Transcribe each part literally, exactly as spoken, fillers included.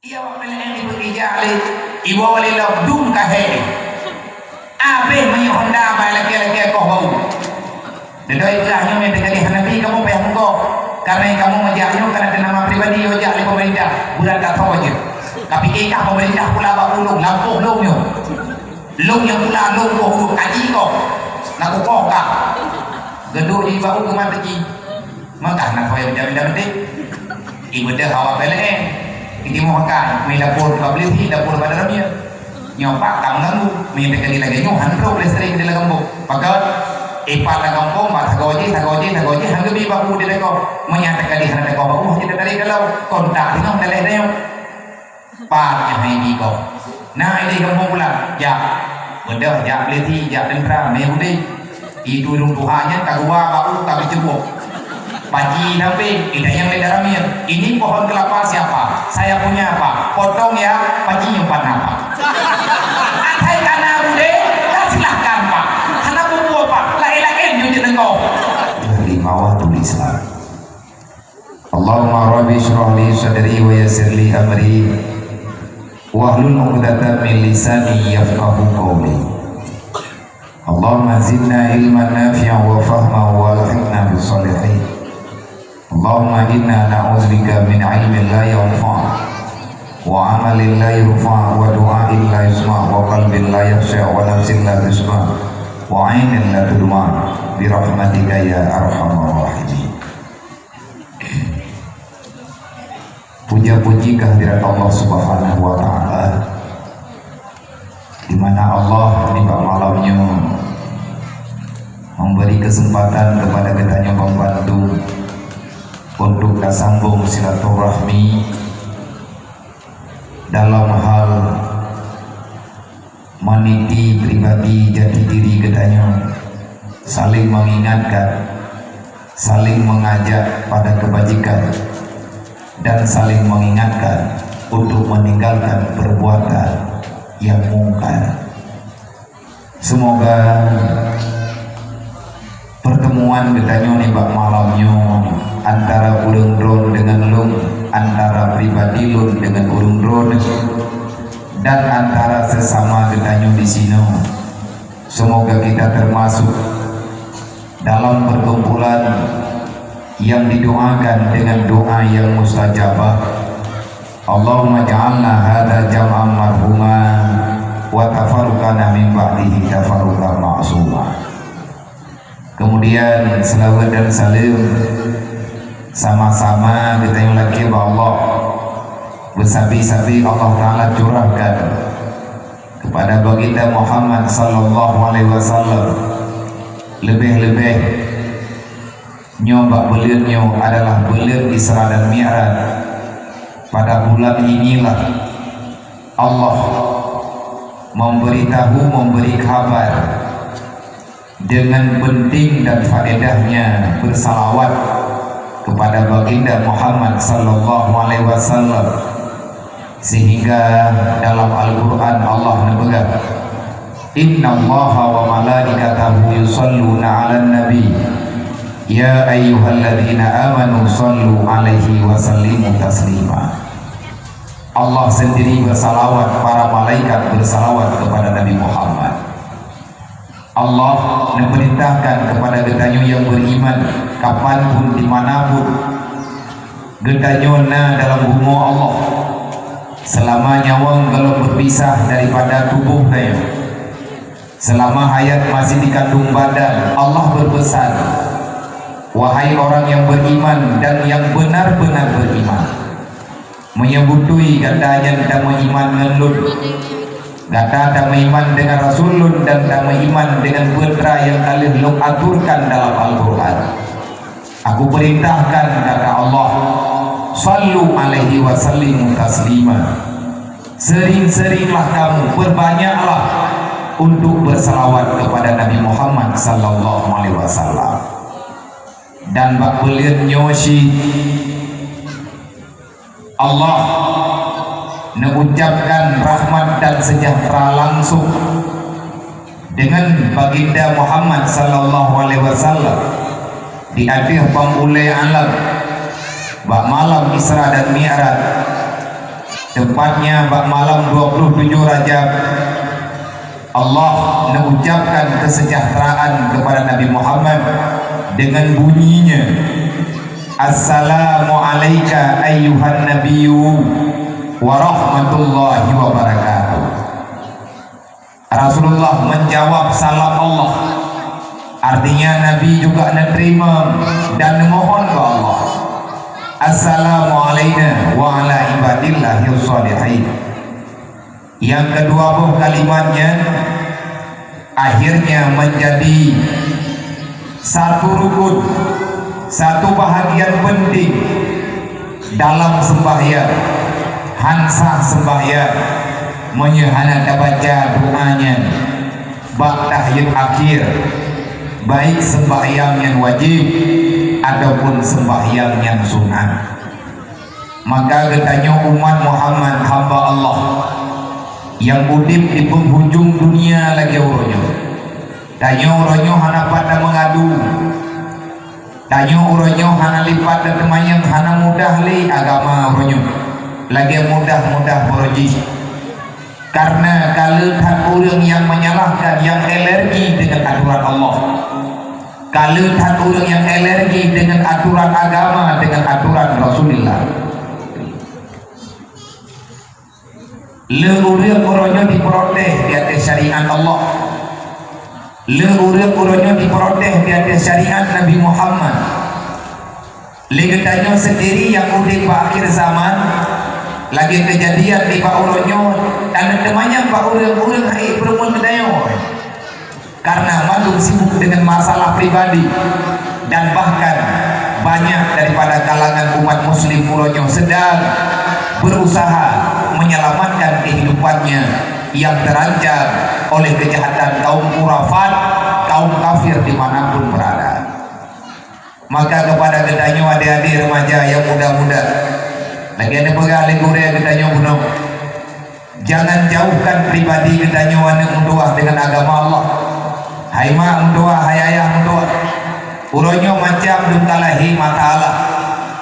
Iya, awak P L N dipeugah jak lé, iwoe lé lom dum ka hék. Abéh meunyoe honda bak lakée-lakée koh bau. Deudoi peugah nyoe meuteukali hana pi kamoe payah meugoh. Karena kamoe meujak nyoe kana teuh nama pribadi, yo jak lé pemerintah. Bulan ka tho jeuet. Tapi kikah pemerintah pula bak ulông, lampôh lông nyoe. Lông nyang pula lông boh ulông kaji koh. Nak kukoh kah. Geudok di bak u keuman teuji. Maka hana kawai beda-beda beutih. Ibeudeuh awak P L N. Itimoh akan, meunan dapur ka beuleusih, dapur bak dalam dia. Nyoe pat ka meuganggu, meunan teuka lagée nyoe han trok listrik di lam gampông. Pakon? Ipat lam gampông, bak sagoe jih, sagoe jih, sagoe jih, han geubi bak u di dekoe. Meunyan teuka di hana dekoe bak u, hana teuka di kalau kontak teunoh daleh dayong. Pat nyang hai di gob. Na idéh gampông pulang, jak. Beudôh jak peuleuti, jak teuntra, mé udép. Itu ureuëng tuha nyan ka geuwa bak u ka geuceuboh. Paji sampé, itanyong lé daramien, "Ini pohon kelapa siapa? Saya punya apa? Potong ya, paji nyimpan apa?" Asai ka na udép, ka silahkan, Pak. Hana peue-peue, Pak. Laén-laén jeuet deungoe. Di bawah tulisan. Allahumma rabbi shrah li sadri wa yassir li amri, wahlul 'uqdatam min lisani yafqahu qawli. Allahumma zidna ilman nafi'an wa fahman wa alhiqna bis shalihin. Allahumma inna na'udzubika min ilmin la yanfa', wa amalin la yurfa', wa du'ain la yusma', wa qalbin la yakhsha', wa nafsin la tashba', wa ainin la tudma', bi rahmatika ya arhamar rahimin. Puja-puji kehadirat Allah Subhanahu wa Ta'ala, di mana Allah di bak malam nyoe memberi kesempatan kepada geutanyoe banmandum untuk tasambong silaturahmi dalam hal meniti pribadi jati diri geutanyoe, saling mengingatkan, saling mengajak pada kebajikan, dan saling mengingatkan untuk meninggalkan perbuatan yang mungkar. Semoga pertemuan geutanyoe nibak malam nyoe antara ureuëng droe deungon lôn, antara pribadi lôn deungon ureuëng droe, dan antara sesama geutanyoe di sinoe. Semoga kita termasuk dalam perkumpulan yang didoakan dengan doa yang mustajabah. Allahumma ja'alna hadza jam'an marhuma wa tafarruqana min ba'dihi tafarruqan ma'suma. Kemudian selawat dan salam sama-sama geutanyoe lakée bak Allah. Beusabe-sabe Allah Taala curahkan kepada Baginda Muhammad sallallahu alaihi wasallam. Leubeh-leubeh nyoe bak buleuen nyoe adalah buleuen Isra dan Mi'raj. Pada bulan inilah Allah memberitahu, memberi kabar dengan penting dan faedahnya bersalawat kepada Baginda Muhammad sallallahu alaihi wasallam, sehingga dalam Al-Quran Allah neupeugah, "Innallaha wa malaikatahu yusalluna 'alan nabi, ya ayyuhalladzina amanu sallu 'alaihi wa sallimu taslima." Allah sendiri bersalawat, para malaikat bersalawat kepada Nabi Muhammad. Allah neupeurintahkan keupada geutanyoe nyang beuiman, kapanpun, dimanapun geutanyoe na dalam bumoe Allah, seulama nyawöng gohlom beupisah daripada tuboh tanyoe, seulama hayat masih dikandung badan, Allah beupeusan, "Wahai orang nyang beuiman dan nyang beunar-beunar beuiman!" Meunyoe beutôi gata nyan tameuiman ngon lôn, gata tameuiman deungon Rasul lôn dan tameuiman deungon peue-peue nyang ka lheueh lôn aturkan dalam Al-Qur'an. Aku peurintahkan, kata Allah, "Shallu 'alaihi wa sallimu taslima." Sering-seringlah kamu, perbanyaklah untuk bersalawat kepada Nabi Muhammad sallallahu alaihi wasallam. Dan bak buleuen nyoe cit Allah neucapkan rahmat dan sejahtera langsung deungon Baginda Muhammad sallallahu alaihi wasallam di ateueh pang ulée alam bak malam Isra dan Mi'raj. Tepatnya bak malam dua puluh tujuh Rajab, Allah mengucapkan kesejahteraan kepada Nabi Muhammad dengan bunyinya, "Assalamu alaika ayyuhan nabiyyu wa rahmatullahi wa barakatuh." Rasulullah menjawab salam Allah. Artinya Nabi juga menerima dan memohon ke Allah. "Assalamu alaina wa ala ibadillahis shalihin." Yang kedua boh kalimatnya akhirnya menjadi satu rukun, satu bahagian penting dalam sembahyang. Han sah sembahyang meunyoe hana tabaca doa nyan bak tahiyat akhir, baik sembahyang nyang wajib ataupun sembahyang nyang sunat. Maka geutanyoe umat Muhammad, hamba Allah, nyang udeb di penghujung dunia lagée uroe nyoe. Tanyoe uroe nyoe hana pat tameungadu. Tanyoe uroe nyoe hana lipat dan teumanyong, hana mudah lé agama uroe nyoe lagée mudah-mudah baroe jih. Karena ka le that ureuëng nyang menyalahkan, nyang alergi dengan aturan Allah. Ka le that ureuëng nyang alergi dengan aturan agama, dengan aturan Rasulullah. Le ureuëng uroe nyoe diprotes di ateueh syariat Allah. Le ureuëng uroe nyoe diprotes di ateueh syariat Nabi Muhammad. Lé geutanyoe seundiri nyang udeb bak akhir zaman, lagée keujadian nibak uroe nyoe, taneuteumanyong bak ureuëng-ureuëng hai peureumeun geutanyoe. Karena mandum sibuk dengan masalah pribadi, dan bahkan banyak daripada kalangan umat muslim uroe nyoe sedang berusaha menyelamatkan kehidupannya yang terancam oleh kejahatan kaum khurafat, kaum kafir dimanapun berada. Maka kepada geutanyoe adik-adik remaja nyang muda-muda, lagée neupeugah lé gurée geutanyoe bunoe, jangan jauhkan pribadi geutanyoe aneuëk meutuwah dengan agama Allah. Hai mak meutuwah, hai ayah meutuwah, uroe nyoe macam dum ka lahé masalah.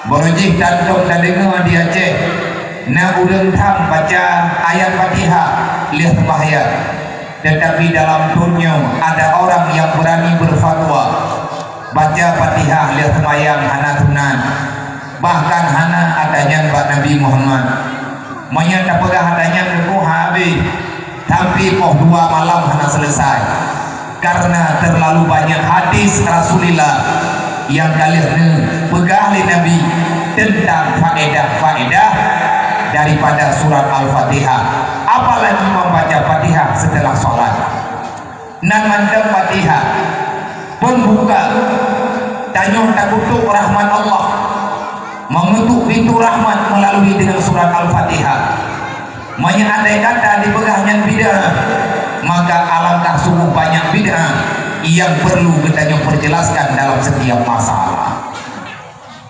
Baroe jih tantong tadeungoe di Aceh, na ureuëng tham baca ayat Fatihah lheueh seumahyang. Tetapi dalam thôn nyoe ada orang yang berani berfatwa, baca Fatihah lheueh seumayang hana sunat, bahkan hana ata nyan bak Nabi Muhammad. Meunyoe tapeugah ata nyan teungku habéh, sampai poh dua malam hana selesai, karena terlalu banyak hadis Rasulullah nyang ka lheueh neupeugah lé Nabi teuntang faedah-faedah daripada surat Al-Fatihah, apalagi membaca Fatihah setelah sholat. Nan mantong Fatihah pembuka tanyoe takutok rahmat Allah, membentuk pintu rahmat melalui dengan surat Al-Fatihah. Meunyoe andai kata dipeugah nyan bid'ah, maka alangkah sungguh banyak bid'ah yang perlu geutanyoe perjelaskan dalam setiap masalah.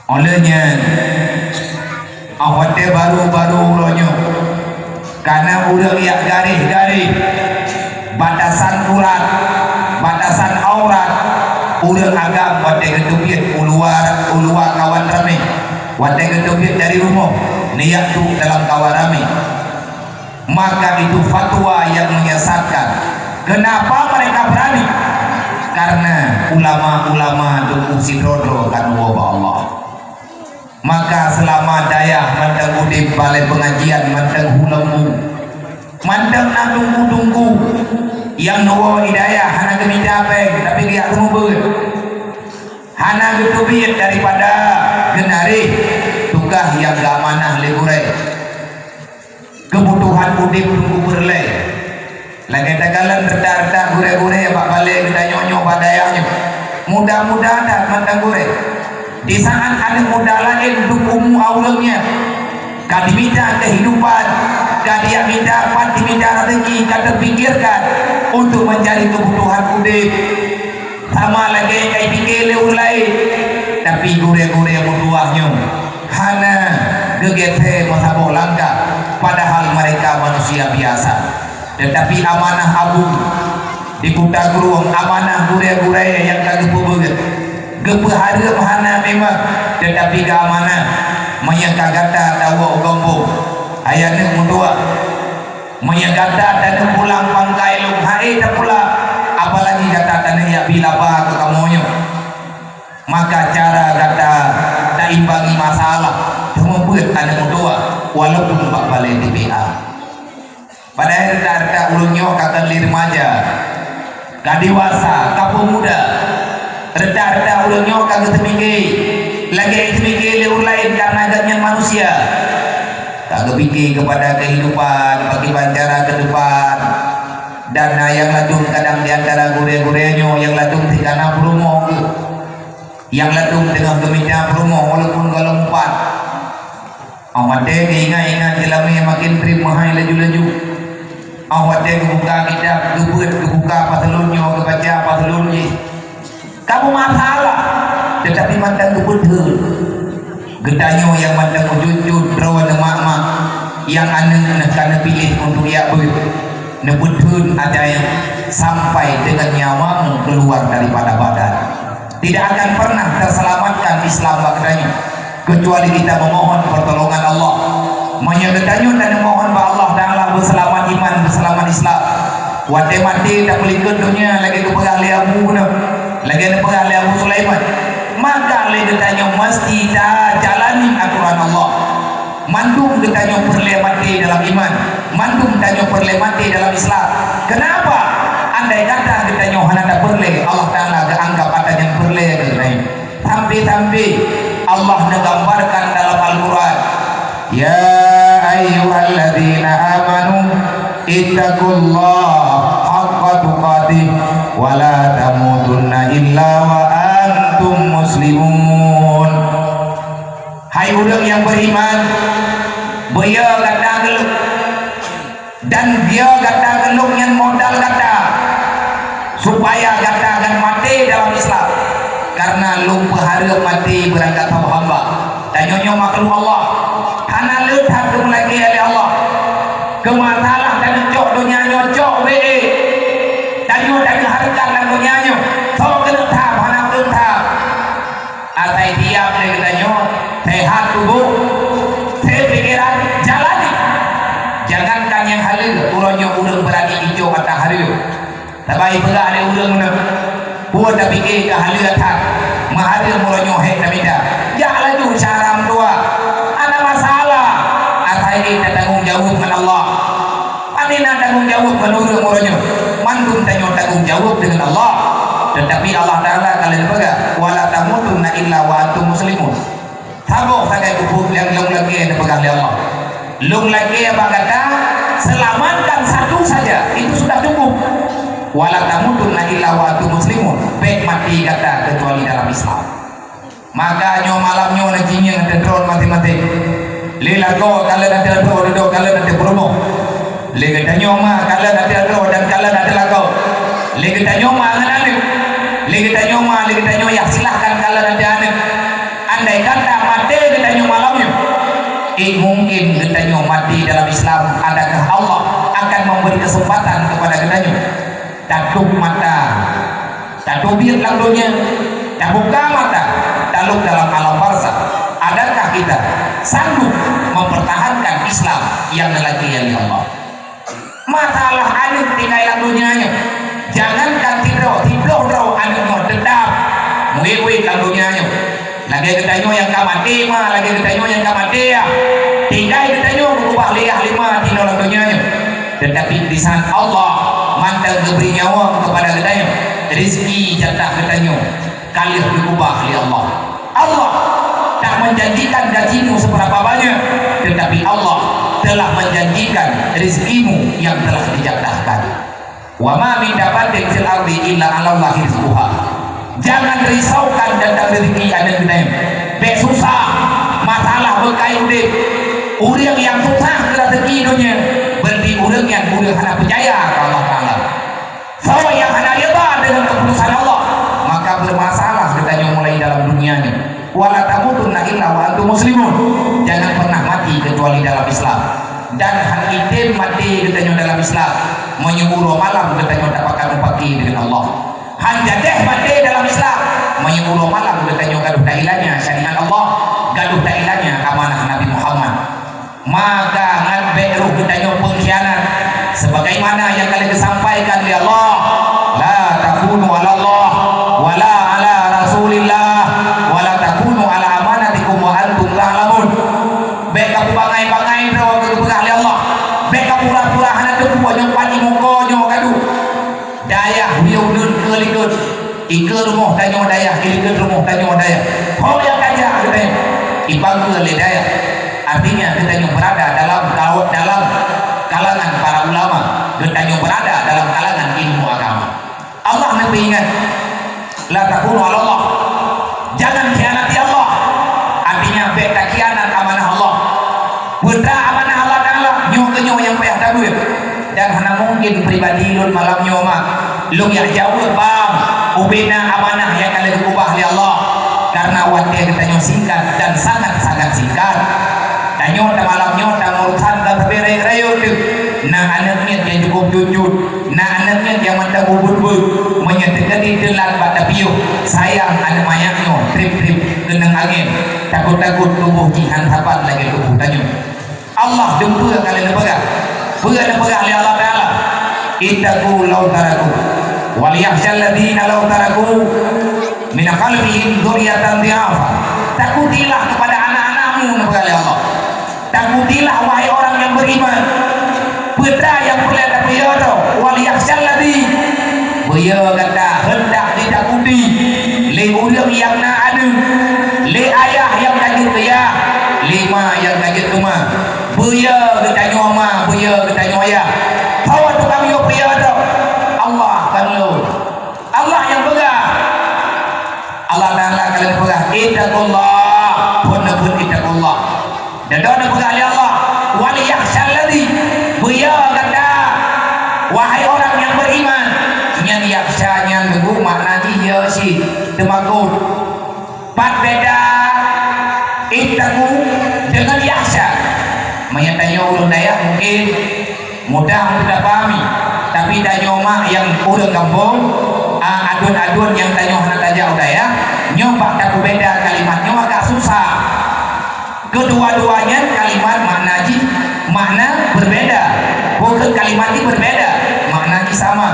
Óh lheueh nyan, óh watée barô-barô uroe nyoe, kana ureuëng jak garéh-garéh batasan urat, batasan aurat, ureuëng agam watée geuteubiet u luwa, u luwa kawan ramé, watée geuteubiet dari rumoh, neujak duek dalam kawan ramé. Maka itu fatwa yang menyesatkan. Kenapa mereka berani? Karena ulama-ulama dum sidroe-droe ka neuwoe bak Allah. Maka selama dayah mantong udeb, balai pengajian mantong hulembu, mantong na teungku-teungku nyang neuwoe hidayah hana geumita péng, tapi geujak keumeubeuet. Hana geuteubiet daripada geunaréh tugaih nyang geuamanah lé gurée. Keubutuhan udeb teungku peureulée. Lagée takalon reuta-reuta gurée-gurée bak balée geutanyoe nyoe bak dayah nyoe. Muda-muda that mantong gurée. Di saát aneuëk muda laén dum umu ureuëng nyan ka dimita keuhidupan, ka dimita pat dimita raseuki, ka teupikirkan untuk mencari keubutuhan udeb. Sama lagée nyang ka jipike lé ureuëng laén, tapi gurée-gurée meutuwah nyoe hana geugét meusaboh langkah, padahal mereka manusia biasa. Tetapi amanah abu di Kuta Krueng, amanah gurée-gurée nyang ka geupeubeuet, geupeuhareuem hana memang, tetapi keu amanah. Meunyoe ka gata tawoe u gampông, Hai aneuk meutuah, meunyoe gata taneuk pulang pangkai lôn hai tapulang, apalagi gata taneuk jak bi laba keu kamoe nyoe. Maka cara gata taimbangi masalah, teumeubeuet aneuk meutuah, walaupun bak balée T P A. Padahai reuta-reuta ulôn nyoe ka kon lé remaja, ka dewasa, ka peumuda. Reuta-reuta ulôn nyoe ka geuteumike, lagée teumike lé ureuëng laén karena gobnyan manusia. Ka geupike keupada keuhidupan, pakriban cara keudepan. Dan na nyang ladum kadang di antara gurée-gurée nyoe nyang ladum teuka na peurumoh geuh. Nyang ladum teungoh geumita peurumoh walaupun gohlom upat. Óh watée geuingat-ingat jeulamé maken treb meuhai laju-laju. Óh watée geubuka kitab, geubeuet, geubuka paslon nyoe, geubaca paslon jih. Ka beumasalah, teutapi mantong geubeuet theun. Geutanyoe nyang mantong meujujur droe neumak-mak, nyang aneuk neuh ka neupiléh untuk jak beuet, neubeuet theun ajaéb sampai deungon nyawa keuluar daripada badan. Tidak akan pernah teusalamatkan Islam bak geutanyoe, keucuali kita meumohon peutulongan Allah. Meunyoe geutanyoe taneuk mohon bak Allah Taala beuseulamat iman, beuseulamat Islam, watée maté tapeulikot donya lagée geupeugah lé Abu nyoe, lagée neupeugah lé Abu Sulaiman, maka lé geutanyoe meuseuti tajalani atoran Allah. Mandum geutanyoe peureulée maté dalam iman, mandum tanyoe peureulée maté dalam Islam. Keunapa? Andai kata geutanyoe hana tapeureulée, Allah Taala geuanggab ata nyang peureulée keuh laén. Sampai-sampai Allah neugambarkan dalam Al-Quran, "Ya ayyuhalladzina amanu ittaqullaha haqqa tuqatih wa la tamutunna illa wa antum muslimun." Hai ureuëng nyang beriman, beuyo gata geulok, dan beuyo gata geulok nyan modal gata, supaya gata ngon maté dalam Islam. Karena lôn peuhareuem maté beurangkat saboh hamba. Tanyoe nyoe makhluk Allah, hana le that geumeulakée lé Allah. Keumasalah taneucok donya nyoe cok bée, tanyoe taneuhareukat lam donya nyoe, soe keuneuk that hana keuneuk that. Asai siab lé geutanyoe, sehat tuboh, sehat pikeran, jalani. Jangankan nyang haleue, uroe nyoe ureuëng beurani icok ata haleue. Sabai peugah lé ureuëng meunan, peue tapike ka haleue that, meuhaleue uroe nyoe hék tamita. Jak laju syara meutuah, hana masalah, asai tatanggong jaweueb ngon Allah. Pane na tanggong jaweueb ngon ureuëng uroe nyoe? Mandum tanyoe tanggong jaweueb deungon Allah. Teutapi Allah Taala ka lheueh peugah, "Wa la tamutunna illa wa antum muslimun." Saboh sagai keupeue nyang lôn lakée neupeugah lé Allah. Lôn lakée bak gata, selamatkan satu saja, itu sudah cukup. "Wa la tamutunna illa wa antum muslimun." Bék maté gata keucuali dalam Islam. Maka nyoe malam nyoe na jingieng ateueh droe maté-maté. Lé lagoe kalon ateueh droe, dudoe kalon ateueh peurumoh. Lé geutanyoe ma kalon ateueh droe dan kalon ateueh lagoe. Lé geutanyoe ma ngon aneuk. Lé geutanyoe ma, lé geutanyoe yah, silahkan kalon ateueh aneuk. Andai kata maté geutanyoe malam nyoe, eh, mungkin geutanyoe maté dalam Islam, adakah Allah akan memberi kesempatan kepada geutanyoe? Tatup mata, tateubiet lam donya, tabuka mata, talop dalam alam barzakh. Adakah kita sanggup mempertahankan Islam nyang neulakée lé Allah? Masalah aneuk tinggai lam donya nyoe, jangankan sidroe, siploh droe aneuk nyoe teutap meuwét-wét lam donya nyoe. Lagée geutanyoe nyang ka maté ma, lagée geutanyoe nyang ka maté ya. Tinggai geutanyoe geukeubah lé yah lé ma tinoe lam donya nyoe. Teutapi disan Allah mantong geubri nyawöng keupada geutanyoe, rezeki jatah geutanyoe ka lheueh geukeubah lé Allah. Allah tak menjanjikan gajimu seberapa banyak, tetapi Allah telah menjanjikan rezekimu yang telah dijatahkan. "Wa ma min dabbatin fil ardi illa 'alallahi rizquha." Jangan risaukan tentang rezeki aneuk geutanyoe. Bék susah, masalah beukai udeb. Ureuëng nyang susah keu rezeki donya, berarti ureuëng nyan ureuëng hana peucaya keu Allah Taala. Soe nyang hana rida deungon keuputusan Allah, maka beumasalah geutanyoe mulai dalam donya nyoe. "Wa la tamutunna illa wa antum muslimun." Jangan pernah mati kecuali dalam Islam. Dan han item maté geutanyoe dalam Islam, meunyoe uroe malam geutanyoe tapakat mupaki deungon Allah. Han jadeh maté dalam Islam, meunyoe uroe malam geutanyoe gadôh tailanya syariat Allah, gadôh tailanya amanah Nabi Muhammad. Maka ngon Ikeue rumoh tanyoe dayah, ikeue rumoh tanyoe dayah. Ho nyang tajak geutanyoe, ipangkeue lé dayah. Artinya geutanyoe berada dalam kau-, dalam kalangan para ulama, geutanyoe berada dalam kalangan ilmu agama. Allah neupeuingat, "La takhunu Allah." Jangan khianati Allah. Artinya, bèk takhianat amanah Allah. Peue teuma amanah Allah Taala, nyoe keuh nyoe nyang payah tabeuet. Dan hana mungkin pribadi lôn malam nyoe mak lôn jak jaweueb bang ubena amanah nyang ka lheueh geukeubah lé Allah. Karena watèe geutanyoe singkat dan sangat-sangat singkat. Tanyoe ta malam nyoe ta urosan ka sabe rayeuk-rayeuk teuh. Na aneuk miet nyang cukôp jujur, na aneuk miet nyang mantong ubit-ubit. Meunyoe teukeudi teulat bak tapiôh, sayang aneuk manyak nyoe trép-trép keunong angén, takot-takot tuboh jih han saban lagèe tuboh tanyoe. Allah dum peue ka lheueh neupeugah. Peue neupeugah lé Allah Taala? "Ittaqu law taraku, wal yakhsyal ladzina law taraku min khalfihim dzurriyyatan dhi'afa." Takutilah kepada anak-anakmu, neupeugah lé Allah. Takutilah, wahai orang yang beriman. Peue teuma nyang peureulèe tapeuyeuh droe, wal yakhsyal ladzi, beu yö gata hendak jitakuti lé ureueng nyang na aneuk, lé ayah nyang ka jeuet keu yah, lé ma nyang ka jeuet keu ma. Beu yö geutanyoe ma, beu yö geutanyoe yah. Soe tukang yö peuyeuh droe? Allah kan lôn. Allah nyang peugah. Allah Taala ka lheueh peugah, "Ittaqullah." Phon neupeuet ittaqullah. Dudoe neupeugah lé Allah, "Wal yakhsyal ladzi." Beu yö gata, wahai orang nyang beriman. Nyan yakhsya nyan teungku makna jih yö cit teumakot. Pat beda ittaqu deungon yakhsya. Meunyo tanyoe ureueng dayah mungkin mudah untuk tapahami. Tapi tanyoe mak nyang ureueng gampông, a, aduen-aduen nyang tanyoe hana tajak u dayah, nyoe bak tapeubeda kalimat nyoe agak susah. Keudua-dua nyan kalimat makna jih, makna berbeda. Bukan kalimat jih berbeda, makna jih sama.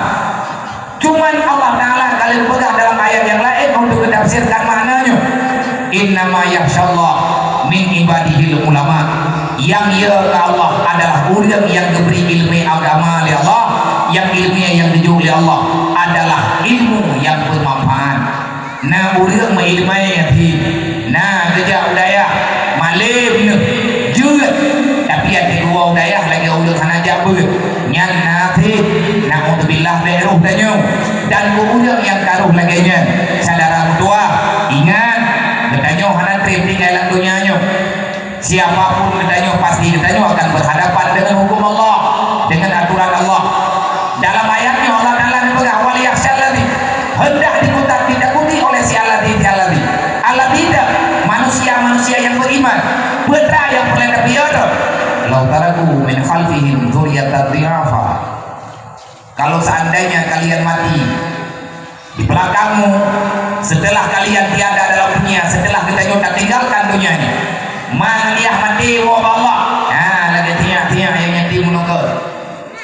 Cuman Allah Taala ka lheueh peugah dalam ayat nyang laén untuk geutafsirkan makna nyoe, "Innama yakhsyallaha min ibadihil ulama." Nyang yö keu Allah adalah ureueng nyang geubri ileumèe agama lé Allah, nyang ileumèe nyang geujok lé Allah adalah ilmu nyang beumanfaat. Na ureueng meuileumèe nyan, na geujak u dayah malém neuh jeuet, tapi até geuwoe u dayah lagèe ureueng hana jak beuet. Nyan na cit, naudzubillah, bèk roh tanyoe. Dan keu ureueng nyang ka roh lagèe nyan, syedara meutuwah, ingat, geutanyoe hana trép tinggai lam donya nyoe. Siapapun geutanyoe, pasti geutanyoe akan berhadapan dengan hukum Allah, dengan aturan Allah. Dalam ayat nyoe Allah Taala neupeugah, "Wal yakhsyal ladzi," hendak dikutat, ditakuti oleh si alladzi, si alladzi. Alladzi dak manusia-manusia yang beriman. Peue teuma nyang peureulèe tapeuyeuh droe? "Lau taraku min khalfihim dzurriyyatan dhi'afa." Kalau seandainya kalian mati, di belakangmu, setelah kalian tiada dalam dunia, setelah geutanyoe tatinggalkan dunia ini, ma ngon yah maté woe bak Allah. Ha, lagèe tiyak-tiyak nyang yatim meunokot.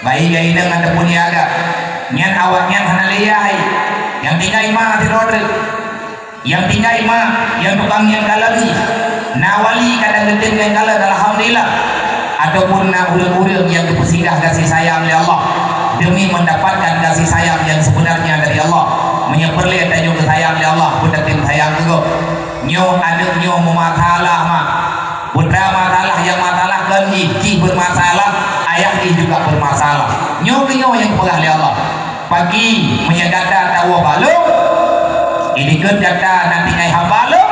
Bayi gai inong ataupun yah agam. Nyan awaknyan hana lé yah hai. Nyang tinggai ma sidroe treuk. Nyang tinggai ma, nyang tukang nyang kalon jih. Na wali kadang geutem nyang kalon, alhamdulillah. Ataupun na ureueng-ureueng nyang geupeusinggah gaséh sayang lé Allah, demi mendapatkan gaséh sayang yang sebenarnya dari Allah. Meunyoe peureulèe tanyoe geusayang lé Allah, beutatem sayang keu gob. Nyoe aneuk nyoe meumasalah, mak. Putra masalah nyang masalah kon jih, jih bermasalah, ayah jih juga bermasalah. Nyoe keuh nyoe nyang peugah lé Allah. Pagi, meunyoe gata tawoe bak lôn, di dikeue gata na tinggai hamba lôn,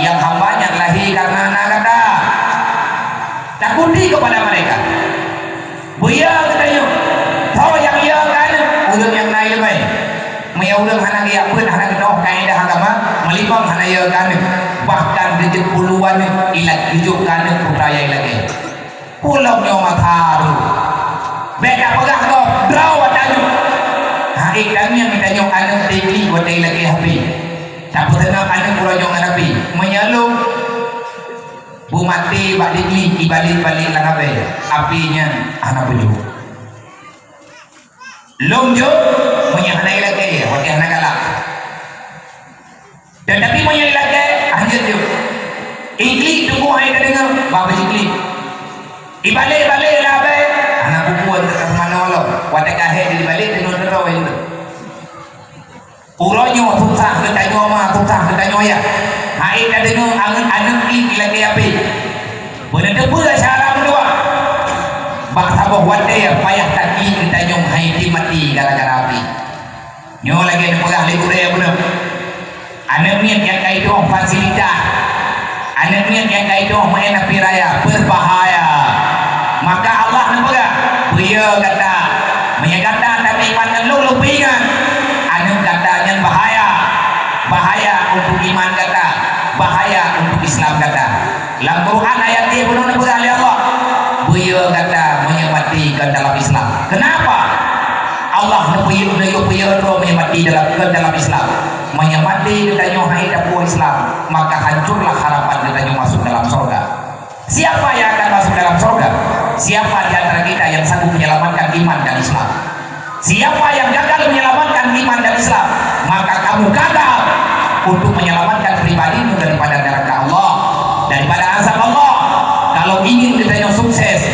nyang hamba nyan lahé kareuna na gata. Takuti kepada mereka. Beu yö geutanyoe, soe nyang yö keu aneuk, ureueng nyang na ileumèe. Meunyoe ureueng hana geujak beuet, hana geunoh kaedah agama, meulimong hana yö keu aneuk. Bahkan geujeuet puluhan aneuk, ilak geujok keu aneuk putra nyang ilakèe. Ulôn nyoe mata tu. Bèk tapeugah gob, droe tanyoe. Hai tangieng tanyoe aneuk diklik watèe ilakèe api. Tapeuseunang aneuk uroe nyoe ngon api. Meunyoe lôn beumaté bak diklik, ibalek-balek lam abèe, api nyan hana peujeuet. Lôn jeuet, meunyoe hana ilakèe, watèe hana galak. Teutapi meunyoe ilakèe, hanjeuet jeuet. Iklik teungku hai tadeungö, bah beujiklik. Ibalek-balek lam abèe, hana bukon teuka seumanoe lom. Watèe ka hék dibalek, teungon teutôi lom. Uroe nyoe susah geutanyoe ma, susah geutanyoe yah. Hai tadeungoe aneuëk-aneuëk jih lagée api. Beuneuteupeu syara meutuah. Bak saboh watée payah that jih geutanyoe hai maté gara-gara api. Nyoe lagée neupeugah lé gurée bunoe. Aneuëk miet nyang ka idoh fasilitas, aneuëk miet nyang ka idoh meu'en api raya, berbahaya. Maka Allah neupeugah, "Peue gata, meunyoe gata tameuiman ngon lôn, lôn peuingat, aneuëk gata nyan bahaya, bahaya untuk iman gata, bahaya untuk Islam gata." Lam Quran ayat jih bunoe neupeugah lé Allah, "Peue gata meunyoe maté kon dalam Islam?" Kenapa? Allah neupeu-, neuyue peue droe meunyoe maté dalam, kon dalam Islam. Meunyoe maté geutanyoe hana tapuwoe Islam, maka hancurlah harapan geutanyoe masuk dalam sorga. Siapa yang akan masuk dalam sorga? Siapa di antara kita yang sanggup menyelamatkan iman dan Islam? Siapa yang gagal menyelamatkan iman dan Islam, maka kamu gagal untuk menyelamatkan pribadimu daripada neraka Allah, daripada azab Allah. Kalau ingin geutanyoe sukses,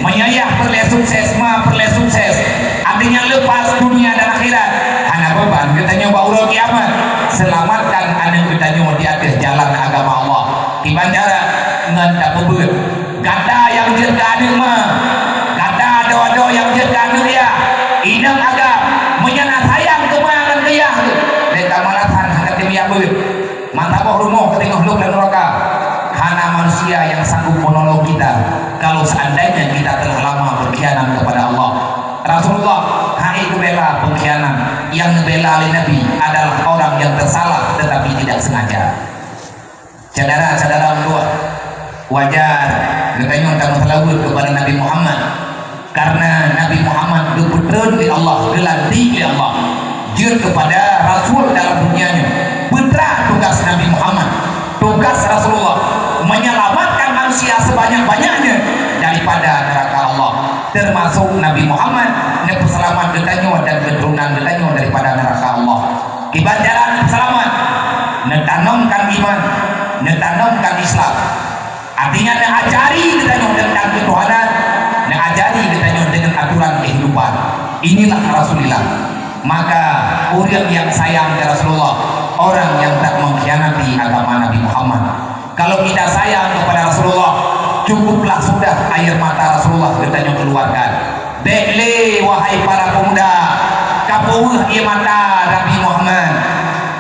meunyoe yah peureulée sukses, ma peureulée sukses, artinya lepas dunia dan akhirat, hana beuban geutanyoe bak uroe kiamat. Selamatkan aneuëk geutanyoe di ateueh jalan agama Allah. Kiban cara ngon tapeubeuet. Gata nyang jeuet keu aneuëk ma, gata droe-droe nyang jeuet keu aneuëk yah, inong agam, meunyoe na sayang keu ma ngon keu yah, lé ka malasan hana teubiet beuet. Mata boh rumoh ka teungoh lhok lam nuraka. Hana manusia yang sanggup menolong kita kalau seandainya kita telah lama berkhianat kepada Allah. Rasulullah hana geubela pengkhianat. Yang geubela oleh Nabi adalah orang yang tersalah tetapi tidak sengaja. Syedara-syedara ulôn, wajar geutanyoe tameuseulaweuet keupada Nabi Muhammad, karena Nabi Muhammad geupeutreun lé Allah, geulantik lé Allah jeuet keupada rasul dalam dunia nyoe. Peue teuma tugas Nabi Muhammad? Tugas Rasulullah menyelamatkan manusia sebanyak-banyaknya daripada neraka Allah, termasuk Nabi Muhammad neupeuseulamat geutanyoe dan keuturonan geutanyoe daripada neraka Allah. Kiban jalan seulamat, neutanomkan iman, neutanomkan Islam. Artinya, neuajari geutanyoe teuntang keutuhanan, neuajari geutanyoe deungon aturan kehidupan. Inilah Rasulullah. Maka, ureuëng nyang sayang keu Rasulullah, orang yang tak mengkhianati agama Nabi Muhammad. Kalau kita sayang kepada Rasulullah, cukuplah sudah air mata Rasulullah geutanyoe keluarkan. Bék lé, wahai para pemuda, kapeuweueh ié mata Nabi Muhammad.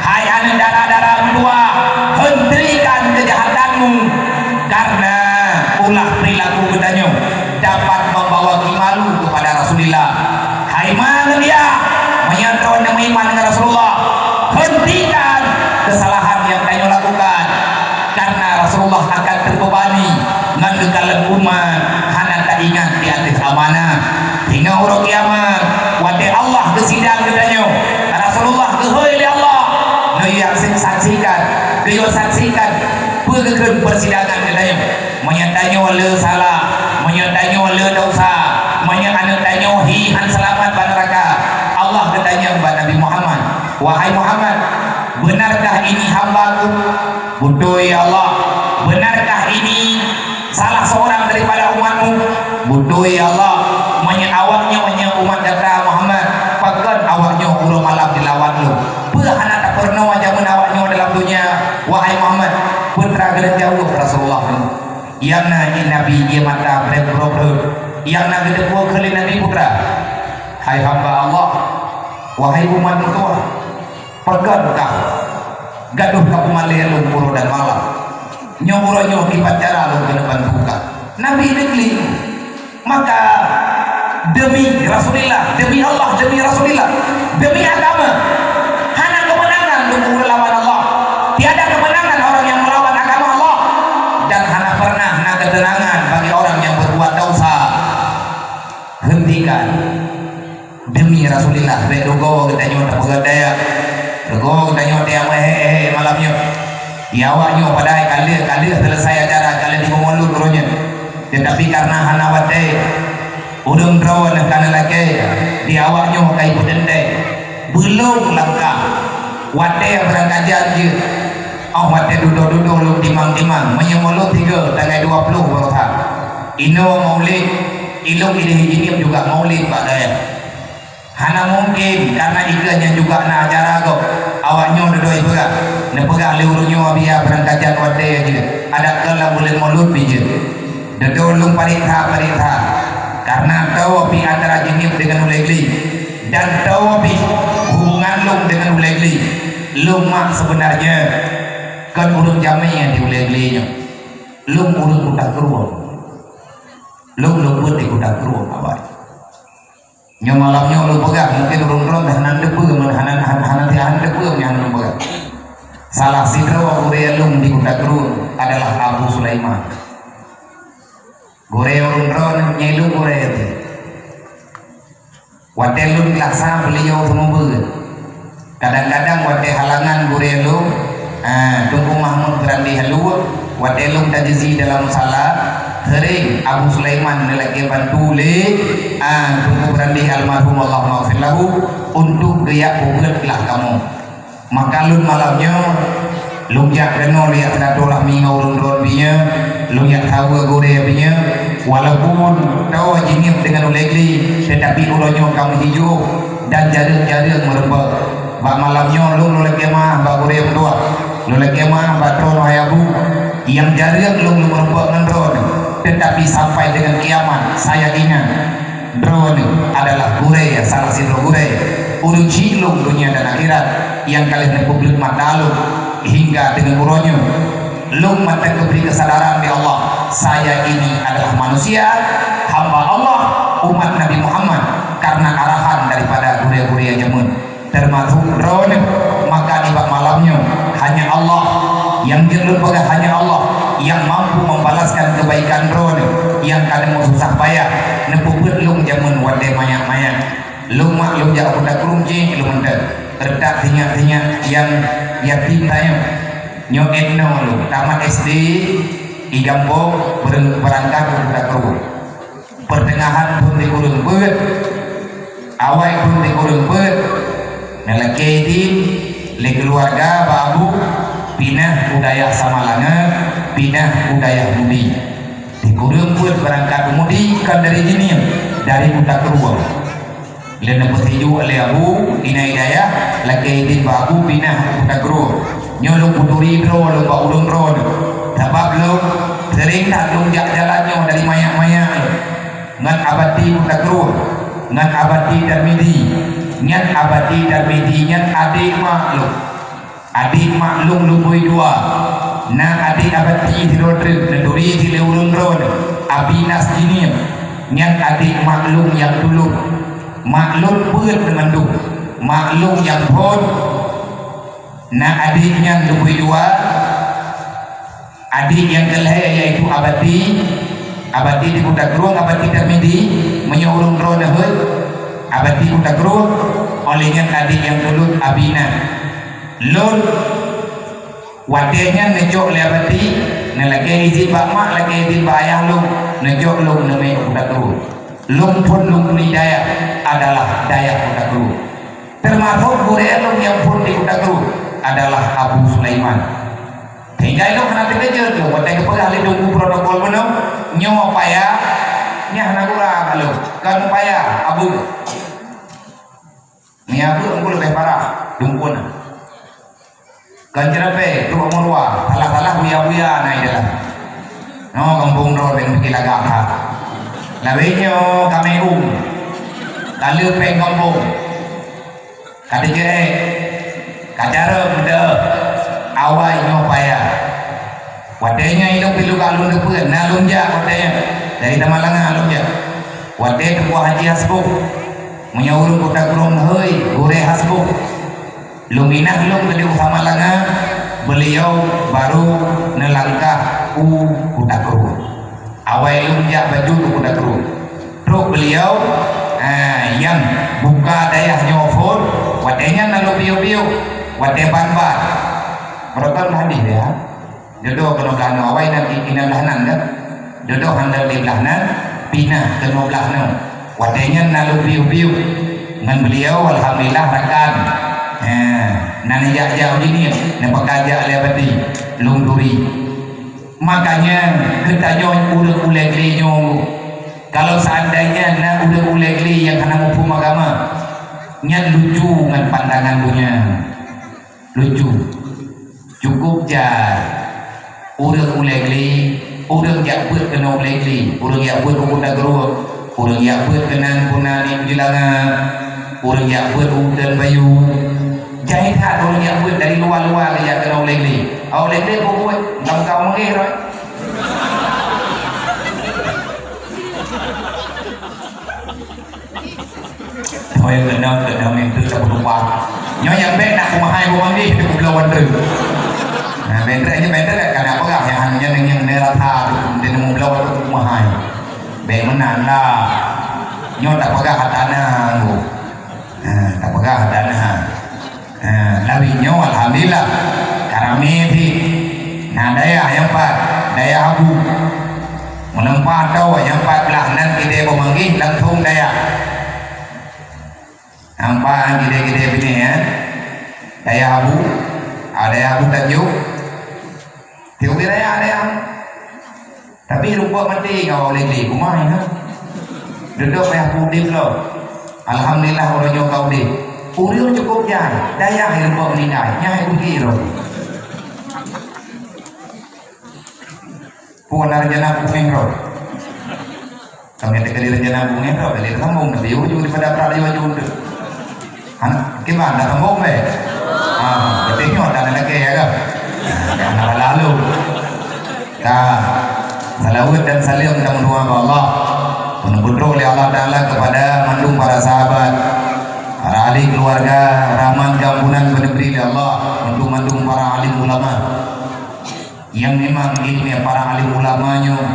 Hai aneuëk dara-dara meutuah, hentikan keujahatanmu, karena ulah perilaku geutanyoe dapat membawa kimalu kepada Rasulullah. Hai ma ngon yah, meunyoe droeneuh meuiman ngon Rasulullah, hentikan kesalahan yang tanyoe lakukan. Karena Rasulullah akan terbebani ngon geukalon umat hana taingat di ateueh amanah. Singoh uroe kiamat, watée Allah geusidang geutanyoe, Rasulullah geuhôi lé Allah, neuyue saksikan, geuyue saksikan peue geukheun persidangan geutanyoe. Meunyoe tanyoe le salah, meunyoe tanyoe le desya, meunyoe aneuëk tanyoe hi hana seulamat bak neuraka, Allah geutanyong bak Nabi Muhammad, "Wahai Muhammad, benarkah ini hamba-Ku?" "Beutôi, ya Allah." "Benarkah ini salah seorang daripada umat-Mu?" "Beutôi, ya Allah." "Meunyoe awaknyoe nyoe umat gata, Muhammad, pakon awaknyoe uroe malam dilawan Lôn? Peue hana tapeurunoe jameun awaknyoe dalam donya, wahai Muhammad?" Peue teuma geuneuk jaweueb Rasulullah nyoe? Nyang na nyan Nabi ié mata breuet-breuet, nyang na geuteupeue keu lé Nabi peue teuma, "Hai hamba Allah, wahai umat meutuwah, pakon kah gadôh ka peumalée Lôn uroe dan malam? Nyoe uroe nyoe kiban cara Lôn keuneuk bantu kah?" Nabi neuklik. Maka, demi Rasulullah, demi Allah, demi Rasulullah, demi agama, hana kemenangan untuk melawan Allah. Tiada kemenangan orang yang melawan agama Allah, dan hana pernah na ketenangan bagi orang yang berbuat dosa. Hentikan. Demi Rasulullah, bék rugoe geutanyoe tapeugah daya. Rugoe geutanyoe teuh meuhé-hé malam nyoe. Di awaknyoe padahai ka lheueh, ka lheueh seuleusai acara, ka lheueh jimeumulod uroe nyoe. Teutapi kareuna hana watée, ureuëng droeneuh ka neulakée, di awaknyoe ka ipeuteuntée. Beulom langkah. Watée beurangkajan jeuet. Óh watée dudoe-dudoe lôn timang-timang, meunyoe mulod tiga tanggai dua puluh baroesa. Inoe maulid, ilong idéh Ijeunieb juga maulid bak dayah. Hana mungken, karena ikeu nyan juga na acara gob. Awak nyoe dudoe peugah, neupeugah lé ureuëng nyoe biya beurangkajan watée jeuet, adak keu lam buleuen Maulud bijeuet. Dudoe lôn pareksa-pareksa, karena toh pih antara jihnyan deungon ulée glé, dan toh pih hubungan lôn deungon ulée glé. Lôn mak sebenarnya kon ureuëng jamé di ulée glé nyoe. Lôn ureuëng Kuta Krueng. Lôn lôn buet di Kuta Krueng awai. Nyoe malam nyoe lôn peugah, mungken ureuëng droe hana teupeue, hana, hana, hana, hana teupeue nyang lôn peugah. Salah sidroe gurée lôn di Kuta Krueng adalah Abu Sulaiman. Gurée ureuëng droe nyan lôn gurée teuh. Watée lôn laksa beuliau seumeubeuet. Kadang-kadang watée halangan gurée lôn, ah, Teungku Mahmud Beurandih Haluek, watée lôn tajeuzi dalam musala, seuring Abu Sulaiman neulakée bantu lé, ah, Teungku Beurandih almarhum, Allahumma ghfir lahu, untuk geujak peubeuet glah kamoe. Maka lôn malam nyoe, lôn jak keunoe lôn jak silaturahmi ngon ureuëng droe bie nyoe, lôn jak saweue gurée bie nyoe, walaupun toh jihnyan deungon ulée glé, teutapi uroe nyoe ka meusijuek dan jareueng-jareueng meurumpok. Bak malam nyoe lôn lôn lakée meu'ah bak gurée meutuah, lôn lakée meu'ah bak droeneuh hai Abu, nyang jareueng lôn lôn meurumpok ngon droeneuh, teutapi sampai deungon kiamat saya ingat droeneuh adalah gurée, salah sidroe gurée, ureuëng chik lôn donya dan akhirat, nyang ka lheueh neupeubleuet mata lôn hingga deungon uroe nyoe. Lôn mantong geubri keusadaran lé Allah, saya ini adalah manusia, hamba Allah, umat Nabi Muhammad, karena arahan daripada gurée-gurée jameun, termasuk droeneuh. Maka nibak malam nyoe, hanya Allah, nyang jeuet lôn peugah hanya Allah, nyang mampu membalaskan kebaikan droeneuh nyang ka neumeususah payah, neupeubuet lôn jameun watée manyak-manyak. Lôn mak lôn jak u Kuta Krueng jih lôn mantong. Retak sinyak-sinyak nyang yatim tanyoe. Nyoe inoe lôn tamat S D di gampông, beurangkat u Kuta Krueng. Peuteungahan phon sikureueng peuet, awai phon sikureueng peuet, neulakée idin lé keuluwarga bak Abu pinah u dayah Samalanga, pinah u dayah Mudi. Sikureueng peuet beurangkat u Mudi kon dari Jineung, dari Kuta Krueng. Lé neupeusijuek lé Abu, inan i dayah, lakée idin bak Abu pinah u Kuta Krueng. Nyoe lôn peuturi droe lôn bak ulôn droe nyoe. Sabab lôn seuring that lôn jak jalan nyoe dari manyak-manyak lôn. Ngon Abati Kuta Krueng, ngon Abati Tarmidi. Nyan Abati Tarmidi nyan adék mak lôn. Adék mak lôn lumbôi dua, na adék Abati sidroe treuk neuturi lé ulôn droe, Abi Nas Jineung, nyan adék mak lôn nyang tulông. Mak lôn peuet teumandum, mak lôn nyang phon, na adék nyan lumbôi dua, adék nyang keu lhée yaitu Abati, Abati di Kuta Krueng, Abati Tarmidi, meunyoe ureuëng droe neuheuet, Abati Kuta Krueng, óh lheueh nyan adék nyang tulông Abi Nas. Lôn, watée nyan neucok lé Abati, neulakée idin bak mak, lakée idin bak ayah lôn, neucok lôn neumé u Kuta Krueng. Lôn phon lôn turi dayah adalah dayah Kuta Krueng. Teumasok gurée lôn nyang phon di Kuta Krueng adalah Abu Sulaiman. Sehingga ilôn hana teukeujot lôn watée geupeugah lé teungku protokol bunoe, nyoe payah, nyan hana gura ka lôn, kon payah, Abu. Meunyo Abu, Abu leubeh parah, dumpon. Kon ceurapée, trok meuluwa, salah-salah buya-buya na i dalam. Nyoe gampông droe bèk pike lagak that. Lawét nyoe ka meu'um, ka lheueh péng gampông. Ka teuceu'ék, ka carông deuh, awai nyoe payah. Watée nyan ilôn pilu ka lôn teupeue, na lôn jak watée nyan. Dari Tamalanga lôn jak. Watée Teungku Haji Hasbuh, meunyoe ureuëng Kuta Krueng hôi, gurée Hasbuh. Lôn minah lôn keudéh u Samalanga, beuliau barô neulangkah u Kuta Krueng. Awai lôn jak bacut u Kuta Krueng. Trok beuliau, ha, nyang buka dayah nyoe phon, watée nyan na lôn piôh-piôh, watée ban-ban. Beureukat hadih deh, ha? Dudoe keunoe blah noe, awai nan i-, inan blah nan kan? Dudoe handal di blah nan, pinah keunoe blah noe. Watée nyan na lôn piôh-piôh ngon beuliau, alhamdulillah rakan. Ha, nan jak-jak u Jineung, neupeuka jak lé Abati, lôn turi. Makanya geutanyoe ureuëng ulée glé nyoe, kalau seandainya na ureuëng ulée glé nyang hana muphom agama, Nyan lucu ngon pandangan donya. Lucu. Cukup jai. Ureuëng ulée glé, ureuëng jak beuet keunoe ulée glé, ureuëng jak beuet u Kuta Krueng, ureuëng jak beuet keunan puna ni Jeulanga, ureuëng jak beuet u Uteuen Bayu. Jai that ureuëng jak beuet dari luwa-luwa geujak keunoe ulée glé. Awak ulée glé peue buet, lam kau meungéh rot. Hôi keunong, keunong itu tak berubah. Nyoe nyang bèk nak kumahai bawang deh, itu kubloe wan treuk. Nah, bèk treuk, ini bèk treuk, kan nak peugah, nyang hanya nyang, nyang neraka tu, dia nemu bloe tu kumahai. Bèk meunan lah. Nyoe tak peugah tanah tu. Nah, tak peugah tanah. Ha, lawét nyoe alhamdulillah. Karamé pih. Na dayah nyang pat, dayah Abu. Meuneumpah toh nyang pat blah nan kidée beumanggih langsung dayah. Nampak kidée-kidée binéh, ya. Dayah Abu, ah, dayah Abu Tanjong. Tiep wilayah ada yang. Tapi rumpok mati kau oleh di rumah ya. Duduk payah pudip lo. Alhamdulillah orang nyoe kau di. Urang cukup jai, dayah rumpok meninggal, nyai uji roh. Pun ada rencana bungeng roh. Kami ada kali rencana bungeng roh, kali sambung, tapi ujung daripada prak laju ujung tu. Hana, kiban dah tembok beh. Ha, beutôi nyoe dah nak lagèe ya kan? Jangan lalu. Dah. Salawat dan salam kita mendoa kepada Allah. Penerbit oleh Allah Taala kepada mandum para sahabat, para ahli keluarga, rahmat gampunan penerbit oleh Allah untuk mandum para alim ulama. Yang memang ini para alim ulama nyoe,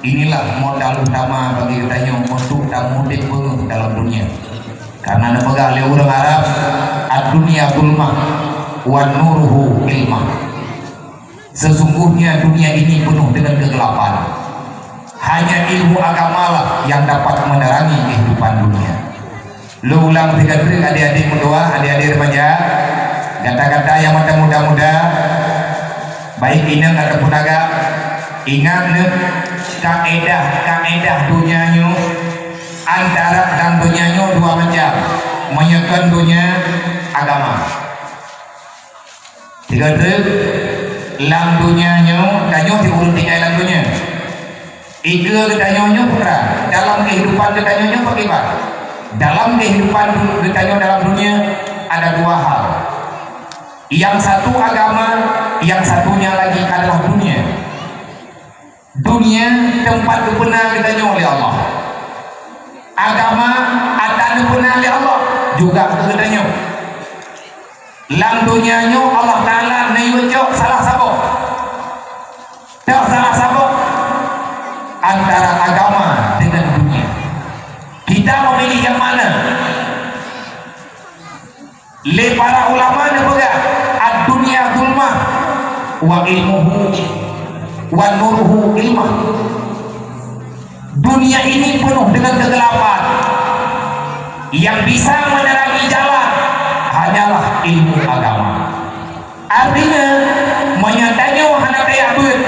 inilah modal utama bagi kita nyoe untuk tamudik penuh dalam dunia. Karena dipeugah oleh ureuëng Arab, "Ad-dunya zulmah wa nuruhu ilmah." Sesungguhnya dunia ini penuh dengan kegelapan. Hanya ilmu agamalah yang dapat menerangi kehidupan dunia. Lôn ulang sigoe treuk adik-adik meutuah, adik-adik remaja, gata-gata nyang mantong muda-muda, baik inong ataupun agam, ingat neuh, kaedah-kaedah donya nyoe, antara dan donya nyoe dua macam, meunyoe kon donya agama. Sigoe treuk, lam donya nyoe, tanyoe sikureueng tinggai lam donya. Ikeue geutanyoe nyoe putra, dalam kehidupan geutanyoe nyoe pakriban? Dalam kehidupan du-, geutanyoe dalam dunia ada dua hal. Yang satu agama, yang satunya lagi adalah dunia. Dunia tempat geupeuna geutanyoe lé Allah. Agama ata geupeuna lé Allah juga keu geutanyoe. Lam donya nyoe Allah Taala neuyue cok salah saboh. Cok salah saboh antara agama dengan dunia. Kita memilih yang mana? Lé para ulama neupeugah, "Ad-dunya zulmah wa ilmuhu wa nuruhu ilmah." Dunia ini penuh dengan kegelapan. Yang bisa menerangi jalan hanyalah ilmu agama. Artinya, meunyoe tanyoe hana tajak beuet,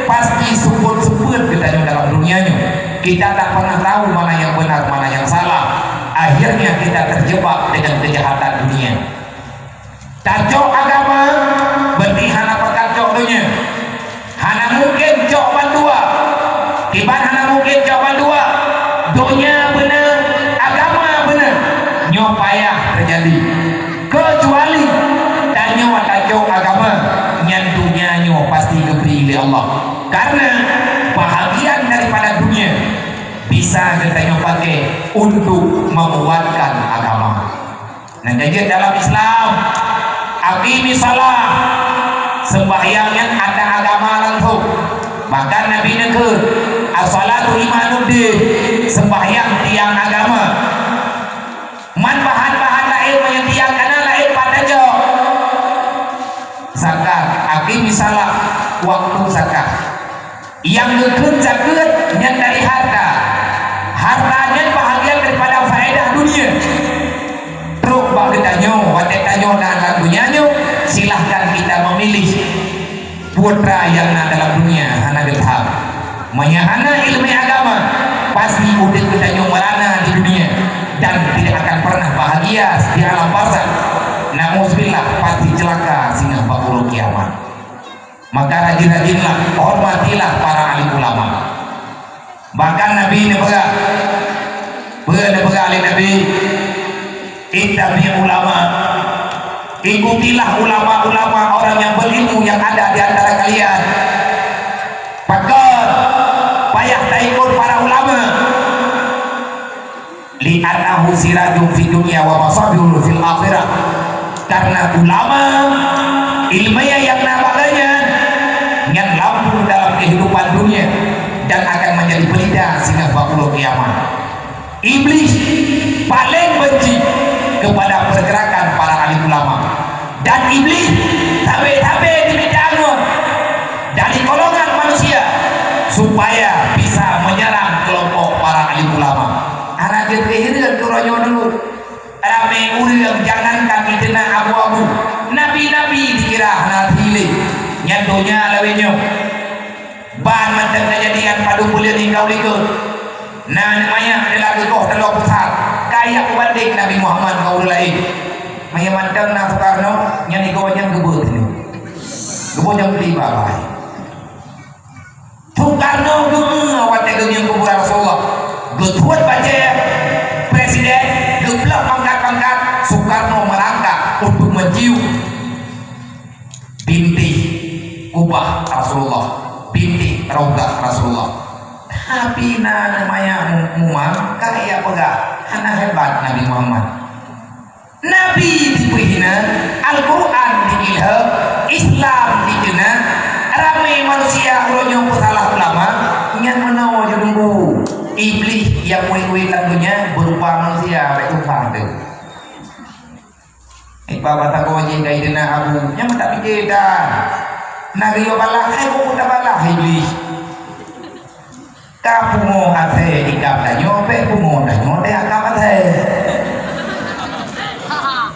pasti seupôt-seupôt geutanyoe dalam dunia nyoe. Kita tak pernah tahu mana yang benar, mana yang salah. Akhirnya kita terjebak dengan kejahatan dunia. Tacok agama, berarti hana pakat cok donya. Hana mungken cok bandua. Kiban hana mungken cok bandua. Donya beuna, agama beuna. Nyoe payah teujadi. Keucuali tanyoe tacok agama, nyan donya nyoe pasti geubri lé Allah. Karena bahagian daripada dunia bisa geutanyoe pakai untuk menguatkan agama. Nah, jadi dalam Islam, aqimis shalah, sembahyang nyan ata agama langsung. Bahkan Nabi neukheun, "As-shalatu imaduddin," sembahyang tiang agama. Man bahan-bahan laén meunyoe tiang kana laén pat tajok. Zakat, aqimis shalah, waktu zakat. Nyang geukheun zakeuet nyan dari harta. Harta nyan bahagian daripada faedah dunia. Trok bak geutanyoe, watée tanyoe na lam donya nyoe, silahkan kita memilih putra nyang na dalam dunia hana geutham. Meunyoe hana iéleumé agama, pasti udeb geutanyoe meurana di dunia dan tidak akan pernah bahagia. Iya, di alam barzakh, na'udzubillah, pasti ceulaka singoh bak uroe kiamat. Maka rajin-rajinlah, hormatilah para alim ulama. Bahkan Nabi neupeugah, peue neupeugah lé Nabi, "Ittabi'u ulama, ikutilah ulama-ulama, orang yang berilmu yang ada di antara kalian." Pakon payah taikot para ulama? "Li'annahu sirajun fid dunya wa masabihun fil akhirah." Karena ulama, ilmiah nyang na bak gobnyan, nyan lampu dalam kehidupan dunia dan akan menjadi pelita singoh bak uroe kiamat. Iblis paling benci kepada pergerakan para alim ulama. Dan Iblis sabe-sabe jimita angon dari golongan manusia supaya bisa menyerang kelompok para alim ulama. Hana jeuet keu hireuen keu uroe nyoe dulu. Ramé ureuëng, jangankan di teunang abu-abu, nabi-nabi dikira hana lé. Nyan donya lawét nyoe. Ban mantong keujadian padub buleuen nibak likot. Na aneuk manyak adalah geugoh taloe pusat, kaya peubandeng Nabi Muhammad ngon ureuëng laén. Meunyoe mantong na Soekarno, nyan igoe nyan geubeuet nyoe. Geubeuet nyan beli babai. Soekarno geungeue watée geungieng kuburan Rasulullah. Geutuot bajée presiden, geublok pangkat-pangkat, Soekarno meurangkak untuk mencium bintih kubah Rasulullah, bintih raudhah Rasulullah. Tapi na aneuk manyak mu-, mumat, ka jijak peugah, hana hebat Nabi Muhammad. Nabi dipeuhina, Al-Quran diilham, Islam diceuna, ramé manusia uroe nyoe peusalah ulama, nyan meunoe jeuet teungku. Iblih nyang wét-wét lam donya beurupa manusia, bék tumpang teuh. Iba bata goe jih gai dena abu, nyang meutak pike dan na geuyue balah, hai buku tabalah Iblih. Ka pungo asée ikab tanyoe, bék pungo tanyoe teuh akab asée.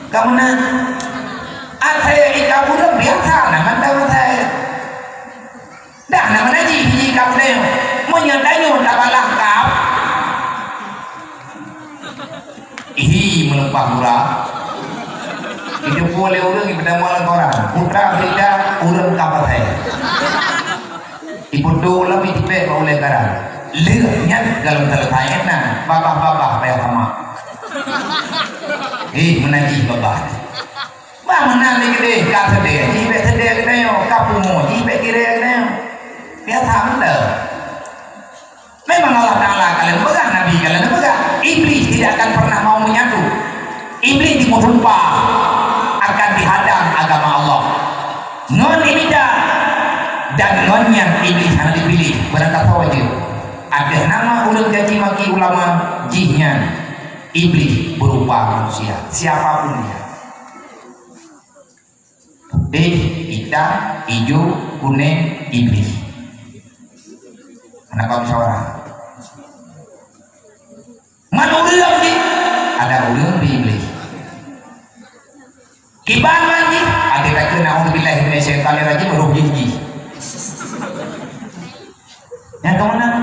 Ka meunan, asée ikab ureuëng biasa na mantong asée. Dah na meunan jih ikab tanyoe. Meunyoe tanyoe tabalah kab, ihi meuleupah gura. Jiteupeue lé ureuëng, jipeutamong lam koran, putra beurita ureuëng kab asée. Iputo lom itipék bak ulée garam. Lheueh nyan galom teuletai nan babah-babah payah sama. Eh, meunan jih babah. Bah meunan lé keudeh, ka seudeh jih bék seudeh geutanyoe, ka pungo jih bék kirée geutanyoe. Biasa mantong. Memang Allah Taala ka lheueh peugah, Nabi ka lheueh peugah, Iblih tidak akan pernah mau menyatu. Iblih jimeusumpah akan dihadang agama Allah. Ngon imita dan ngon nyan Iblih hana jipiléh, beurangkasoe jeuet. Ateueh nama ulôn caci maki ulama, jihnyan Iblih beurupa manusia, siapa pun dia. Putéh, itam, ijo, kunéng, Iblih. Hana ka musyawarah. Man ureuëng jih, ada ureuëng di Iblih. Kiban man jih, ada takheun, "A'udzubillahi minasyaitonirrajim," roh jih jih. Nyang ka meunan,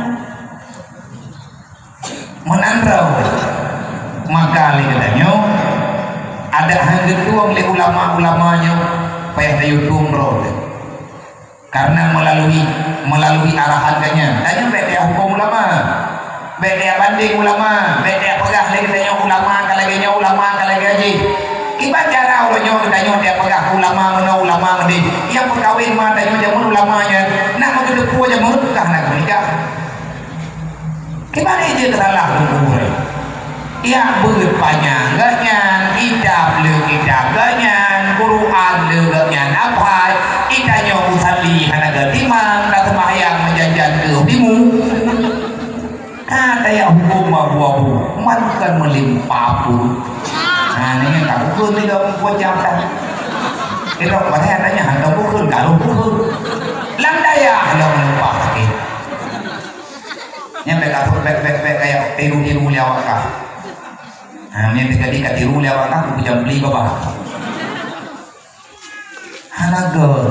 meunan droe. Maka lé geutanyoe, adak han geutueng lé ulama-ulama nyoe, payah tayue tueng droe. Karena melalui, melalui arahan geuh nyan, tanyoe bék teuhukôm ulama. Bék teuh bandeng ulama, bék teuh peugah lé geutanyoe ulama ka lagée nyoe, ulama ka lagée jih. Kiban cara uroe nyoe geutanyoe teuh peugah ulama meunoe, ulama meudeh. Nyang peukawen ma tanyoe jameun ulama nyan, nak meugeudeupu jameun ka hana geumeujak. Kiban jih teusalah lôn ureuëng. Yak beuet panyang geuh nyan, kitab le kitab geuh nyan, Quran le geuh nyan apai. Geutanyoe musalli hana geutimang, ka seumahyang meujanjan keu timu. Ka taya hukôm abu-abu, man bukan meulimpah pun. Nah, ini kan tak ukur ni dong, buat jam dah. Kita pada tanya, hantar ukur, galuh ukur. Lam daya, lam meulimpah sakit. Nyan bék ka, bék, bék, bék kaya tiru-tiru lé awak kah. Ha, nyan teuka di ka tiru lé awak kah, ku peujam beli babah. Hana gét,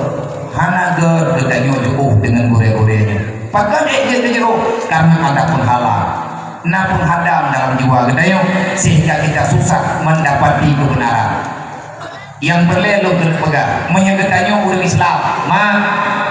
hana gét geutanyoe jiôh deungon gurée-gurée nyan. Pakon ék jeuet keu jiôh? Karena ada penghalang. Na penghadang dalam jiwa geutanyoe sehingga kita susah mendapati kebenaran. Nyang peureulée lôn keuneuk peugah, meunyoe geutanyoe ureuëng Islam, ma,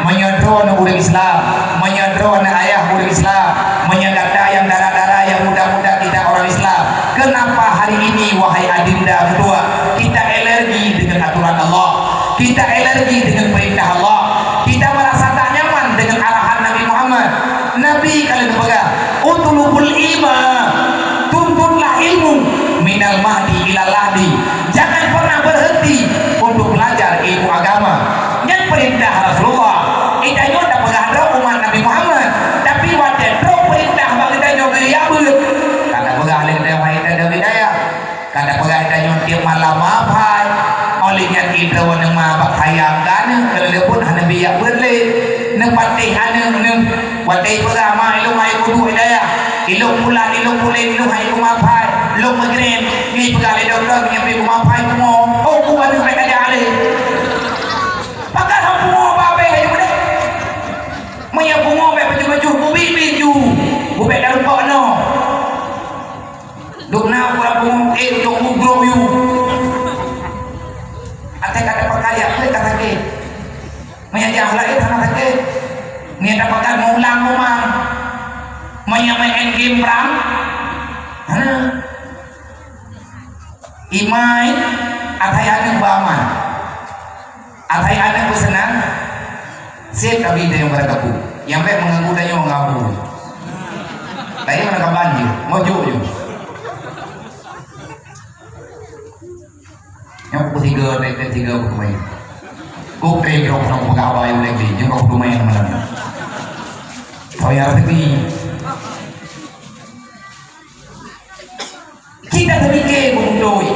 meunyoe droeneuh ureuëng Islam, meunyoe droeneuh ayah ureuëng Islam, meunyoe gata nyang dara-dara nyang muda-muda kita orang Islam, kenapa hari ini wahai adinda meutuah, kita alergi dengan aturan Allah, kita alergi dengan perintah Allah, kita merasa tak nyaman dengan arahan Nabi Muhammad? Nabi ka lheueh geupeugah, "Utlubul ilma, tuntutlah ilmu, minal mahdi ilal lahdi." Jangan pernah berhenti untuk belajar ilmu agama. Nyan perintah Rasulullah. Geutanyoe tapeugah droe umat Nabi Muhammad, tapi watée droe perintah bak geutanyoe geuyue jak beuet. Ka tapeugah lé geutanyoe hai teuga bidayah. Ka tapeugah tanyoe tiep malam meuhai. Óh lheueh nyan droeneuh ma bak hayam geutanyoe keu leuleubot hana bijak beuet lé. Neupatéh aneuëk neuh. Watée peugah ma ilong hai kudu hidayah. Ilong bulan, ilong bulan, ilong hai kumaphai. Ilong meugrem. Nyoe peugah lé dokto nyoe pi kumaphai kumo. Oh, ku aneuëk bék kajak lé. Pakon hom kumo babeh ayu deh. Meunyoe kumo bék baju-baju kubi-biju. Kubék dalam kok no. Duk na uroe pungo, eh, ujong ugroe yue. Até ka dapat kaya, peue ka sakét. Meunyo jak laén hana sakét. Meunyo dapat kan meuulang umang. Meunyo main game perang. Hana. Imai, atai aneuëk bama. Atai aneuëk beuseunang, seb tabi tanyoe bak kabu. Nyang bék meuganggu tanyoe ngon abu. Tanyoe na kaban jih, mojok jih. Nyang pukul tiga, tiga, tiga pukul main. Kok trek rok nak peugah apa yang lagi, nyang rok pukul main malam. Kau yang rezeki. Kita teupike beutôi,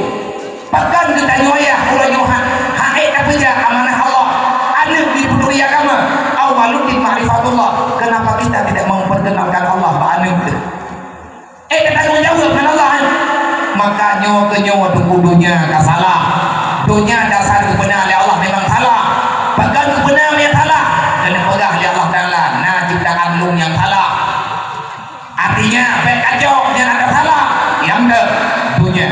pakon geutanyoe ayah uroe nyoe han, han ék tapeujak amanah Allah, aneuëk jipeuturi agama, awwaluddin ma'rifatullah. Kenapa kita tidak memperkenalkan Allah bak aneuëk teuh? Eh, tatanggong jaweueb ngon Allah, eh? Maka nyoe keu nyoe teungku donya ka salah. Donya dasar geupeuna lé Allah memang salah. Pakon geupeuna nyang salah? Keuneuk peugah lé Allah Taala, na ciptaan lôn nyang salah. Artinya, bék kacok nyang ada salah. Nyang deuh, dunia.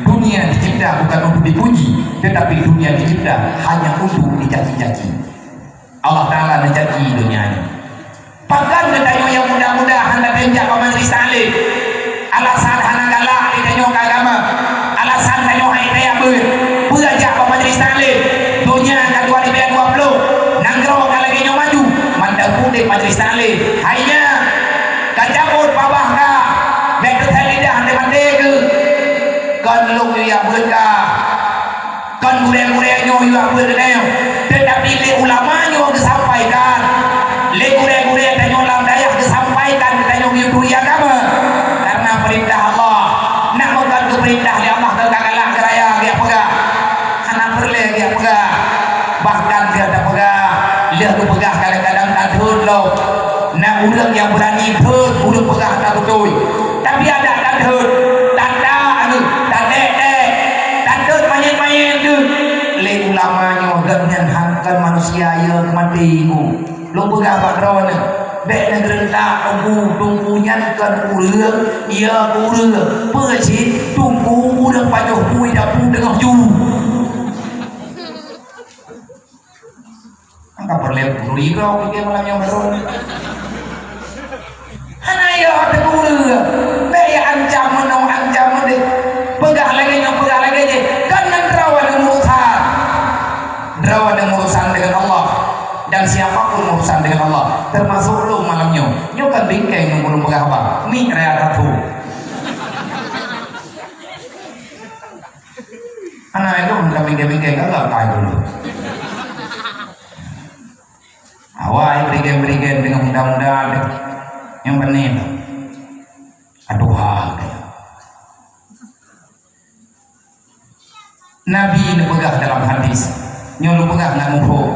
Dunia dicipta bukan untuk dipuji, tetapi dunia dicipta hanya untuk dicaci-caci. Allah Taala neucaci dunia nyoe. Pakon geutanyoe nyang muda-muda hana tém jak bak majlis taklim? Alasan hana galak geutanyoe keu agama. Alasan tanyoe hai teuyak beuet. Peue jak bak majlis taklim? Dunia ka dua ribu dua puluh, nanggroe ka lagée nyoe maju, mantong udeb majlis taklim. Hai nyan, ka cabot babah ka, bék teuthai lidah maté-maté keuh. Kon lôn yue jak beuet ka, kon gurée-gurée nyoe yue jak beuet keunoe, teutapi lé ulama nyoe geusampaikan, lé gurée-gurée tanyoe lam dayah geusampaikan keu tanyoe geuturi agama. Karena peurintah Allah, nak meukat geupeurintah lé Allah keu ka galak geuraya geujak peugah. Hana peureulée geujak peugah. Bahkan geujak tapeugah, lheueh geupeugah kadang-kadang tathot lom. Na ureuëng nyang beurani thot ureuëng peugah hana beutôi. Tapi adak tathot, tata aneuëk, tadek-dek, tathot manyét-manyét deuh. Lé ulama nyoe geuhnyan han kon manusia, ya, meumaté ku. Lôn peugah bak droeneuh, bék neugeureuntak teungku, teungku nyan kon ureuëng, ya, ureuëng. Peue cit teungku ureuëng pajoh bui dapu teungoh ju. Angka peureulée peuturi droe pike malam nyoe baroe. Hana yoh teupeue. Bék ya ancam meunoe, ancam meudeh. Peugah lagée nyoe, peugah lagée jih. Kan ngon droe ada urusan. Droe ada urusan dengan Allah. Dan siapa pun urusan dengan Allah, termasuk lôn malam nyoe. Nyoe kan bingkeng ngon ulôn peugah haba. Mik raya tahu. Hana ilôn ka bingkeng-bingkeng, ka gak kai dulu. Awai berigen-berigen dengan muda-muda nyang beuni tu. Aduh, ha. Nabi neupeugah dalam hadis, nyoe lôn peugah ngon muphom.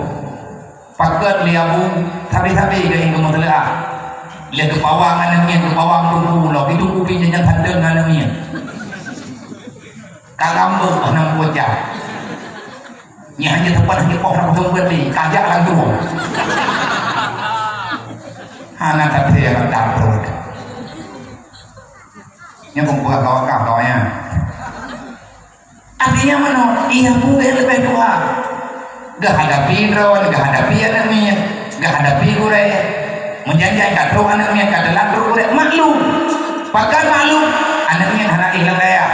Pakon lé Abu, sabe-sabe geuh ingkeu meuteuleuah. Lé geupawang aneuk miet, geupawang teungku ulo, di teungku pih nyang tandon aneuk miet. Ka lambok hana meukucah. Nyan hanya teumpat hanya poh nak beutôi beuet lé, kajak lam tuwoe. Hana tathé lam dapur. Nyoe peugah ka wakaf doa nyan. Artinya meunoe, iya bukan leubeh tuha. Geuhadapi droe, geuhadapi aneuk miet, geuhadapi gurée. Meujan-jan ka trok aneuk miet, ka teulat trok gurée, maklum. Pakon maklum? Aneuk miet hana éh lam dayah.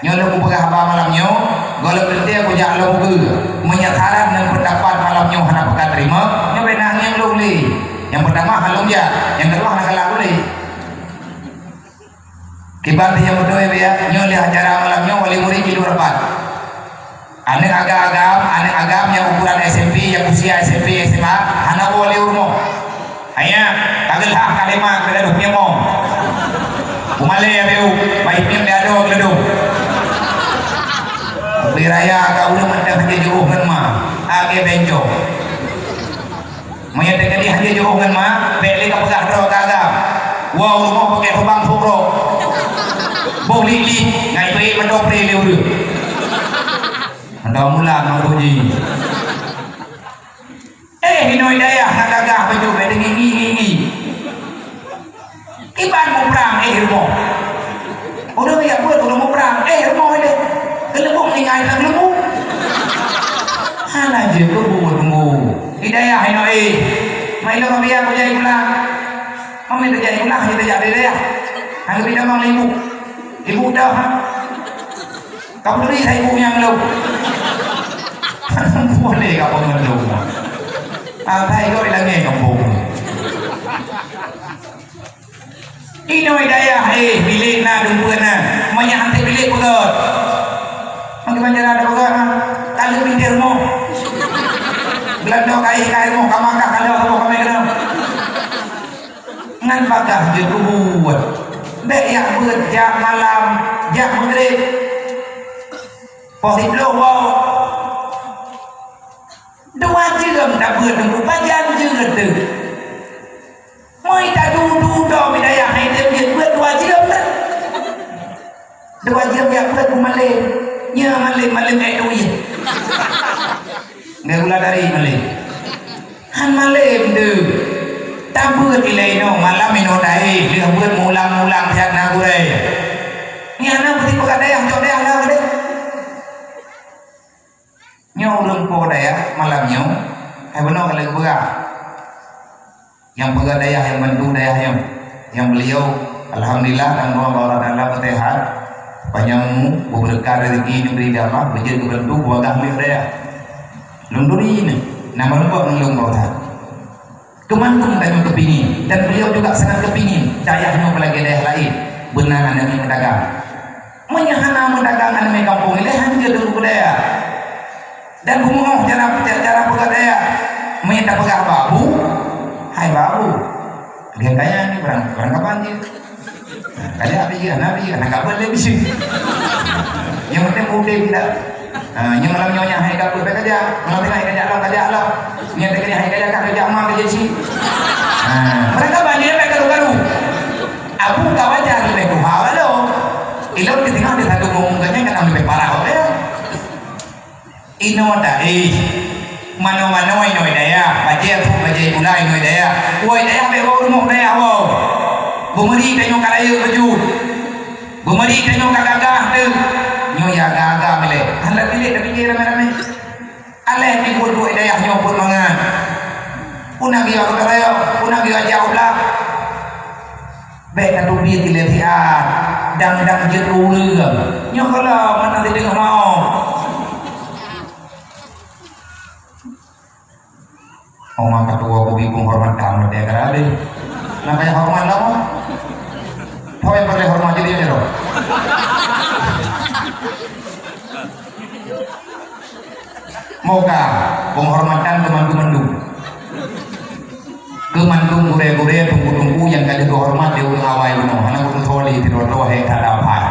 Nyoe lôn kupeugah haba malam nyoe, gohlom teuntée kujak lôn ukeue. Meunyoe saran ngon peundapat malam nyoe hana peukateurimong, nyoe bèk na angén lôn lé. Nyang peutama hana lôn jak, nyang keudua hana galak lôn lé. Kiban nyang beutôi ya, nyoe lé acara malam nyoe wali murid jidong rapat. Aneuk agam-agam, aneuk agam nyang ukuran S M P, nyang usia S M P, S M A, hana woe lé u rumoh. Hanya, ka geulhah ka lima, ka gadoh nyemong. Peumalée ya beu, baik pim lé adoe geudong. Bui raya ka ureueng mantong hana jiôh ngon ma, agée bencong. Meunyoe teukeudi hana jiôh ngon ma, bèk lé ka peugah droe ka agam. Woe u rumoh peuke tubang pukro. Boh lik-lik, ngai peuék meudopré lé ureueng. Mantong mula ngon uji. Eh, inoe dayah na gagah baju, bèk teungi ngi, ngi, ngi. Kiban muprang, eh, rumoh. Ureueng jak beuet, ureueng muprang, eh, rumoh deh. Keuleubuk tinggai lam keuleubuk. Hana jeuet keu buet tunggu. Di dayah inoe, eh. Mai lom biar kujak pulang. Mami terjadi pulang, kita jak di dayah. Hana bida mang ibu. Ibu dah, ha? Kamu beri saya ibu nyang lom. Boleh ka pengelom. Ah, saya kau lagi kampung. Inoe dayah, eh, bilék na, dumpeue na. Meunyo hana bilék peugöt. Bagaimana cara ada peugöt, ha? Kalau pintir mo. Belanda kai, kai mo, ka Makkah, kalau apa kami kena. Ngan bagah jeuet keu buet. Bèk jak beuet, jak malam, jak meugréb. Poh siplôh woe. Dua jeuem tabeuet teungku, pajan jeuet teuh. Moi tadu-du dom hidayah hai tem jeuet beuet dua jeuem dah. Dua jeuem jak beuet ku malém. Nyoe malém, malém ék turi. Nggak gula dari malém. Han malém deuh. Tabeuet ilée inoe malam inoe dayah, lheueh beuet mulang-mulang siat na gurée. Nyan na peuti peugah dayah, cok dayah na geude. Nyoe ureueng po dayah malam nyoe, hai bunoe ka lheueh geupeugah. Nyang peugah dayah, nyang bantu dayah nyoe, nyang beliau, alhamdulillah, dan doa bak Allah Taala beuseuhat, panjang umu, beubeureukat rezeki, neubri di Allah, beujeuet geubantu, beuagah lé dayah. Lôn turi nyoe, na meureumpok ngon lôn bak Allah. Keumandum tanyoe keupingin, dan beliau juga sangat keupingin dayah nyoe peulagée dayah laén, beuna aneuk miet meudagang. Meunyoe hana meudagang aneuk miet gampông ilée, han jeuet teungku dayah. Dan beumeu'oh cara, cara peugah dayah. Meunyoe tapeugah babu, hai babu. Lagée kaya ni barang, barang kaban jih. Ka jak pih, hana pih, hana kaban lé bisi. Nyang penting udeb dak. Ha, nyang malam nyoe nyan hai ka beuet ka jak. Malam teungoh hai ka jak lom, ka jak lom. Nyang teungoh hai ka jak ka jak ma ka jak cit. Ha, barang kaban jih bèk karu-karu. Abu ka wajar leubeh tuha lom. Ilôn di teungoh di satu ngomong ka nyan ka leubeh parah lom ya. Inoe dayah, manoe-manoe inoe dayah, bajée pun bajée gula inoe dayah. Woe dayah bèk woe rumoh dayah woe. Beumeuri tanyoe ka rayeuk baju. Beumeuri tanyoe ka gagah teuh. Nyoe ya gagah milée. Hana piléh tapi jih ramé-ramé. Aléh pih buet-buet dayah nyoe buet mangat. Puna geuh ka rayeuk, puna geuh jak u blah. Bèk tateubiet ilée siat, dang-dang jeuet ureueng. Nyoe kala meunan sideungoe maoh. Oma katuwo kubi penghormatan merdeka habéh. Nah, kaya hormat lama. Tahu yang paling hormat jadi ya, Roh? Moga penghormatan keu mandum-mandum. Keu mandum gurée-gurée, teungku-teungku nyang ka lheueh geuhoreumat lé ureueng awai bunoe, hana geututoe lé sidroe-droe hai that dapat.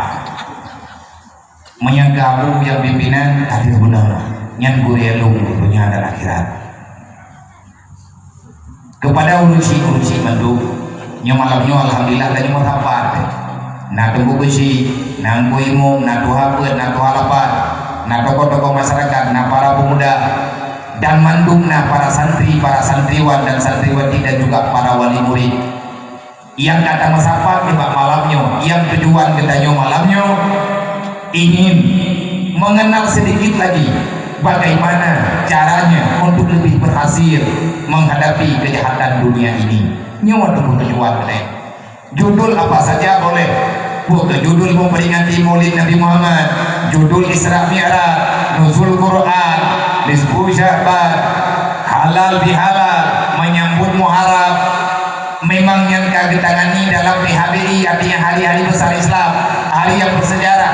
Meunyoe gabung nyang pimpinan, ka lheueh bunoe, nyan gurée lôn donya dan akhirat. Keupada ureueng chik-ureueng chik mandum, nyoe malam nyoe alhamdulillah laju meusapat. Na Teungku Beusi, na Teungku Imum, na Tuha Peuet, na Tuha Lapan, na tokoh-tokoh masyarakat, na para pemuda, dan mandum na para santri, para santriwan dan santriwati dan juga para wali murid. Nyang ka tameusapat nibak malam nyoe, nyang tujuan geutanyoe malam nyoe, ingin mengenal sedikit lagi bagaimana caranya untuk lebih berhasil menghadapi kejahatan dunia ini. Nyoe teungku tujuan geutanyoe. Judul apa saja boleh. Buka judul memperingati Maulid Nabi Muhammad, judul Isra Mi'raj, Nuzul Quran, Nisfu Sya'ban, halal bihalal, menyambut Muharram. Memang nyang ka geutangani dalam P H B I, artinya hari-hari besar Islam, hari yang bersejarah.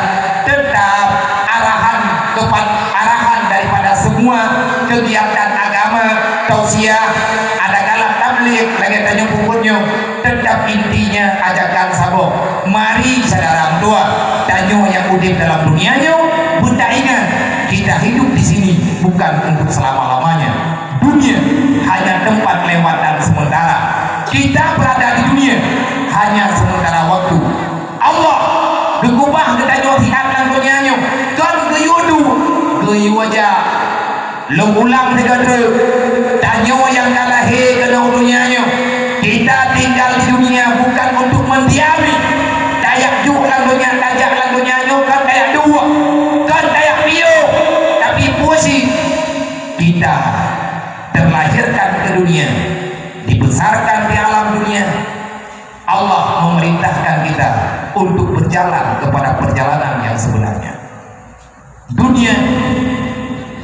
Tetap arahan kepa-, arahan daripada semua kegiatan agama, tausiah, ada kalak tabligh, lagèe tanyoe peubuet nyoe, tetap intinya ajakan saboh. Mari syedara meutuah, tanyoe nyang udép dalam dunia nyoe, beutaingat, kita hidup di sini bukan untuk selama-lamanya. Dunia hanya tempat lewatan sementara. Kita berada di dunia hanya sementara waktu. Allah geukubah geutanyoe siat lam donya nyoe, kon geuyue duek, geuyue jak. Lôn ulang sigoe treuk, tanyoe nyang ka lahé keunoe u donya nyoe, kita tinggal di dunia bukan untuk mendiami. Tajak duek lam donya, tajak lam donya nyoe kon tajak duek, kon tajak piôh, tapi peue cit, kita terlahirkan ke dunia, dibesarkan di alam dunia, Allah memerintahkan kita untuk berjalan kepada perjalanan yang sebenarnya. Dunia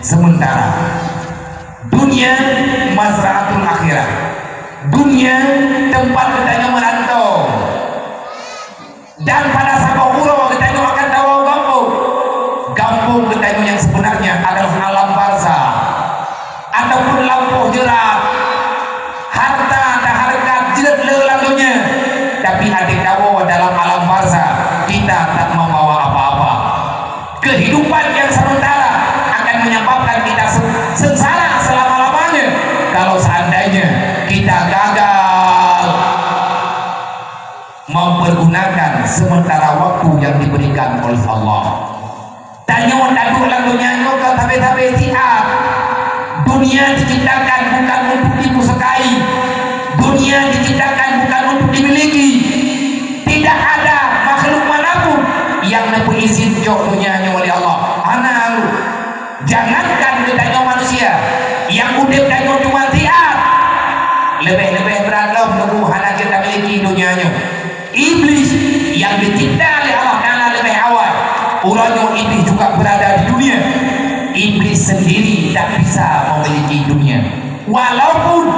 sementara. Dunia mazra'atul akhirah. Dunia tempat geutanyoe merantau. Dan pada saboh uroe geutanyoe akan tawoe u gampông. Gampông geutanyoe nyang sebenarnya adalah alam barzakh ataupun lampôh jeurat. Harta dan hareukat jeuet le lam donya, tapi até tawoe dalam alam barzakh, kita tak membawa apa-apa. Kehidupan yang sementara akan menyebabkan kita se-, sengsara selama-lamanya kalau seandainya kita gagal mempergunakan sementara waktu yang diberikan oleh Allah. Tanyoe taduek lam donya nyoe kon sabe-sabe siat. Dunia diciptakan bukan untuk dipusukai. Dunia diciptakan bukan untuk dimiliki. Tidak ada makhluk manapun yang neupeuizin jok donya nyoe lé Allah. Hana. Jangankan geutanyoe manusia, nyang udép tanyoe cuma siat. Leubeh-leubeh brat lom neubeuh hana jeuet tamiliki donya nyoe. Iblih nyang geucipta lé Allah Taala leubeh awai, uroe nyoe Iblih juga berada di dunia. Iblih sendiri tak bisa memiliki dunia. Walaupun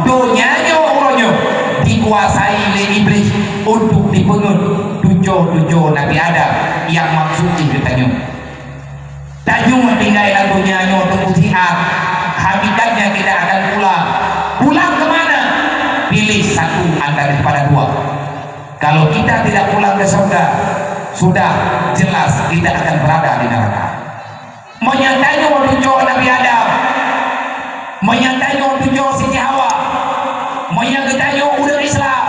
donya nyoe uroe nyoe dikuasai lé Iblih untuk dipeungeut tujoh-tujoh Nabi Adam nyang maksud jih geutanyoe. Tanyoe tinggai lam donya nyoe teungku siat, hakikatnya kita akan pulang. Pulang ke mana? Pilih satu antara daripada dua. Kalau kita tidak pulang ke surga, sudah jelas kita akan berada di neraka. Meunyo tanyoe tujoh Nabi Adam, meunyo tanyoe tujoh Siti Hawa, meunyo geutanyoe ureuëng Islam,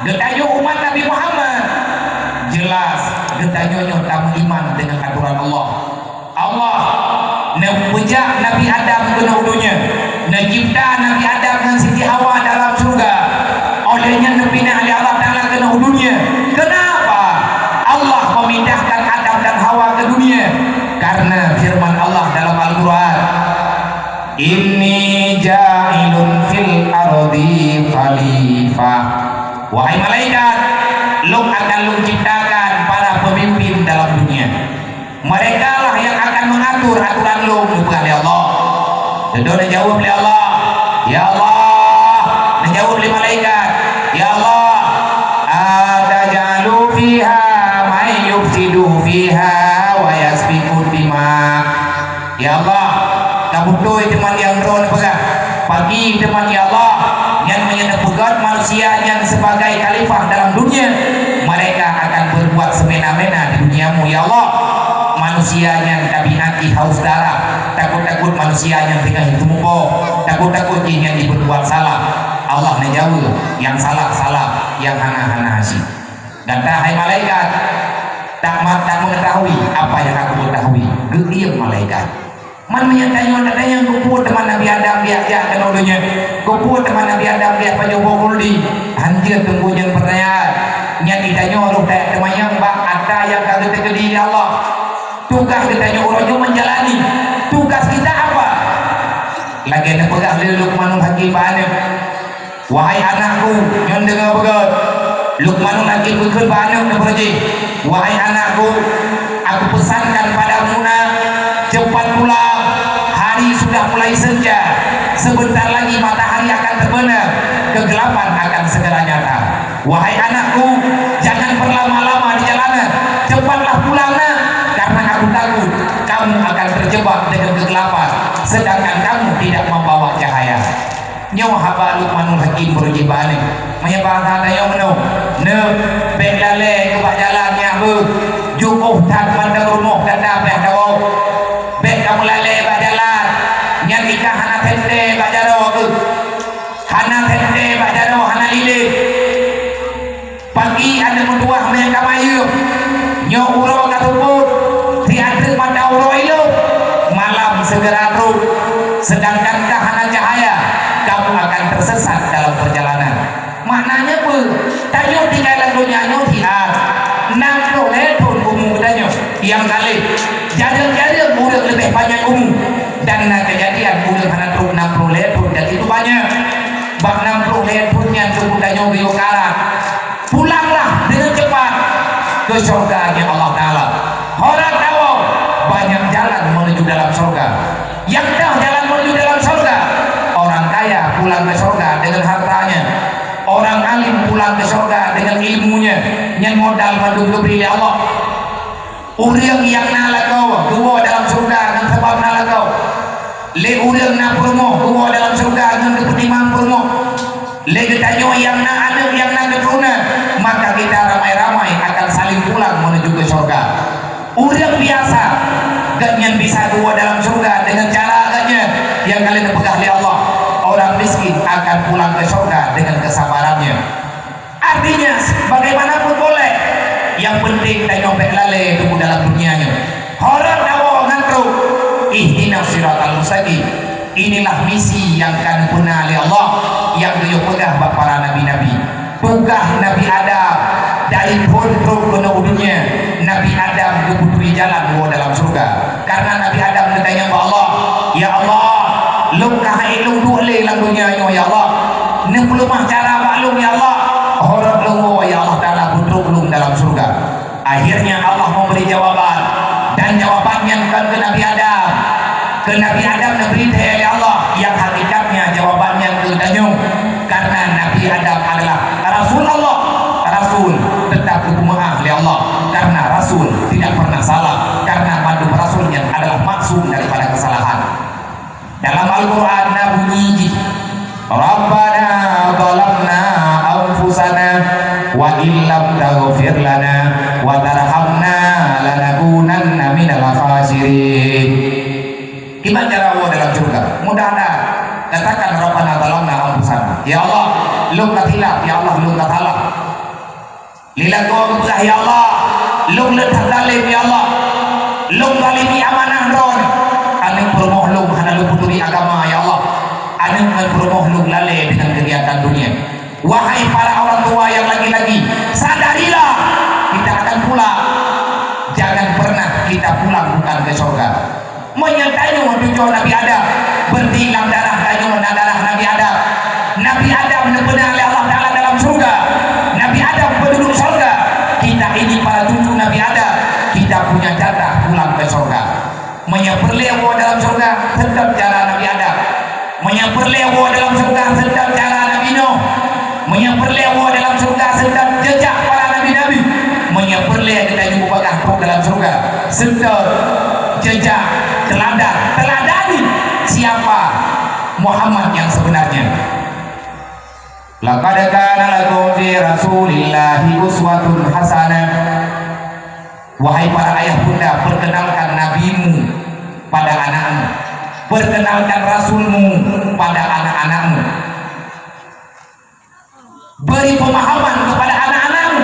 geutanyoe umat Nabi Muhammad, jelas geutanyoe nyoe tameuiman deungon atoran Allah. Allah neupeujak Nabi Adam keunoe u donya, neucipta Nabi Adam ngon Siti Hawa dalam syeuruga. Óh lheueh nyan neupinah lé Allah Taala keunoe u donya. Kenapa Allah memindahkan Adam dan Hawa ke dunia? Karena firman Allah dalam Al-Quran, "Inni ja'ilun fil ardi khalifah." Wahai malaikat, Lôn akan Lôn ciptakan para pemimpin dalam dunia. Mereka lah yang akan mengatur aturan Lôn, geupeugah lé Allah. Dudoe neujaweueb lé Allah, "Ya Allah," neujaweueb lé malaikat, "Ya Allah, ataj'alu fiha may yufsidu fiha wa yasfiku dima." Ya Allah, kabeutôi teuma nyang droe neupeugah, pagi teuma ya Allah, nyan meunyoe neupeugét manusia nyan sebagai khalifah dalam dunia, mereka akan berbuat semena-mena di duniamu, ya Allah. Manusia nyan tabinaki haus darah, takot-takot manusia nyan teungoh jitumpo, takot-takot jih nyan jiberbuat salah. Allah neujaweueb, nyang salah, salah, nyang hana, hana cit. Gata, hai malaikat, tak ma-, tak mengetahui apa yang aku ketahui. Geudiem malaikat. Man meunyoe tanyoe, tanyoe keupeue teuma Nabi Adam geujak keunoe donya? Keupeue teuma Nabi Adam geujak pajoh boh khuldi? Hanjeuet teungku nyang peurtanyaan, nyan geutanyoe roh tajak teumanyong bak atra nyang ka geuteukeudi lé Allah. Tugaih geutanyoe uroe nyoe meujalani. Tugaih kita apa? Lagée neupeugah lé Luqmanul Hakim bak aneuëk, "Wahai anakku," nyoe deungoe beugét, Luqmanul Hakim geukheun bak aneuëk neupeureuji, "Wahai anakku, aku pesankan padamu nak, cepat pulang, hari sudah mulai senja, sebentar lagi matahari akan terbenam, kegelapan akan segera nyata. Wahai anakku, jangan berlama-lama di jalanan, cepatlah pulang nak, karena aku takut kamu akan terjebak dengan kegelapan, sedangkan kamu tidak membawa cahaya." Nyoe haba Luqmanul Hakim beureuji bak aneuëk. Meunyoe bahasa tanyoe meunoe, "Neuëk, bék lalée keu bak jalan nyak beuh. Jukôh that mantong rumoh gata péh dawoe. Bék kamoe lalée bak jalan, nyan ikan hana teuntée bak jaroe keuh. Hana teuntée bak jaroe, hana liléh. Pagi aneuëk meutuwah mé ka mayeuem, nyoe uroe ka teupot, siat teuk mata uroe ilop, malam segera trok. Sedangkan ka hana cahaya, kamu akan tersesat dalam perjalanan." Maknanya peue? Tanyoe tinggai lam donya nyoe siat, nam ploh lhée thon umu geutanyoe. Nyang ka lheueh, jareueng-jareueng ureuëng leubeh panyang umu, dan na keujadian ureuëng hana trok nam ploh lhée thon, dan itu banyak. Bak nam ploh lhée thon nyan tubuh tanyoe geuyue karat. Pulanglah dengan cepat ke syurga-Nya Allah Taala. Horat dawoe, banyak jalan menuju dalam syurga. Nyang deuh jalan menuju dalam syurga, orang kaya pulang ke syurga dengan hartanya. Orang alim pulang ke syurga dengan ilmunya. Nyan modal mandum geubri lé Allah. Ureuëng nyang na lakoe geuwoe dalam syurga ngon sabab na lakoe. Lé ureuëng na peurumoh geuwoe dalam syurga ngon geupeutimang peurumoh. Lé geutanyoe nyang na aneuëk nyang na keuturonan, maka kita ramai-ramai akan saling pulang menuju ke syurga. Ureuëng biasa, gobnyan bisa geuwoe dalam syurga dengan cara gobnyan nyang ka lheueh neupeugah lé Allah. Orang miskin akan pulang ke syurga dengan kesabarannya. Artinya, bagaimanapun boleh, yang penting tanyoe bék lalée teungku dalam dunia nyoe. Horat dawoe ngon trok, ihdinas siratal mustaqim. Inilah misi nyang ka neupeuna lé Allah nyang geuyue peugah bak para nabi-nabi. Tugaih Nabi Adam dari phon trok keunoe u dunia, Nabi Adam geupeuturi jalan woe dalam syurga. Karena Nabi Adam geutanyong bak Allah, "Ya Allah, lôn ka han ék lôn duek lé lam donya nyoe, ya Allah. Neupeuleumah cara bak lôn, ya Allah. Horot lôn woe, ya Allah Taala, peutrok lôn dalam syurga." Akhirnya Allah memberi jawaban, dan jawaban nyan kon keu Nabi Adam. Keu Nabi Adam neubri thée lé Allah, nyang hakikatnya jawaban nyan keu geutanyoe. Karena Nabi Adam adalah Rasul Allah, Rasul tetap geupeumaáf lé Allah, karena Rasul tidak pernah salah, karena mandum Rasul nyan adalah maksum daripada kesalahan. Dalam Al-Quran na bunyi jih, "Rabbana zalamna anfusana wa illam taghfir lana wa tarhamna lanakunanna minal khasirin." Kiban cara woe dalam syurga? Mudah that. Katakan, "Rabbana zalamna anfusana." Ya Allah, lôn ka silap, ya Allah, lôn ka salah. Lé lagoe geupeugah, "Ya Allah, lôn le that zalem, ya Allah. Lôn zalimi amanah droe. Aneuëk peurumoh lôn hana lôn peuturi agama, ya Allah. Aneuëk ngon peurumoh lôn lalée deungon keugiatan dunia." Wahai para orang tua yang laki-laki, sadarilah, kita akan pulang. Jangan pernah kita pulang bukan ke syurga. Meunyoe tanyoe tujoh Nabi Adam, berarti lam darah tanyoe na darah Nabi Adam. Nabi Adam neupeuna lé Allah Taala dalam syurga. Nabi Adam penduduk syurga. Kita ini para cucu Nabi Adam, kita punya jatah pulang ke syurga. Meunyoe peureulée woe dalam syurga, seutôt cara Nabi Adam. Meunyoe peureulée woe dalam syurga, seutôt cara Nabi Nuh. Meunyoe peureulée woe dalam syurga, seutôt jeujak para nabi-nabi. Meunyoe peureulée geutanyoe beubagah trok dalam syurga, seutôt jeujak, teuladan, teuladani siapa Muhammad yang sebenarnya. Laqad kana lakum fi Rasulillahi uswatun hasanah. Wahai para ayah bunda, perkenalkan nabimu pada anakmu. Perkenalkan rasulmu pada anak-anakmu. Beri pemahaman kepada anak-anakmu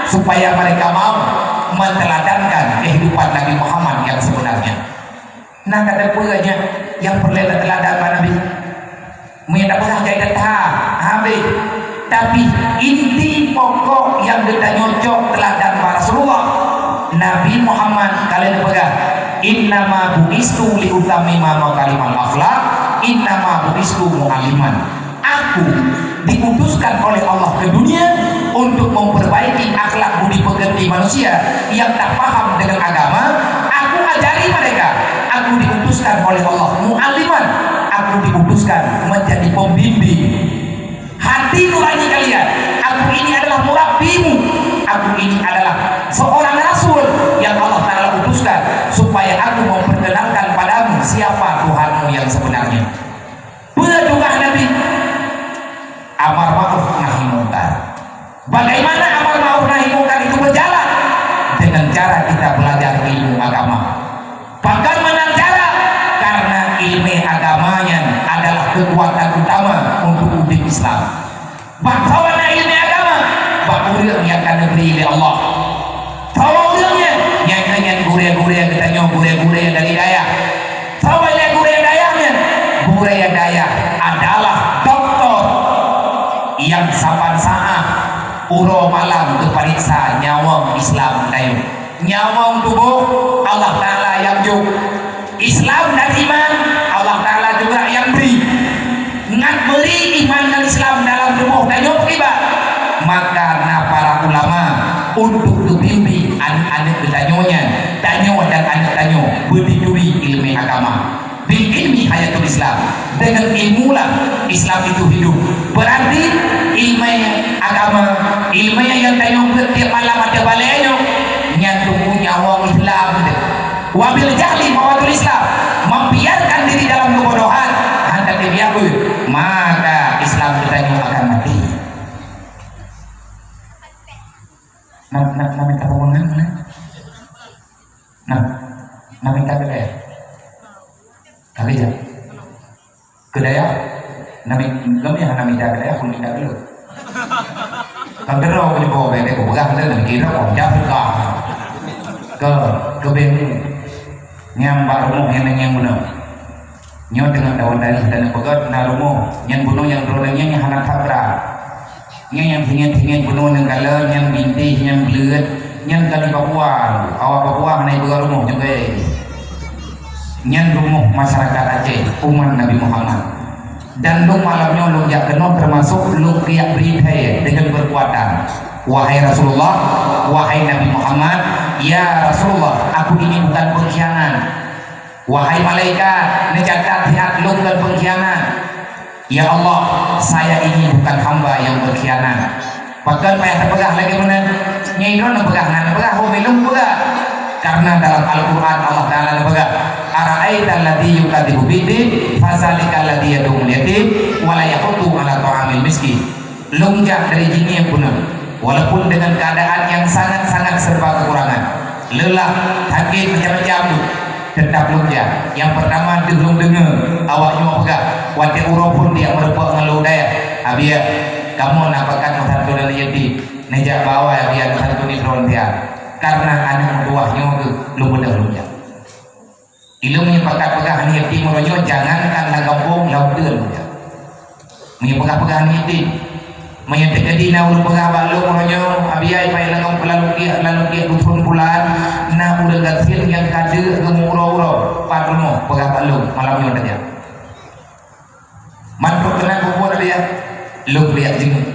supaya mereka mau menteladankan kehidupan Nabi Muhammad yang sebenarnya. Nah, kata peue nyan nyang peureulée tateuladan bak Nabi? Meunyoe tapeugah jai that, habéh. Tapi inti pokok nyang geutanyoe cok teuladan bak Rasulullah, Nabi Muhammad ka lheueh neupeugah, "Innama bu'istu liutammima makarimal akhlak, innama bu'istu mu'alliman." Aku diutuskan oleh Allah ke dunia untuk memperbaiki akhlak budi pekerti manusia yang tak paham dengan agama. Aku ajari mereka. Aku diutuskan oleh Allah mu'alliman. Aku diutuskan menjadi pembimbing. Hati nurani kalian, aku ini adalah murabbimu. Aku ini adalah seorang rasul yang Allah Ta'ala utuskan supaya aku memperkenalkan padamu siapa Tuhanmu yang sebenarnya. Peue tugas Nabi? Amar ma'ruf nahi mungkar. Bagaimana amar ma'ruf nahi mungkar itu berjalan? Dengan cara kita belajar ilmu agama. Pakon meunan cara? Karena ilmu agama nyan adalah kekuatan utama untuk umat Islam. Bak sawana ilmu agama, bak ureuëng nyang ka neubri lé Allah. Sawa ureuëng nyan, nyan, nyan gurée-gurée geutanyoe, gurée-gurée dari dayah. Sawa lé gurée dayah nyan, gurée dayah adalah doktor nyang saban saát uroe malam geupareksa nyawöng Islam tanyoe. Nyawöng tuboh Allah Ta'ala nyang jok. Islam dan iman Allah Ta'ala juga nyang bri. Ngat meuri iman dan Islam dalam tuboh tanyoe pakriban, maka na para ulama untuk geubimbing aneuk-aneuk geutanyoe nyan, tanyoe dan aneuk tanyoe beutituri ilmu agama. Bil ilmi hayatul Islam. Dengan ilmulah Islam itu hidup. Berarti ilmu agama, ilmu nyang tanyoe beuet tiep malam ateueh balée nyoe, nyan teungku nyawöng Islam teuh. Wabil jahli mawatul Islam, membiarkan diri dalam kebodohan, hana teubiak beuet, maka Islam geutanyoe akan mati. Na, na, na minta sumbangan, na? Na, na minta keudeh? Ka geujak? Keudeh? Na mi-, kami hana minta keudeh, pun minta dulu. Kan keudroe ku jumpa bèk, bèk ku peugah, na kira ku jak peugah. Ke, ke bèk mu. Nyang bak rumoh nyang nyan bunoe. Nyoe teungoh daun dari dan peugöt na rumoh, nyan bunoe nyang droeneuh nyan hana that brat. Nyan nyang singet-singet bunoe nyang galon, nyang bintéh, nyang bleuet, nyan ka di Papua. Awak Papua hana ipeugah rumoh nyoe. Nyan rumoh masyarakat Aceh, umat Nabi Muhammad. Dan lôn malam nyoe lôn jak keunoe teumasok lôn geujak bri thèe deungon keukuatan. Wahai Rasulullah, wahai Nabi Muhammad, ya Rasulullah, aku ini bukan pengkhianat. Wahai malaikat, neucatat siat lôn kon pengkhianat. Ya Allah, saya ini bukan hamba yang berkhianat. Pakon payah tapeugah lagèe meunan? Nyan droeneuh peugah, na neupeugah, ho, lôn peugah. Karena dalam Al-Quran Allah Ta'ala neupeugah, "Ara'aital ladzi yukadzibu biddin, fazalikal ladzi yad'ul yatim, wa la yahuddu ala ta'amil miskin." Lôn jak dari jih nyoe bunoe, walaupun dengan keadaan yang sangat-sangat serba kekurangan, lelah, sakét, macam-macam tu, tetap lôn jak. Nyang pertama deuh lôn deungoe awak nyoe peugah, watèe uroe phôn tiep meurumpok ngon lôn dayah, "Abiya, kamoe na pakat meusantu aneuk yatim, neujak bak awai abiya neusantuni droeneuh siat." Karena aneuk meutuwah nyoe geuh lôn beudôh lôn jak. Ilôn meunyoe pakat peugah aneuk yatim uroe nyoe, jangankan lam gampông, lam uteuen pun jak. Meunyoe peugah-peugah aneuk yatim, meunyoe teukeudi na ureueng peugah bak lôn uroe nyoe, "Abiya, ipai lam gampông lam uteuen, lam uteuen dusun bulan, na ureueng gasien nyang ka deuk geumeuuroe-uroe, pat rumoh, peugah bak lôn, malam nyoe tajak." Man trok keunan kubuet abiya, lôn keuneuk jingeuet,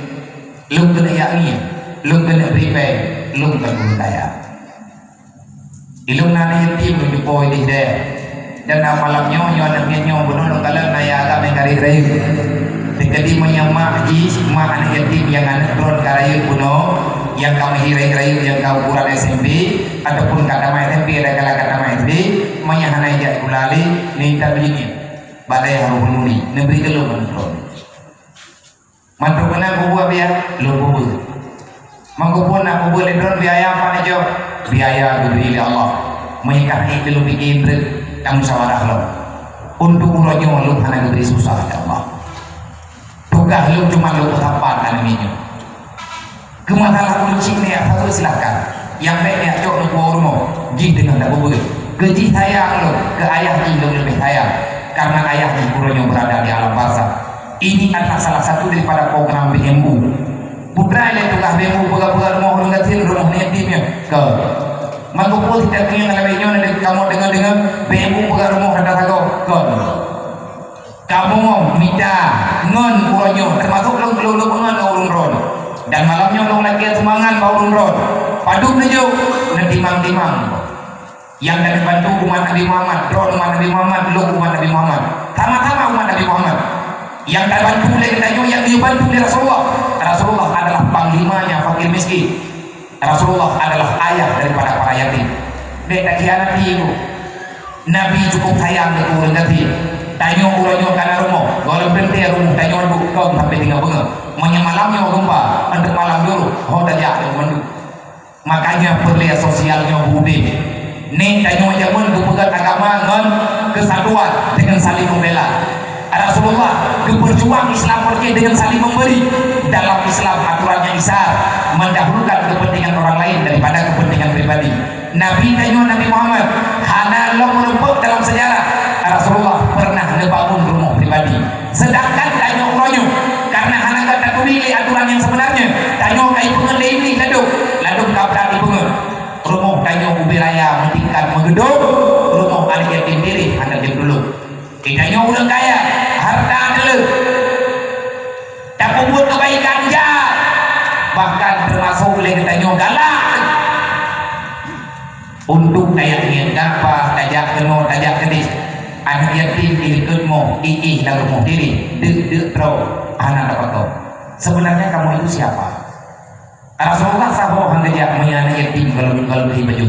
lôn keuneuk jak ngieng, lôn keuneuk bri péng, lôn kon ureueng kaya. Ilôn na aneuk yatim lôn jumpa idéh deh. Dan na malam nyoe, nyoe aneuk miet nyoe bunoe lôn kalon na nyang agam nyang ka rayeuk-rayeuk. Teukeudi meunyoe mak jih, mak aneuk yatim nyang aneuk droen ka rayeuk bunoe, nyang ka meuhi rayeuk-rayeuk nyang ka ukuran S M P ataupun ka tamat S M P, ada kala ka tamat S D, meunyoe hana ijak sikula lé, neuintat beujihnyan bak dayah Ruhul Muni, neubri keu lôn aneuk droen. Man trok keunan kubuet biaya, lôn peubeuet. Man kubuet na peubeuet lé droen biaya pat neujok, biaya geubri lé Allah. Meunyoe ka hana ék lôn pike treuk, tamusyawarah lom. Untuk uroe nyoe lôn hana geubri susah lé Allah. Tugaih lôn cuma lôn peusapat aneuk miet nyoe. Keu masalah ureueng chik nyan, sapeue silahkan. Nyang bèk nyan cok lôn puwoe u rumoh, jih teungoh tapeubeuet. Keu jih sayang lôn, keu ayah jih lôn leubeh sayang, karena ayah jih uroe nyoe beurada di alam barzakh. Ini adalah salah satu daripada program B M U. Putra lé tugaih B M U peugah-peugah rumoh ureuëng gasien, rumoh yatim nyan. Kon. Mangkupul sita keunyang lawét nyoe, kamoe deungoe-deungoe B M U peugah rumoh ata sagoe. Kon. Kamoe mita ngon uroe nyoe, teumasok lôn, lôn, lôn ngon ureuëng droe. Dan malam nyoe lôn lakée seumangat bak ureuëng droe. Padub neujok, neutimang-timang. Nyang ka neubantu umat Nabi Muhammad, droe umat Nabi Muhammad, lôn umat Nabi Muhammad. Sama-sama umat Nabi Muhammad. Nyang tabantu lé geutanyoe, nyang geubantu lé Rasulullah. Rasulullah adalah panglimanya fakir miskin. Rasulullah adalah ayah daripada para yatim. Bék takhianati, Ibu. Nabi cukup sayang keu ureuëng gasien. Tanyoe uroe nyoe kana rumoh, gohlom teuntée rumoh tanyoe duek kong sampai tinggai beungoh. Meunyoe malam nyoe gempa, untuk malam joroh, ho tajak deungon mandum. Makanya peureulée sosial nyoe beudeh. Neng tanyoe jameun geupeugét agama ngon keusatuan deungon saling membela. Rasulullah geupeujuang Islam percaya dengan saling memberi. Dalam Islam aturannya isar, mendahulukan kepentingan orang lain daripada kepentingan pribadi. Nabi tanyoe Nabi Muhammad hana lom meureumpok dalam sejarah Rasulullah pernah neubangun rumoh pribadi. Sedangkan tanyoe uroe nyoe, karena hana gata turi lé aturan nyang sebenarnya, tanyoe ka ipeungeut lé Iblih ladôm, ladôm ka brat ipeungeut. Rumoh tanyoe ubé raya meutingkat meugeudong, rumoh aneuk yatim piréh hana jeuet tulông. Di tanyoe ureuëng kaya, hareuta teuleuh, tapeubuet keubaikan jak, bahkan teumasok lé geutanyoe galak. Untuk tajak ngieng kapa, tajak keunoe, tajak keudeh. Aneuk yatim ilikot moh, iéh lam rumoh diri, deuk-deuk troe, hana tapatong. Sebenarnya kamu itu siapa? Rasulullah saboh han geujak meunyoe aneuk yatim kalau, kalau bri baju.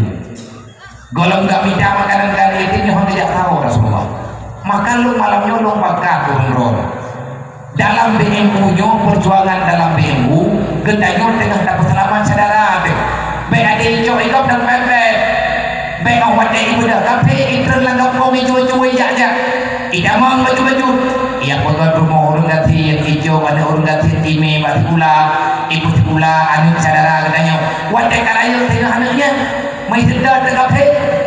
Gohlom gak mita makanan keu aneuk yatim nyoe han geujak saboh Rasulullah. Maka lôn malam nyoe lôn pakat ureuëng droe. Dalam B M U nyoe, perjuangan dalam B M U, geutanyoe teungoh tapeuseulamat syedara teuh. Bék até icok i gob dan pèt-pèt. Bék óh watèe ibeudôh kafé, itreun lam gampông, ijue-jue, ijak-jak. Idamong baju-baju. Ipeugöt rumoh ureueng gasien, icok aneuk ureueng gasien imè bak sikula, ipeusikula aneuk syedara geutanyoe. Watèe ka rayeuk teungoh aneuk nyan, meusidroe teungoh kafé,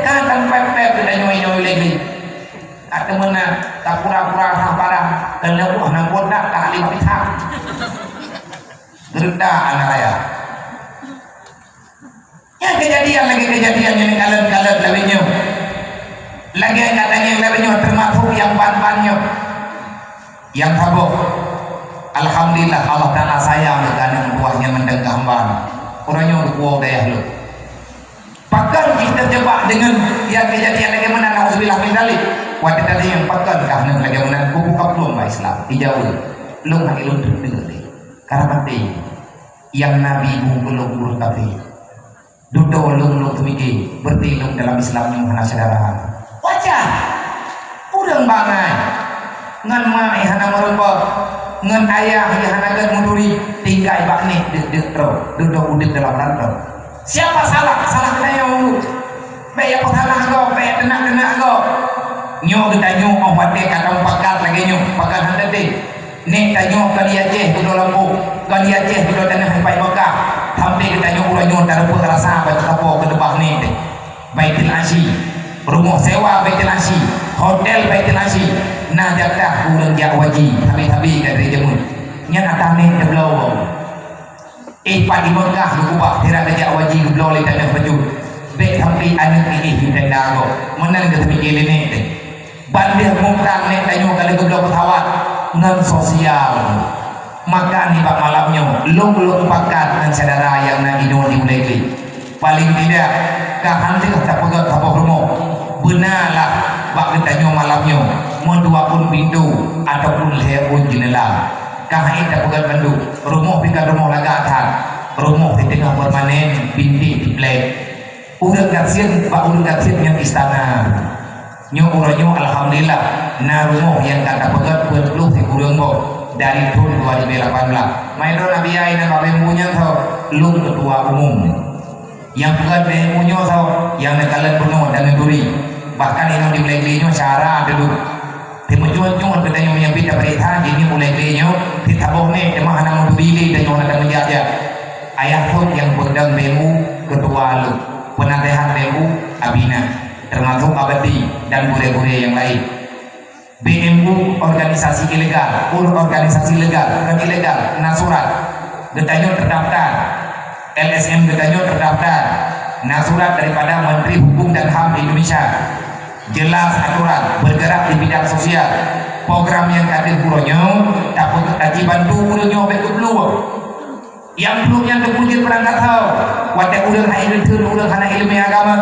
ka tan pèt-pèt geutanyoe inoe lé glé. Ka teumeunak, tapura-pura rhah barang, keuneuk boh nan bodak, tak lé bak pisang. Geuredak aneuk raya. Nyan keujadian lagèe keujadian nyang kalon-kalon lawét nyoe. Lagèe nyang ka tanyong lawét nyoe, teumasok nyang ban-ban nyoe. Nyang saboh, alhamdulillah, Allah Taala sayang keu aneuk meutuwah nyang mantong ka hamba. Uroe nyoe geupuwoe dayah lôn. Pakon jih teujeubak deungon nyang keujadian lagèe meunan, nauzubillah min dzalik. Watèe tadi nyang pakon kah aneuk lagèe meunan, kubuka plueng bak Islam, dijaweueb. Lôn hana lôn treuk deungon lé. Karena maté. Nyang Nabi bu-, bulông ureueng kafé. Dudoe lôn, lôn teumiki, beureuti lôn dalam Islam nyoe hana syedara. Wajar! Ureueng bangai, ngon ma nyang hana meureumpok, ngon ayah nyang hana gèt meuturi, tinggai bak nèh deuk-deuk droe, dudoe udép dalam rantau. Siapa salah? Salah geutanyoe. Bèk peusalah gob, bèk teunak-teunak gob. Nyoe geutanyoe óh watèe ka tamupakat lagèe nyoe, pakat han teuntèe. Nèk tanyoe kon di Aceh keudroe Lombok, kon di Aceh keudroe tanoh ipai Mekah, sampoe geutanyoe uroe nyoe tareupeuet rasa bak teukapo keuleubah nèk teuh. Baitul Asyi, rumoh sewa Baitul Asyi, hotel Baitul Asyi, na jatah ureueng jak haji, sabe-sabe ka lheueh jameun. Nyan ata nèk teubloe. Éh, pat di Mekah geukubah, sira geujak haji geubloe lé tanoh bacut. Bèk sampoe aneuk nibak di tenda gob. Meunan geuteumiké lé nèk teuh. Ban deuh muprang nèk tanyoe ka lheueh geubloe peusawat ngon sosial. Maka nibak malam nyoe, lôn-lôn mupakat ngon syedara nyang na inoe di Ulèe Glé. Paléng tidak, ka han lheueh tapeugöt saboh rumoh. Beuna lah bak geutanyoe malam nyoe, meudua phôn pintoe ataupun lhèe phôn jeuneula. Ka han ék tapeugöt bandum, rumoh pih kon rumoh lagak that, rumoh pih teungoh permanen, bintéh triplek. Ureueng gasien bak ureueng gasien ngon istana. Nyoe uroe nyoe alhamdulillah, na rumoh nyang ka tapeugöt peuet ploh sikureueng boh dari thôn dua ribu lapan belas. Meunyoe Nabi Yai na babeh nyan soe, lôn keutua umum. Nyang peugöt lé meunyoe soe, nyang neukalon bunoe dan neuturi. Bahkan inoe di Ulèe Glé nyoe syedara teudong. Teumeucue-cue geutanyoe meunyoe pih tapeuriksa, jih nyoe Ulèe Glé nyoe, pih saboh nèk teuma hana meuturi lé, tanyoe hana meujak-jak. Ayah lôn nyang peudong B M U, keutua lôn. Peunasèhat B M U, Abina. Teumasok Abati dan gurèe-gurèe nyang laén. B M U organisasi ilegal, ur-, organisasi legal, kon ilegal, na surat. Geutanyoe terdaftar, L S M geutanyoe terdaftar, na surat daripada Menteri Hukum dan HAM Indonesia. Jelas aturan, bergerak di bidang sosial. Program nyang ka deuh uroe nyoe, tapeukeutaji bantu ureuëng nyoe bék geuplueng. Nyang plueng nyan teupeujeuet peurangkat ho. Watée ureuëng hai reuteueng ureuëng hana iéleumé agama,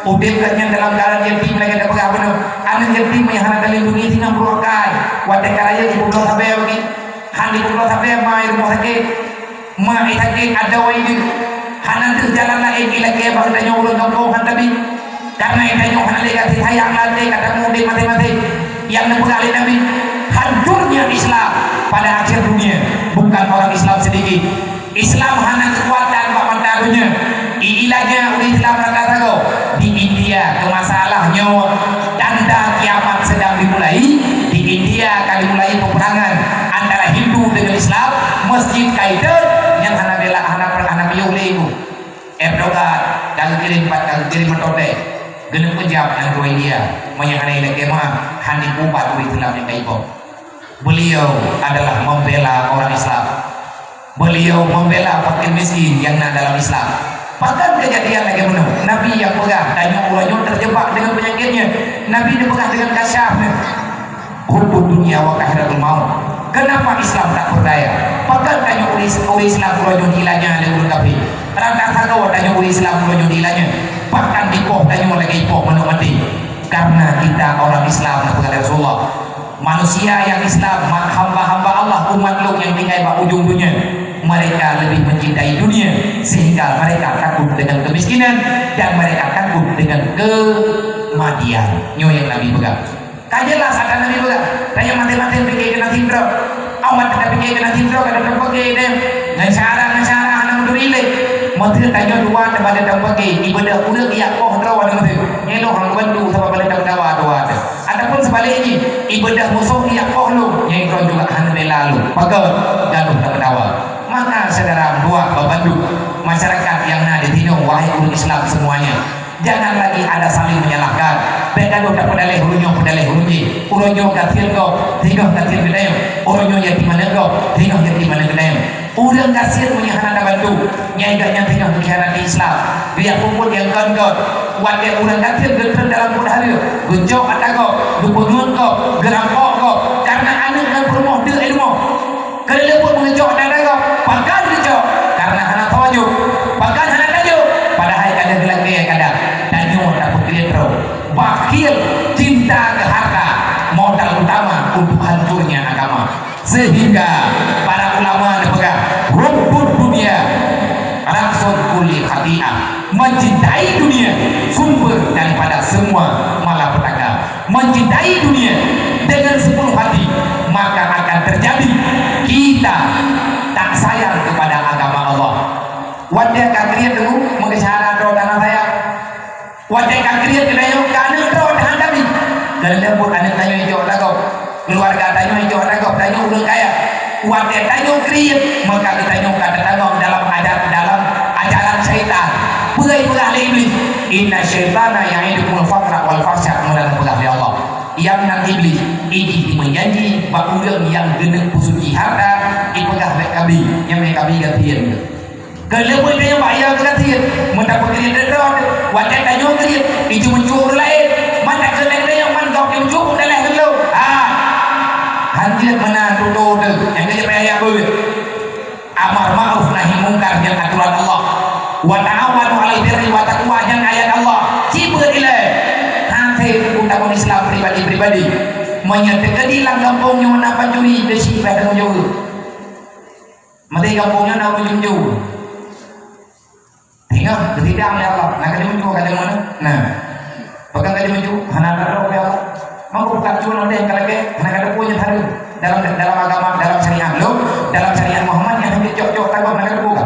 udeb geuh nyan dalam keuadaan yatim lagée tapeugah bunoe. Aneuëk yatim nyang hana talindungi singoh brôk akai. Watée ka rayeuk ipeubloe sabée bagi, han ipeubloe sabée ma i rumoh sakét. Ma i sakét adoe i deuek. Hana deuh jalan laén ilakée bak geutanyoe ureuëng gampông han tabi. Karena geutanyoe hana lé gaséh sayang lam até gata udeb maté-maté. Nyang neupeugah lé Nabi, hancurnya Islam pada akhir dunia bukan orang Islam sedikit. Islam hana keukuatan bak mata donya. Iéleumé ureuëng Islam rata sagoe di India keu masalah nyoe tanda kiamat sedang dimulai. Di India ka dimulai peperangan antara Hindu dengan Islam, masjid ka iteuh, nyang hana bela, hana per-, hana piôh lé ibu. Erdogan ka geukirém pat, ka geukirém meutote. Geuneuk peujam nanggroe India, meunyoe hana ilakée ma, han ipubat ureuëng Islam nyang ka ipoh. Beliau adalah membela orang Islam. Beliau membela fakir miskin nyang na dalam Islam. Pakon keujadian lagée meunoe? Nabi nyang peugah, tanyoe uroe nyoe terjebak dengan penyakitnya. Nabi neupeugah dengan kasyaf nyoe, "Hubbud dunya wa kahratul maut." Kenapa Islam tak berdaya? Pakon tanyoe ureuëng, ureuëng Islam uroe nyoe diiéleumé lé ureuëng kafé? Rata sagoe tanyoe ureuëng Islam uroe nyoe diiéleumé. Bahkan dipoh tanyoe lagée ipoh manok maté. Karena kita orang Islam, neupeugah lé Rasulullah. Manusia yang Islam, ma-, hamba-hamba Allah, umat Lôn nyang tinggai bak ujong dunia, mereka lebih mencintai dunia sehingga mereka takut dengan kemiskinan dan mereka takut dengan kematian. Nyoe nyang Nabi peugah. Ka jelas ata Nabi peugah. Tanyoe maté-maté pike keunan sidroe. Awak teuka pike keunan sidroe ka teupeugah deh. Ngon syara, ngon syara hana meuturi lé. Meuteu tanyoe dua teubalek teupeugah, ibadah ureuëng yak poh droe pada meuteu. Nyeloh hang bantu sabab balek teudawa dua teuh. Ataupun sebaliknya, ibadah musoh yak poh lom, nyang droe juga hana bela lom. Pakon gadoh teudawa. Maka syedara meutuah bak bandum masyarakat nyang na di sinoe, wahai ureuëng Islam semuanya, jangan lagi ada saling menyalahkan. Bék gadoh tapeudaleh ureuëng nyoe peudaleh ureuëng jih. Ureuëng nyoe gasien gob, singoh gasien geutanyoe. Ureuëng nyoe yatim aneuk gob, singoh yatim aneuk geutanyoe. Ureuëng gasien meunyoe hana tabantu, nyang geuh nyan singoh geukhianati Islam. Geujak peubuet nyang kon-kon. Watée ureuëng gasien geutrön dalam buet hareuem, geucok ata gob, geupeungeut gob, geurampok gob, kareuna aneuk ngon peurumoh deuek i rumoh. Keuneulheueh buet meugeucok ata gob, pakon geucok? Kareuna hana tawajôh. Pakon hana tawajôh? Padahai ka deuh geulakée kadang. Tanyoe tapeukirém droe. Bakhil, cinta ke harta, modal utama untuk hancurnya agama. Sehingga para ulama neupeugah, "Hubbud dunya ra'sun kulli khati'ah." Mencintai dunia sumber daripada semua malapetaka. Mencintai dunia dengan sepenuh hati, maka akan terjadi kita tak sayang kepada agama Allah. Watée ka kriet teungku, meukeusyara droe tana sayang. Watée ka kriet geutanyoe ka aneuk droe tahan tabi. Keuneulheueh buet aneuk tanyoe ijok lagoe. Keuluwarga tanyoe ijok lagoe, tanyoe ureuëng kaya. Watée tanyoe kriet, maka geutanyoe ka tatangöng dalam adat, dalam ajaran syaitan. Peue peugah lé Iblih, "Inna syaitana ya'idukumul faqra wal fahsya," meunan peugah lé Allah. Nyang nan Iblih, ijih jimeujanji bak ureuëng nyang geuneuk peusuci harta, ipeugah bék kabi, nyang mé kabi gasien. Keuneulheueh tanyoe bak ya geugasien, meutapeukirém droe, watée tanyoe kriet, ijimeucue ureuëng laén, mata keuneuk tanyoe man gob jimeucue udaleh lom. Ha! Han jeuet meunan tutoe teuh, nyang geujak payah beuet. Amar ma'ruf nahi mungkar nyan aturan Allah. Wa ta'awanu 'alal birri wa taqwa nyan ayat Allah. Cibeuet ilée. Hase teungku tamong Islam pribadi-pribadi. Meunyoe teukeudi lam gampông nyoe na pancuri, beusi bah tanggong jaweueb. Meunyoe gampông nyoe na ureuëng jumju. Tengok, geusidang lé Allah. Na ka jumju ka jumju na. Nah. Peugah ka jumju, hana ka droe ya Allah. Mangko bukan cuma nanti yang kalage, hana ka depu nyang hareuem. Dalam, dalam agama, dalam syariat lom, dalam syariat Muhammad nyang hana cok-cok takot hana ka depu ka.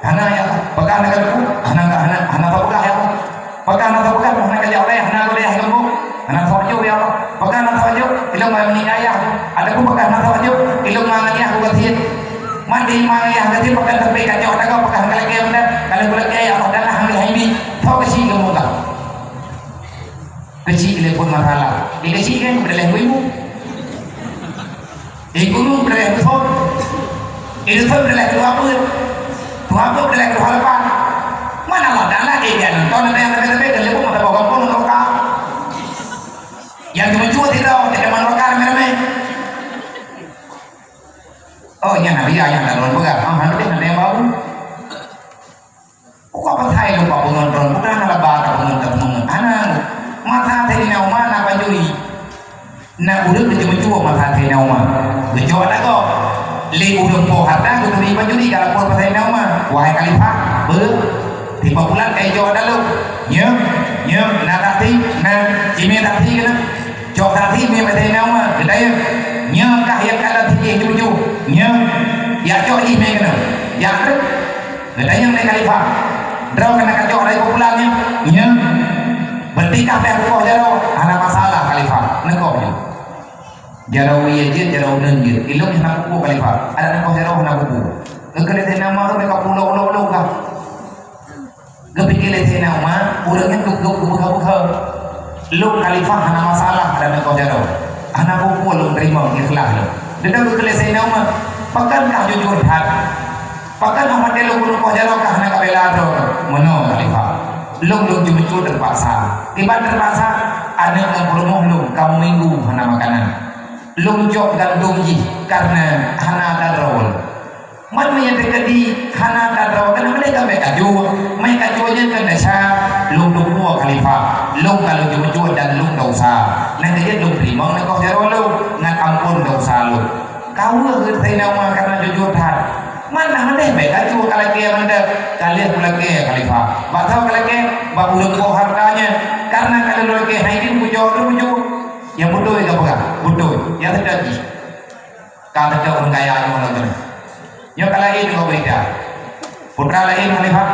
Hana ya Allah. Peugah hana ka depu, hana ka, hana, hana ka peugah ya Allah. Peugah hana ka peugah, hana ka jak ulée, hana ka ulée, hana ka depu. Hana ka depu ya Allah. Peugah hana ka depu, ilong mai meuninggai ya. Ada pun peugah hana ka depu, ilong mai nganiah aku kasihan. Mandi mangat nyang geuti pakai teumpe kacok dagoe pakai hangka lagée benda. Kalau gulak gaya Allah dan hangka haini, tho keuci kamoe ka. Keuci lé pun masalah. Di keuci kan berdaleh ibu. Di gunung berdaleh besot. Itu pun adalah dua pun. Dua pun adalah dua lepas. Mana Allah Taala, eh, dia nonton ada yang lebih-lebih, dan lebih mata bawang pun untuk kau. Yang cuma-cuma tidak, tidak main lokal, main-main. Oh, ini Nabi, yang tak luar pegang. Ah, nanti ada yang baru. Kok pasai lôn bak peungon droen, bukan hana laba ka peungon, ka peungon. Hana, masa Saidina Umar na pancuri. Na ureueng geujok-jok masa Saidina Umar. Geucok ata gob. Lé ureueng po harta geuturi pancuri ka lapor bak Saidina Umar. Wahai khalifah, beuh, tiba bulan ka ijok ata lôn. Nyoe, nyoe, na saksi, na, jimé saksi keunan. Cok saksi mé bak Saidina Umar, geutanyong, "Nyoe kah nyang ka lôn titip jujur? Nyoe, jak cok jih mé keunoe." Jak trok. Geutanyong lé khalifah, "Droe keuneuk kacok dari kumpulan nyoe?" "Nyoe." "Berarti kah payah kukoh jaroe?" "Hana masalah, khalifah, neukoh nyoe." Jaroe wie jeuet, jaroe uneun jeuet. Ilôn hana kukoh, khalifah. Adak neukoh jaroe hana kukoh. Geukheun lé Saidina Umar, "Ka pulo-ulo-ulo kah?" Geupike lé Saidina Umar, ureueng nyan geupeugah-peugah, "Lôn khalifah hana masalah, adak neukoh jaroe. Hana peue-peue lôn teurimong, ikhlas lôn." Deungon geukheun lé Saidina Umar, "Pakon kah jujur that? Pakon Ahmad Delo keuneuk koh jaroe kah hana kabela droe?" "Meunoe khalifah. Lôn, lôn jujur teupaksa. Kiban teupaksa, aneuk ngon peurumoh lôn ka minggu hana makanan. Lôn cok gandom jih kareuna hana ata droe." Man meunyoe teukeudi hana ata droe, keuneuk meudeh ka bèk kajua. Meunyoe kajua nyan keuneuk sa, lôn tupeue khalifah, lôn ka lôn jujur dan lôn desya. Nyang keujeuet lôn teurimong neukoh jaroe lôn ngon amphon desya lôn. Ka weueh geutanyoe meukareuna jujur that. Man na meudeh bèk kajua ka lakèe mantong, ka lheueh kulakèe khalifah. Bak soe kulakèe? Bak ureueng po harta nyan. Kareuna ka lheueh lakèe hai jih bujur tu bujur. Nyang beutôi ka peugah, beutôi. Nyang teuka jih. Ka teuka ureueng kaya nyoe lagèe nyoe. Nyoe ka laén ngon beurita. Putra laén khalifah.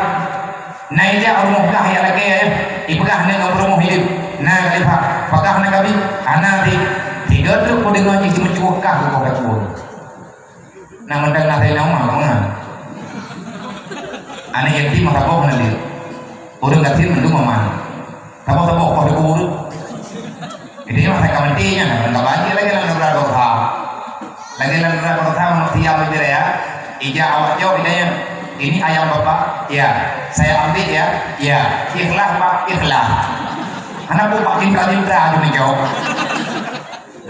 Na ijak rumoh kah jak lakèe, eh? Ipeugah aneuk ngon peurumoh hireuen. Na khalifah, pakon na kabi? Hana di. Tiga trok kudeungoe jih jimeucuwoh kah kukoh kacua. Na mantong na Saidina Umar, ka mangat. Aneuk yatim masa boh na lé. Ureueng gasien mandum aman. Saboh-saboh koh di kubu tu. Jadi, masa ka mati nyan, ureueng ka banci lagèe lam surat Al-Baqarah. Lagèe lam surat Al-Baqarah, manusia berbeda ya. Ijak awak jawab, ditanya, "Ini ayam Bapak?" "Ya." "Saya ambil ya?" "Ya." "Ikhlas, Pak?" "Ikhlas." Hana peue Pak cinta-cinta tu meujawab.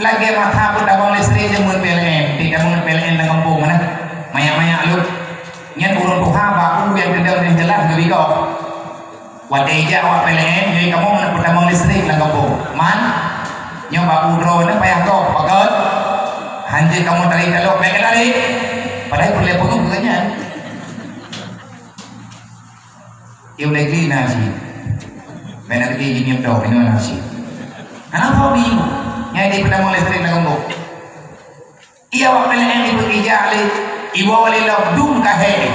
Lagèe masa peutamong listrik nyan meunan P L N, di tamong P L N lam gampông na. Manyak-manyak lôn. Nyan ureueng tuha bak u nyang keudong nyang jeulaih geubigok. Watèe ijak awak P L N, nyoe kamoe meunan peutamong listrik lam gampông. Man, nyoe bak u droeneuh payah gob, pakon? Hanjeuet kamoe tarék taloe, bèk katarék. Padahai peureulèe peungeuh keu nyan. Ié ulèe gli na cit. Bèk na gli jih nyoe tok, inoe na cit. Hana peue bingung. Nyan di peutamong listrik lam gampông. Iya awak P L N ipeugah lé, iwoe lé lom dum kahé.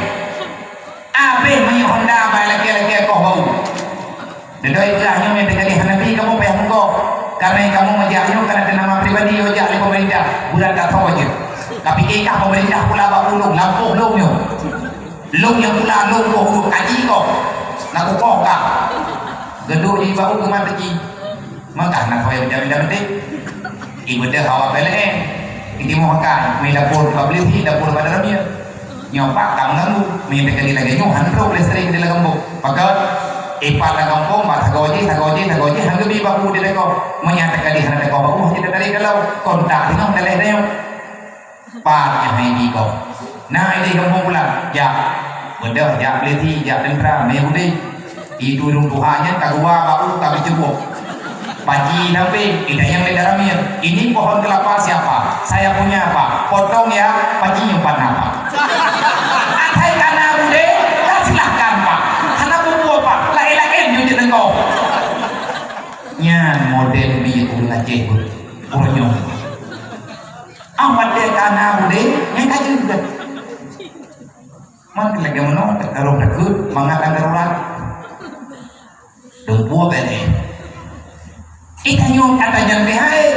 Abéh meunyoe honda bai lakèe-lakèe koh bau. Deungon ipeugah nyoe meuteukali hana pi kamoe payah meugoh. Karena kamoe meujak nyoe karena nama pribadi, yo jak lé pemerintah. Bulan ka tho jeuet. Tapi kikah pemerintah pula bak ulôn, lampôh lôn nyoe. Lôn nyang pula lôn boh ulôn kaji koh. Nak kukoh kah. Geudok di bak u keuman teuji. Maka hana kuyang pindah-pindah penting. Ibeudôh awak P L N. Itimoh akan, meunan dapur bak Belithi, dapur bak Daramia. Nyoe pat ka meuganggu, meunan teukeudi lagèe nyoe han trok listrik di lam gampông. Pakon? Ipat lam gampông, bak sagoe jih, sagoe jih, sagoe jih, han geubi bak u di lakoe. Meunyo teukeudi hana lakoe bak u, jih tadi kalau kontak teunoh daleh dayong. Pat nyang hai di gob. Na idéh gampông pulang, jak. Beudôh jak Belithi, jak teuntra, mé udép. Itu ureueng tuha nyan ka geuwa bak u ka geuceuboh. Paji sampai, itanyong lé Daramia, "Ini pohon kelapa siapa? Saya punya, Pak. Potong ya, paji nyimpan apa?" Asai ka na udép, ka silahkan, Pak. Hana peue-peue, Pak. Laén-laén jeuet deungoe. Nyan model biet ureueng Aceh, ureueng nyoe. Ah, watèe ka na udép, nyang ka jeuet. Man lagèe meunoe, teuka rôh takheun, mangat darurat. Dum buet bèk lé. Ih, tanyoe ata nyan pih hai.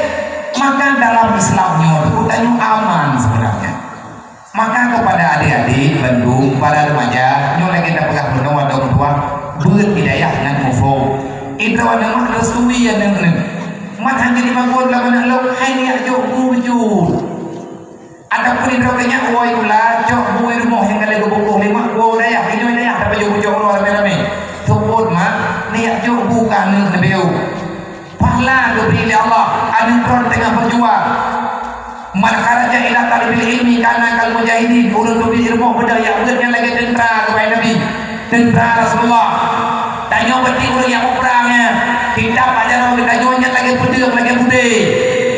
Maka dalam Islam nyoe tu tanyoe aman sebenarnya. Maka kepada adik-adik bandum, para remaja, nyoe lagèe tapeugah meunoe atau meutuah, beuet hidayah ngon muphom. Idroe aneuk mak reustui aneuk-aneuk. Mat han jadi makot lam aneuk lôn, hai nyak jok bujur. Ataupun droe nyan, "Woi, ulah cok bu i rumoh nyang ka lheueh geubungkôh lé mak, woe dayah, inoe dayah, tapajoh bucok uroe ramé-ramé." Seupôt mak, neujak cok bu keu aneuk neubeu. Pahala geubri lé Allah, aneuk droe teungoh beujuang. "Man kharaja ila thalabil ilmi kana kal mujahidin." Ureuëng teubiet rumoh beudôh jak beuet nyan lagée teuntra keuhai Nabi. Teuntra Rasulullah. Tanyoe berarti ureuëng nyang muprang nyan. Kitab ajaran geutanyoe nyan lagée peudeueng, lagée budé.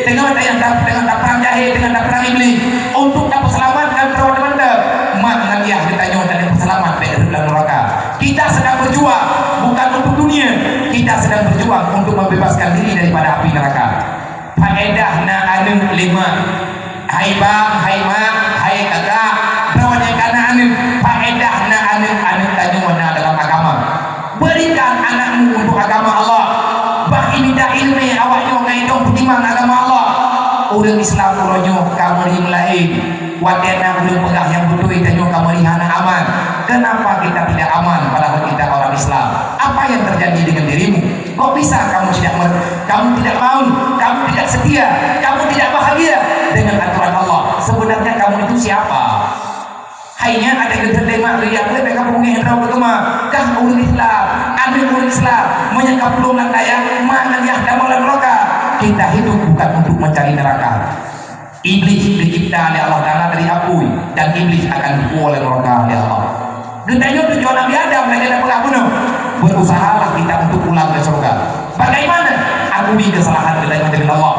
Teungoh tanyoe ta-, teungoh taprang jahé, teungoh taprang Iblih. Untuk tapeuseulamatkan droe mantong, mak ngon yah geutanyoe ka lheueh peuseulamat bék rhot lam neuraka. Kita sedang berjuang bukan untuk dunia. Kita sedang berjuang untuk membebaskan diri daripada api neraka. Faedah na aneuk lé mak. Hai bang, hai mak, hai kakak, droe nyang ka na aneuk, faedah na aneuk, aneuk tanyoe na dalam agama. Berikan anakmu untuk agama Allah. Bah imita ileumé awak nyoe ngon idong peutimang agama Allah. Ureuëng Islam uroe nyoe ka meuri meulaén. Watée na ureuëng peugah nyang beutôi tanyoe ka meuri hana aman. Kenapa kita tidak aman padahal kita orang Islam? Apa yang terjadi dengan dirimu? Kok bisa kamu tidak mer-, kamu tidak mau, kamu tidak setia, kamu tidak bahagia dengan aturan Allah? Sebenarnya kamu itu siapa? Hai nyan, ada geuteuk lé mak geujak beuet, ka beungéh droe beuteuma. Kah ureuëng Islam, aneuk ureuëng Islam, meunyoe ka pulang lam dayah, ma ngon yah tamong lam neuraka. Kita hidup bukan untuk mencari neraka. Iblih dicipta lé Allah Taala dari apui, dan Iblih akan dipukul lé neuraka lé Allah. Geutanyoe tujuan Nabi Adam lagée na peugah bunoe, berusahalah kita untuk pulang ke surga. Bagaimana? Akui kesalahan geutanyoe dengan Allah.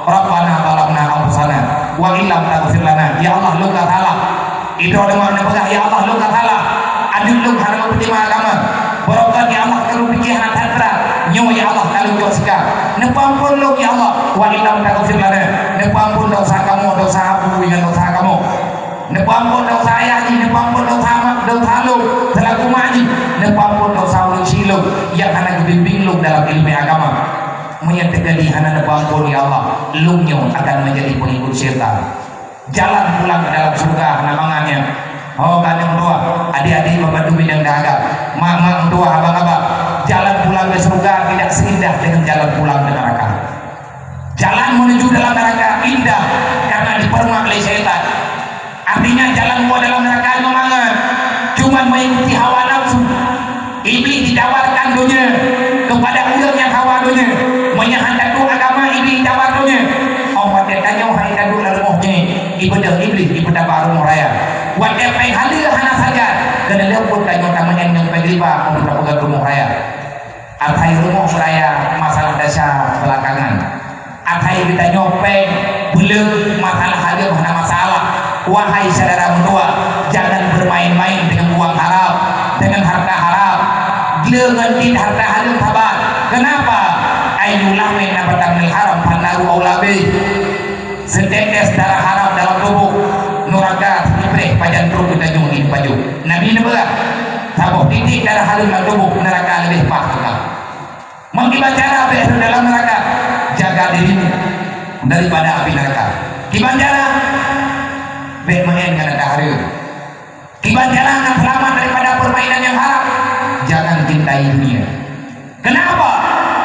Rabbana zalamna anfusana wa illam taghfir lana. Ya Allah, lôn ka salah. Idroe deungon neupeugah, "Ya Allah, lôn ka salah. Aneuk lôn hana meupeutimang agama. Barokon, ya Allah, ka lôn pike hana that brat. Nyoe, ya Allah, ka lôn jok sika. Neupeuampon lôn, ya Allah. Wa illam taghfir lana." Neupeuampon desya kamoe, desya abu ngon desya kamoe. Neupeuampon desya ayah jih, neupeuampon desya mak, desya lôn seulaku mak jih. Neupeuampon desya ureuëng syiek lôn nyang hana geubimbéng lôn dalam ileumé agama. Meunyoe teukeudi hana neupeuampon, ya Allah, lôn nyoe akan menjadi pengikut syaitan. Jalan pulang ke dalam surga hana mangat nyan. Oh, ka nyang dua, adik-adik, bapak, bidan dan agam, mak-mak, dua, abang-abang, jalan pulang ke surga tidak seindah dengan jalan pulang ke neraka. Jalan menuju dalam neraka indah karena dipermak oleh syaitan. Artinya, jalan keluar dalam neraka nyoe mangat, cuman mengikuti hawa nafsu. Iblih ditawarkan donya kepada ureuëng nyang hawa donya. Meunyoe han taduek agama, Iblih tawar donya. Oh, watée tanyoe hai taduek lam rumoh jih, ibeudôh Iblih ipeutaba rumoh raya. Watée péng haleue hana sagat, keuneulheueh pun tanyoe tameu'en ngon péng riba untuk tapeugöt rumoh raya. Asai rumoh raya masalah desya beulakangan. Asai geutanyoe péng, buleuen, masalah hareuem hana masalah. Wahai syedara meutuah, jangan bermain-main dengan uang haram, dengan harta haram. Gleh ngon dit harta hareuem saban. Kenapa? Ainu lahmin nabata minal haram fannaru aula bih. Seutetes darah haram dalam tuboh, nuraka sipreh pajan trok geutanyoe jipajoh. Nabi neupeugah, saboh titek darah hareuem lam tuboh, nuraka leubeh paih teuka. Meukiban cara bék rhot dalam neuraka, jaga dirimu daripada api neuraka. Kiban cara, bék meu'en ngon hareuem. Kiban cara ngon seulamat daripada permainan nyang haram, jangan cintai dunia. Kenapa?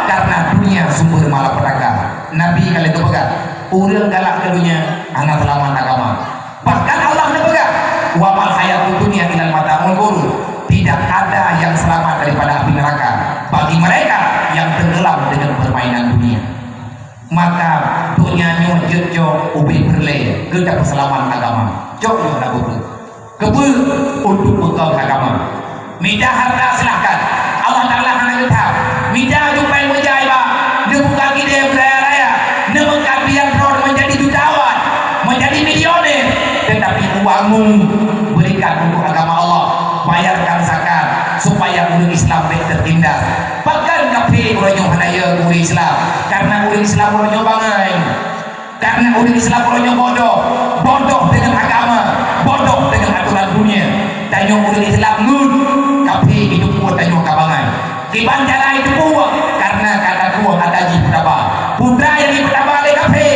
Karena dunia sumber malapetaka. Nabi ka lheueh geupeugah, ureuëng galak keu dunia hana seulamat agama. Bahkan Allah neupeugah, "Wa mal hayatud dunya illa mata'ul ghurur." Tidak ada yang selamat daripada api neraka bagi mereka yang tenggelam dengan permainan dunia. Maka donya nyoe jeuet jok ubé peureulée keu tapeuseulamat agama. Jok nyoe na buku. Keupeue? Untuk peukong agama. Mita hareuta, silahkan. Allah Taala hana geutham. Mita jumpai meujai bak, neubuka kidée beuraya-raya, neumeukat biang droe meunjadi jutawan, meunjadi milioner, teutapi uangmu berikan untuk agama Allah, bayarkan zakat, supaya ureuëng Islam bék teutindas. Pakon kafé uroe nyoe hana yö keu ureuëng Islam? Karena ureuëng Islam uroe nyoe bangai. Karena ureuëng Islam uroe nyoe bodoh, bodoh deungon agama, bodoh deungon atoran dunia. Tanyoe ureuëng Islam ngon kafé jiteupeue tanyoe ka bangai. Kiban cara jiteupeue? Karena ka tatuoh ata jih peutaba. Peue nyang jipeutaba lé kafé?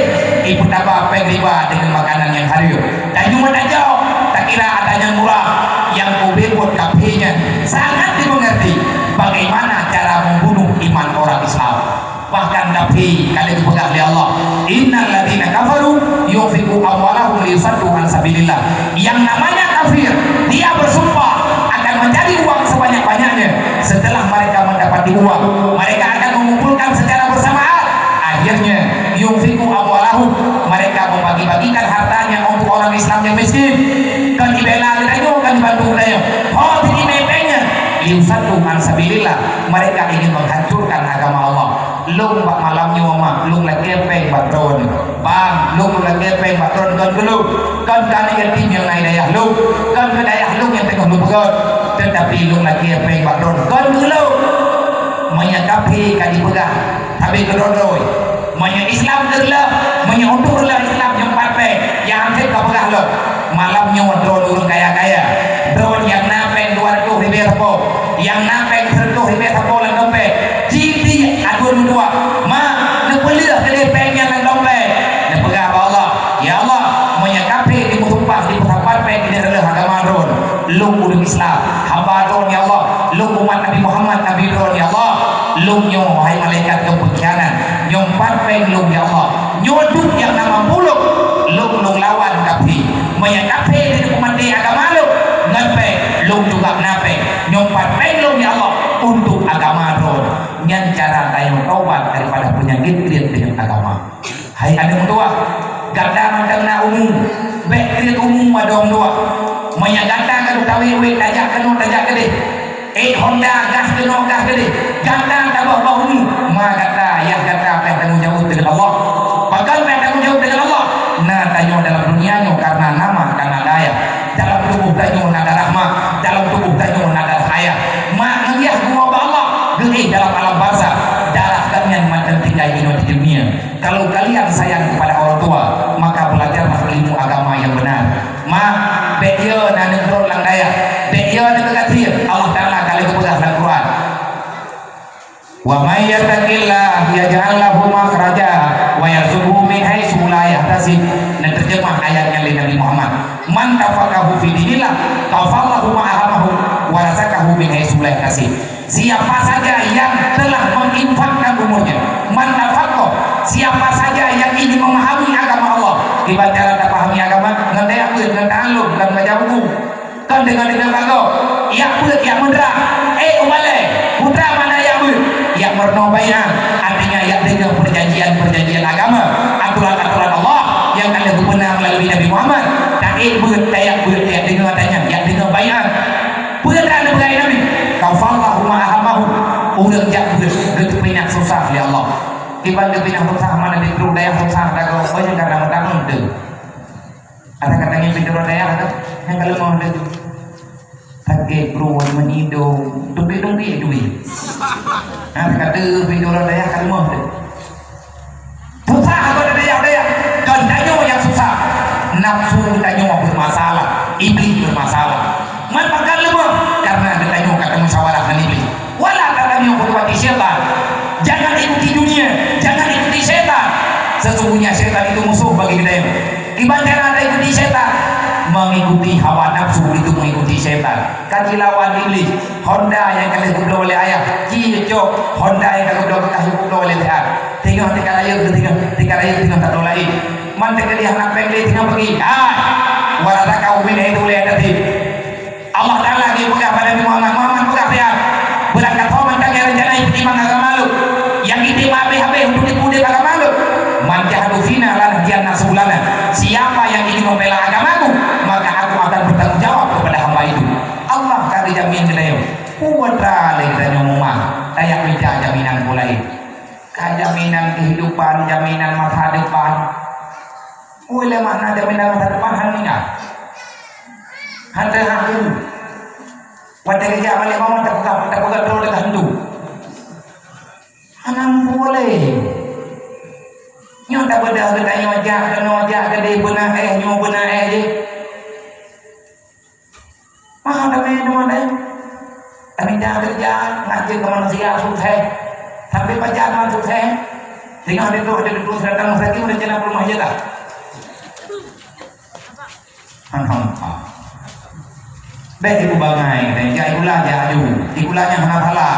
Jipeutaba péng riba deungon makanan nyang hareuem. Tanyoe tajok, takira ata nyang murah, nyang ubé buet kafé nyan sangat dimengerti bagaimana cara membunuh iman orang Islam. Bahkan kafé ka lheueh geupeugah lé Allah, "Innal ladzina kafaru Yunfiqu amwalahum liyusaddu an sabilillah. Yang namanya kafir, dia bersumpah akan mencari uang sebanyak-banyaknya. Setelah mereka mendapati uang, mereka akan mengumpulkan secara bersamaan. Akhirnya, yunfiqu amwalahum, mereka membagi-bagikan hartanya untuk orang Islam yang miskin. Kan dibela geutanyoe, kan dibantu geutanyoe. Ho, jadi mepengnya. Liyusaddu an sabilillah, mereka ingin menghancurkan agama Allah. Lôn bak malam nyoe, mak, lôn lakée péng bak droeneuh. Bang, lôn lakée péng bak droeneuh kon keu lôn. Kon keu aneuk yatim nyang na i dayah lôn. Kon keu dayah lôn nyang teungoh lôn peugöt. Teutapi lôn lakée péng bak droeneuh kon keu lôn. Meunyoe kafé ka jipeugah, tapi keudroe-droe. Meunyoe Islam keureuloh, meunyoe untuk reuloh Islam nyang pat péng, nyang han ka peugah lôn. Malam nyoe droeneuh ureuëng kaya-kaya, droeneuh nyang na péng dua reutôh ribèe sapo, nyang na péng sireutôh ribèe sapo lam dompet, jih ateueh meutuah, "Ma, neupeuleueh keudeh péng nyan lam dompet." Neupeugah bak Allah, "Ya Allah, meunyoe kafé jimeusumpah jipeusapat péng keudeh reuloh agama droeneuh, lôn ureuëng Islam, hamba droeneuh ya Allah, lôn umat Nabi Muhammad Nabi droeneuh ya Allah, lôn nyoe wahai malaikat lôn peukhianat, nyoe pat péng lôn ya Allah." Nyoe duek nyang na mampu lôn, lôn, lôn lawan kafé. Meunyoe kafé jeuet peumaté agama lôn, ngon péng lôn juga na péng. Nyoe pat péng lôn ya Allah untuk agama droe. Nyan cara tanyoe taubat daripada peunyakét kriet deungon agama. Hai aneuk meutuah, gata mantong na umu, bék kriet umu wadong dua. Meunyoe gata ka tawét-wét tajak keunoe tajak keudeh, ék honda gah keunoe gah keudeh, gata tabah bak umu, ma gata, yah gata payah tanggong jaweueb deungon Allah. Pakon payah tanggong jaweueb deungon Allah? Na tanyoe dalam dunia nyoe karena nama, karena dayah. Dalam tuboh tanyoe na darah mak, dalam tuboh tanyoe na darah ayah. Mak ngon yah geuwoe bak Allah, geuéh dalam alam barzakh. Darah gobnyan mantong tinggai inoe di dunia. Kalau kalian sayang kepada orang tua, maka belajarlah ilmu agama yang benar. Mak, bék yo na neugrot lam dayah, bék yo na keugatie. Allah Taala ka lheueh geupeugah lam Quran, "Wa may yattaqillaha yaj'al lahu makhraja wa yarzuqhu min haitsu la yahtasib." Neuteurjeumah ayat nyan lé Nabi Muhammad, "Man tafaqahu fi dinillah, kafallahu ma ahamahu wa razaqahu min haitsu la yahtasib." Siapa saja yang telah menginfakkan umurnya, man nafaqah, siapa saja yang ingin memahami agama Allah, kiban cara tapahami agama, ngon tajak beuet, ngon ta'allum, ngon baca buku. Kon deungon-deungon bagoe, jak beuet, jak meudrah, ék ubalée, meudrah makna jak beuet, jak meurunoe baiat, artinya jak deungoe perjanjian-perjanjian agama, aturan-aturan Allah nyang ka lheueh geupeuna meulalu Nabi Muhammad, tajak beuet, tajak beuet, jak deungoe tanyong, jak deungoe baiat. Peue nyang ka neupeugah Nabi? "Kafallahu ma ahamahu." Ureuëng jak beuet, geuteupeue nyang susah lé Allah. Kiban geuteupeue nyang susah, mana di trok dayah susah, dagoe, banyak karena meutamong tu. Ada katanya pintu dayah tu, nyang ka leumoh tu. Sakét pruet, meunidong, teubiet-teubiet duit. Nah, kata pintu dayah ka leumoh tu. Susah kepada dayah-dayah. Kon tanyoe nyang susah. Nafsu tanyoe bermasalah. Iblis bermasalah. Man pakon leumoh? Karena geutanyoe ka tamusyawarah ngon iblis. Wala tattabi'u khutuwati syaitan. Jangan ikuti dunia, jangan ikuti syaitan. Sesungguhnya syaitan itu musuh bagi geutanyoe. Kiban cara taikuti syaitan? Mengikuti hawa nafsu itu mengikuti syaitan. Ka jilawan iblis. Honda nyang ka lheueh geubloe lé ayah, jicok. Honda nyang ka geubloe beukah geubloe lé siat. Teungoh teuka rayeuk, teungoh teuka rayeuk, teungoh tato laén. Man teuka di hana péng lé, teungoh peugi. Ah, wa razaqahu min haitsu la yahtasib. Allah Taala geupeugah bak Nabi Muhammad, "Muhammad, peugah siat, beurangkasoe mantong nyang rencana jipeutimang agama lôn, nyang item habéh-habéh untuk jipeudeb agama lôn. Man jahadu fina lanahdiyannahum subulana. Siapa yang ingin membela agamaku, maka aku akan bertanggung jawab kepada hamba itu." Allah ka geujamin geutanyoe. Peue atra lé geutanyoe mumah, tajak mita jaminan peue laén. Ka jaminan kehidupan, jaminan masa depan. Ulée makna jaminan masa depan hana ingat. Hana teuhah dulu. Watée geujak balik mama tapeugah, tapeugah droe teuka hantu. Hana boleh. Nyoe tabeudôh geutanyoe jak keunoe jak keudeh beuna éh nyoe beuna éh jih. Mah damé teuma deh. Kami jangan kerja, ngajak ke manusia susah. Sampai pajar mah susah. Tengah dia tu ada dua seratus masjid udah jalan rumah je lah. Hang hang. Bèk ibu bangai, jak ikula jak aju. Ikula nyang hana salah.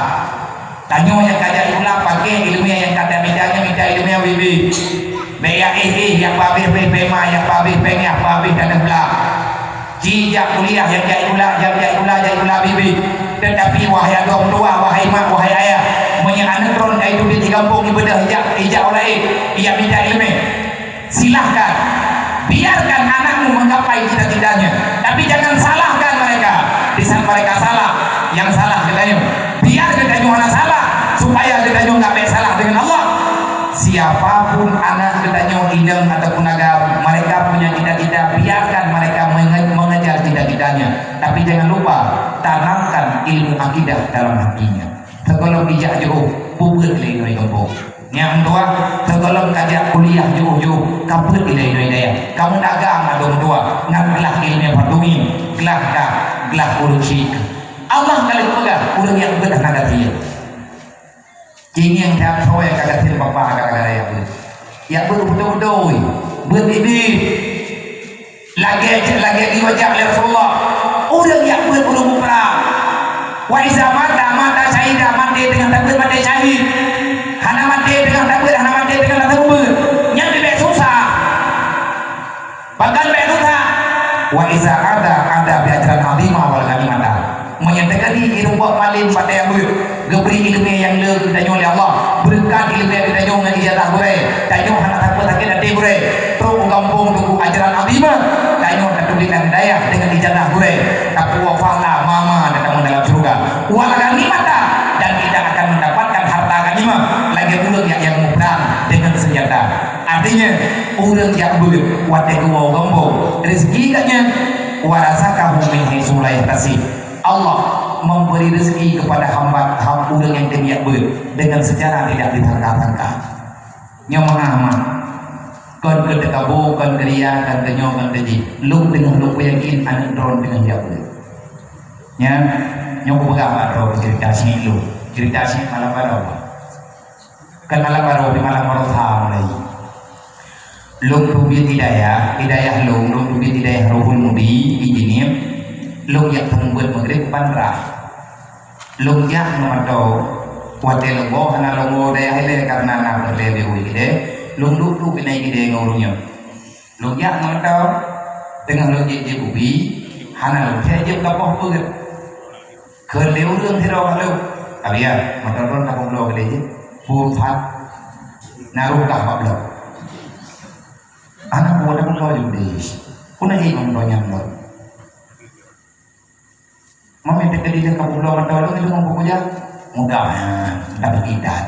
Tanyoe nyang ka jak ikula paké ileumèe nyang ka tamita nyan mita ileumèe bibi. Bèk jak éh-éh, jak peuhabéh-habéh pèma, jak peuhabéh pèngèh, peuhabéh taneuk blah. Ci jak kuliah, jak jak sikula, jak jak sikula, jak sikula bit-bit. Teutapi wahai agam tuha, wahai mak, wahai ayah, meunyoe aneuk droen ka jiteubiet di gampông, ibeudôh ijak, ijak u laén, ijak mita ileumèe, silahkan. Biarkan anakmu menggapai cita-citanya. Tapi jangan salahkan mereka. Di saat mereka salah, yang salah geutanyoe. Biar geutanyoe hana salah, supaya geutanyoe enggak bèk salah dengan Allah. Siapapun anak geutanyoe, inong ataupun agam, mereka punya cita-cita, biarkan mereka menge-, mengejar cita-citanya. Tapi jangan lupa, tanamkan ilmu akidah dalam hatinya. Sigohlom ijak jiôh, peubuet lé inong gampông. Nyang dua, sigohlom ka jak kuliah jiôh-jiôh, ka peuet lé inong dayah. Ka meudagang ladôm dua, ngon glah ileumèe fardu ain, glah ka, glah ureueng syik. Allah ka lheueh peugah, ureueng nyang beuet hana gasien. Ci ngieng that soe ka gasien, papa gara-gara jak beuet. Jak beuet beutôi-beutôi, beuet biet-biet. Lagèe, lagèe geuyue jak lé Rasulullah, ureueng jak beuet ureueng muprang. Wa iza mata, mata syahida, maté teungoh tabeuet, maté syahid. Hana maté teungoh tabeuet, hana maté teungoh tabeuet. Nyan bèk susah. Pakon bèk susah? Wa iza ada, ada bi ajran azima wal ghanimata. Meunyoe teuka di irumpok malém bak tayang beuet, geubri ileumèe nyang le keu tanyoe lé Allah, beureukat ileumèe keu tanyoe ngon ijazah gurèe, tanyoe hana takot sakét até gurèe, trok u gampông teungku ajran azima, tanyoe tateubiet lam hidayah deungon ijazah gurèe, tapuwoe pahala mama dan tamong dalam syeuruga. Wal ghanimata, dan kita akan mendapatkan harta ghanimah, lagèe ureueng nyang, nyang muprang deungon seunjata. Artinya, ureueng jak beuet watèe geuwoe u gampông, rezeki geuh nyan, wa razaqahu min haitsu la yahtasib. Allah memberi rezeki kepada hamba, ham-, ureueng nyang teungoh jak beuet dengan secara tidak disangka-sangka. Nyoe mangat-mangat. Kon keu teukabu, kon keu ria, kon keu nyoe, kon keu jih. Lôn teungoh lôn peuyakin aneuk droen teungoh jak beuet. Nyan, nyoe kupeugah bak droe ceurita syiek lôn. Ceurita syiek malam baroe. Kon malam baroe, tapi malam baroe sa mulai. Lôn teubiet di dayah, di dayah lôn, lôn teubiet di dayah Ruhul Mudi, di Jeunieb. Lôn jak seumeubeuet Maghrib ban rhah. Lôn jak ngon moto, watèe lôn woe hana lôn woe dayah ilèe karena na peureulèe beuet ilèe. Lôn duek-duek keunoe ilèe ngon ureueng nyoe. Lôn jak ngon moto, teungoh lôn jieb-jieb ubi, hana lôn sép jieb kapoh peuet. Kheun lé ureueng sidroe bak lôn, "Abiya, moto droen ka peubloe keudéh jih, phôn that, na rôh kah bak bloe." Aneuk buet aneuk buet jih udeh. Peue na jih ngon donya nyoe? Meunyoe teukeudi lé ka peubloe mantong lôn, lôn ngon peue jak? Mudah, ha, tapi tidak.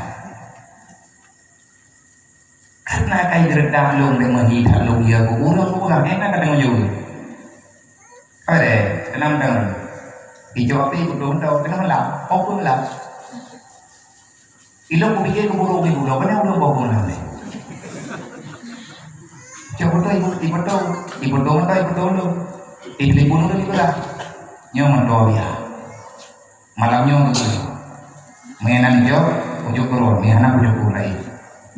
Karena kai geureudang lôn deungon hidang lôn ya geuureueng peue, enak ka deungon jaweueb. Apa deh? Tenang, tenang. Ijaweueb ibu tu mantong, tenang lah. Apa lah? Ilôn kupike keu burông ibu lôn, pane ulôn boh guna lé. Cok beutôi ibu, ibu tu, ibu tu mantong, ibu tu lôn. Itelepon ulôn ibu lah. Nyoe mantong ya. Malam nyoe geuteupeue. Meunan jok, ujok keurôn, meunan ujok keurôn laén.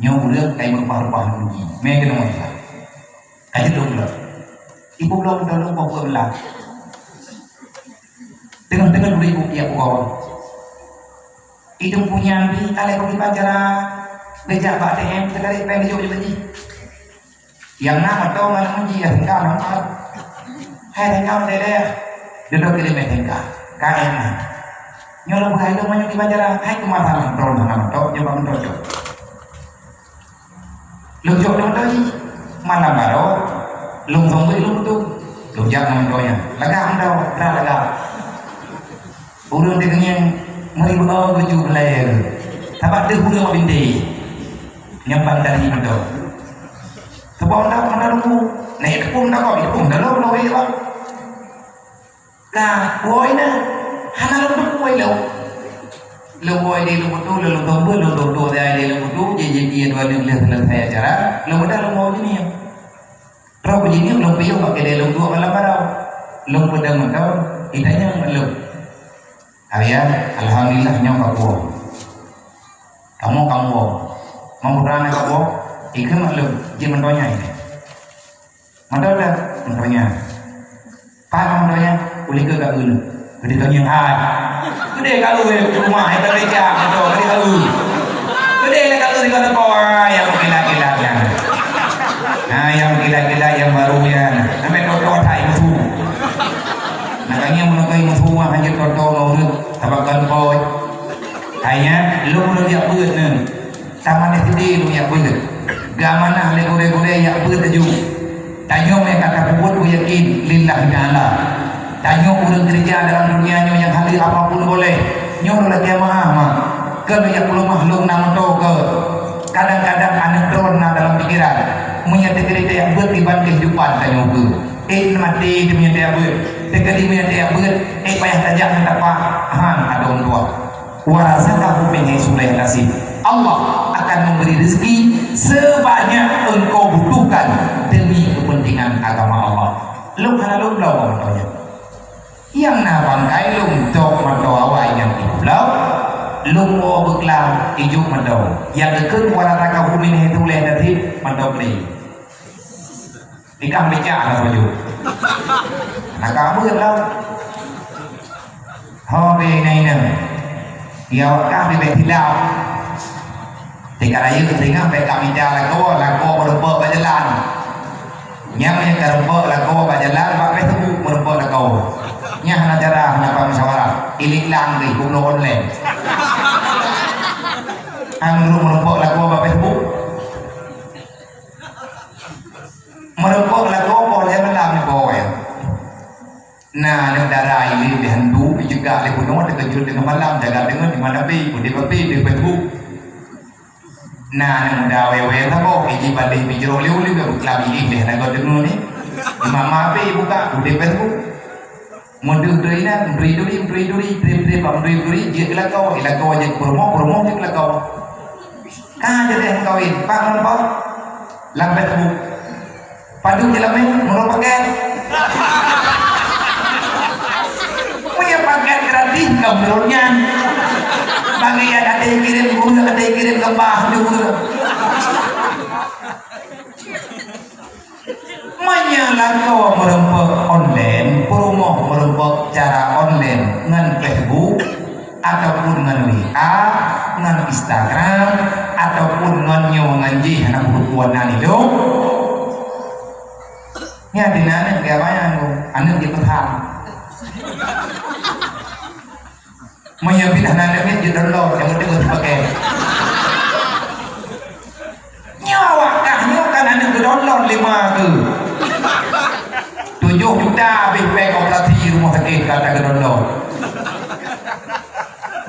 Nyoe ureueng kai meurubah-rubah lôn jih. Mé keunoe lah. Ka jeuet lôn lom. Ibu lôn, lôn, lôn, boh guna. Teungoh-teungoh dua ribu tiap uroe. Idong punyan bi, alai bagi pacara, geujak bak A T M, teugarék péng geujok jeuet jih. Nyang na mantong ngon uji, ya, hingga nampak. Hai, hingga mantong deh. Duduk di limit hingga. Kain na. Nyoe lôn beuhai lôn manyuet di pacara. Hai, keu mata mantong, na mantong, nyoe bak mantong jok. Lôn jok lôn teuh jih, malam baroe, lôn sambot lôn beutôi. Lôn jak ngon donya. Lagak mantong, geura lagak. Ureueng teukeungieng meuri beuo geucue beulée. Sabab deuh ureueng binti. Nyang ban tadi mantong. Sabab mantong, mantong lôn bu. Nèk teupeue mantong kok, teupeue mantong lôn, lôn wéh bang. Ka, woe na. Hana lôn teupeue lôn. Lôn woe di lôn beutôi, lôn, lôn tombol, lôn dua-dua di lôn beutôi, jadi, jadi dia dua leuh leuh selesai acara, lôn beudôh lôn woe jeunieng. Troh keu jeunieng lôn piôh bak keudè lôn duek malam baroe. Lôn peudong mantong, itanyong lôn. Arya, alhamdulillah nyoe ka puwoe. Kamoe ka muwoe. Meunurot na ka puwoe, ikheun mak lôn, jeuet mantong nyan. Mantong dah, mantong nyan. Pat mantong nyan, ulih keu ka eu. Geude ka ngieng hai. Geude ka eu, eh, rumoh, eh, ka gereja, mantong, geude ka eu. Geude lah ka eu, ka teuko, ah, nyang kilat-kilat nyan. Nyang meunangkoi meusuah hana jeuet contoh ngon ureueng, sabab kon pôi. Hai nyan, lôn ureueng jak beuet nyoe. Tamat S D lôn jak beuet. Geuamanah lé gurée-gurée jak beuet laju. Tanyoe nyang ka tapeubuet beuyakin lillahi ta'ala. Tanyoe ureueng keureuja dalam dunia nyoe nyang haleue apapun boleh. Nyoe lôn lakée meu'ah, mak. Keu lôn jak peuleumah lôn na meutoe keu. Kadang-kadang aneuk droe na dalam pikeran. Meunyoe teukeureuja jak beuet kiban keuhidupan tanyoe keu. Eh, maté teuh meunyoe tajak beuet. Teukeudi meunyoe tajak beuet, eh, payah tajak ngon tapak, han adoe tuah. Wa razaqahu min haitsu la yahtasib. Allah akan memberi rezeki sebanyak engkau butuhkan demi kepentingan agama Allah. Lôn hana lôn bloe mantong nyan. Nyang na bangkai lôn cok mantong awai nyang di pulau, lôn bawa beuklam ijuk mantong. Nyang geukheun wa razaqahu min haitsu la yahtasib mantong beli. Nikah meucah lah baju. Nakah beuet lah. Ho be inai-inai. Di awak kah di bek tilap. Tingkat rayeuk singoh bek ka mita lakoe, lakoe meureumpok bak jalan. Nyang nyang ka reumpok lakoe bak jalan, bak Facebook meureumpok lakoe. Nyan hana cara, hana payah musyawarah. Ilik lang deh, gubloe online. Ang meureumpok lakoe bak Facebook. Meureumpok lagoe boh lhèe malam iboh nyan. Na aneuk dara ilée lé hantu, ijeugah lé bunoe, teukeujot teungoh malam, jaga deungon di mana pi, udeb api di Facebook. Na aneuk muda awai-awai saboh, iji bandeh bijroh lé ulée, beuklam ilée lé hana goe deungoe ni. Mama api buka, udeb Facebook. Meudeuh duri na, meuduri-duri, meuduri-duri, treb-treb bak meuduri-duri, jeuet keu lakoe, lakoe jeuet keu peurumoh, peurumoh jeuet keu lakoe. Ka jadeh meukawen, pat ngon po? Lam Facebook. Padub jeuet lam mé, meunurot pakèt. Meunyoe pakèt gratis, ka meunurot nyan. Bagi nyang até kirém gureueng, até kirém geumbah, di gureueng. Meunyoe lakoe meureumpok online, peurumoh meureumpok cara online ngon Facebook, ataupun ngon W A, ngon Instagram, ataupun ngon nyoe ngon jih hana peurukuan na nidong, nyan di na aneuk dia bayang tu, aneuk dia peutham. Meunyoe pih hana aneuk miet, jeuet download, nyang penting ureueng pakai. Nyoe awak kah nyoe kan aneuk geudownload lima keu. Tujoh juta habéh pèng operasi rumoh sakét ka ta geudownload.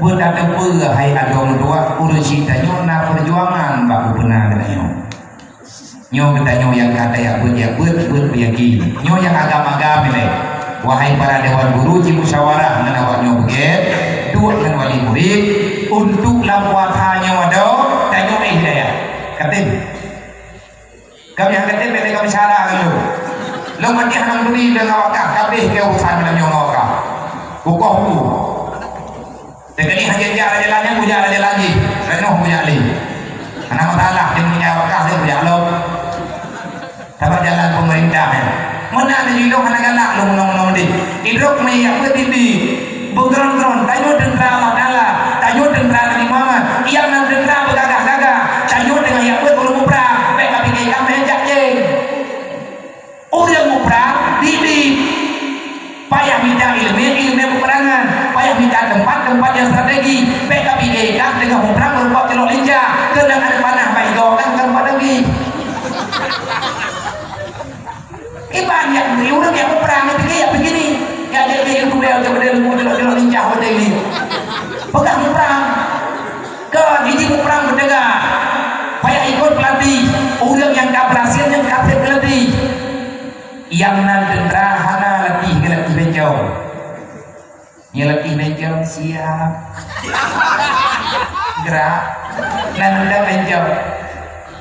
Beutateupeue hai adoe tuha, ureueng chik tanyoe na peujuangan bak beubeuna geutanyoe. Nyoe geutanyoe nyang ka tajak beuet, jak beuet, beuet beuyakin. Nyoe nyang agam-agam ilée. Wahai para dewan guru, jimusyawarah ngon awak nyoe beugét, duek ngon wali murit, untuk lam puasa nyoe adoe, tanyoe éh hidayah. Katem. Kami hana katem, bèk lé kami syara ngon lôn. Lôn mati hana meuturi deungon awak kah, kabéh keu urusan lam nyoe ngon awak kah. Kukoh ku. Teukeudi hana jak raja jalan nyan, kujak raja jalan jih. Renoh kujak lé. Hana masalah, dia meuninggai wakah lé kujak lom. Sabab jalan pemerintah nyan. Meunan laju ilong hana galak lom meunong-meunong deh. Idrop meuyak beuet dinding. Beugron-gron, tanyoe teuntra Allah Taala. Tanyoe teuntra Nabi Muhammad. Nyang nan teuntra beugagah-gagah. Tanyoe teungoh yak beuet ureueng muprang. Bèk ka pike ikan meuyak jak jeng. Ureueng muprang, bibi. Payah mita ileumèe, ileumèe peperangan. Payah mita teumpat, teumpat nyang strategi. Bèk ka pike kah teungoh muprang meureumpok cilok linca. Keuneuk aneuk panah bak igoe kah, kah teumpat lagi. Iban yak bri, ureueng yak muprang, yak pike, yak pike ni. Yak jeuet keu YouTube, yak jeuet keu leumo cilok-cilok linca hotel ni. Peugah muprang. Kon, iji muprang beuteuga. Payah ikot peulatih. Ureueng nyang ka beurhasil, nyang ka sép geulatih. Nyang nan teuntra hana latih geulatih bencong. Nyang latih bencong siap. Gerak. Nan teuntra bencong.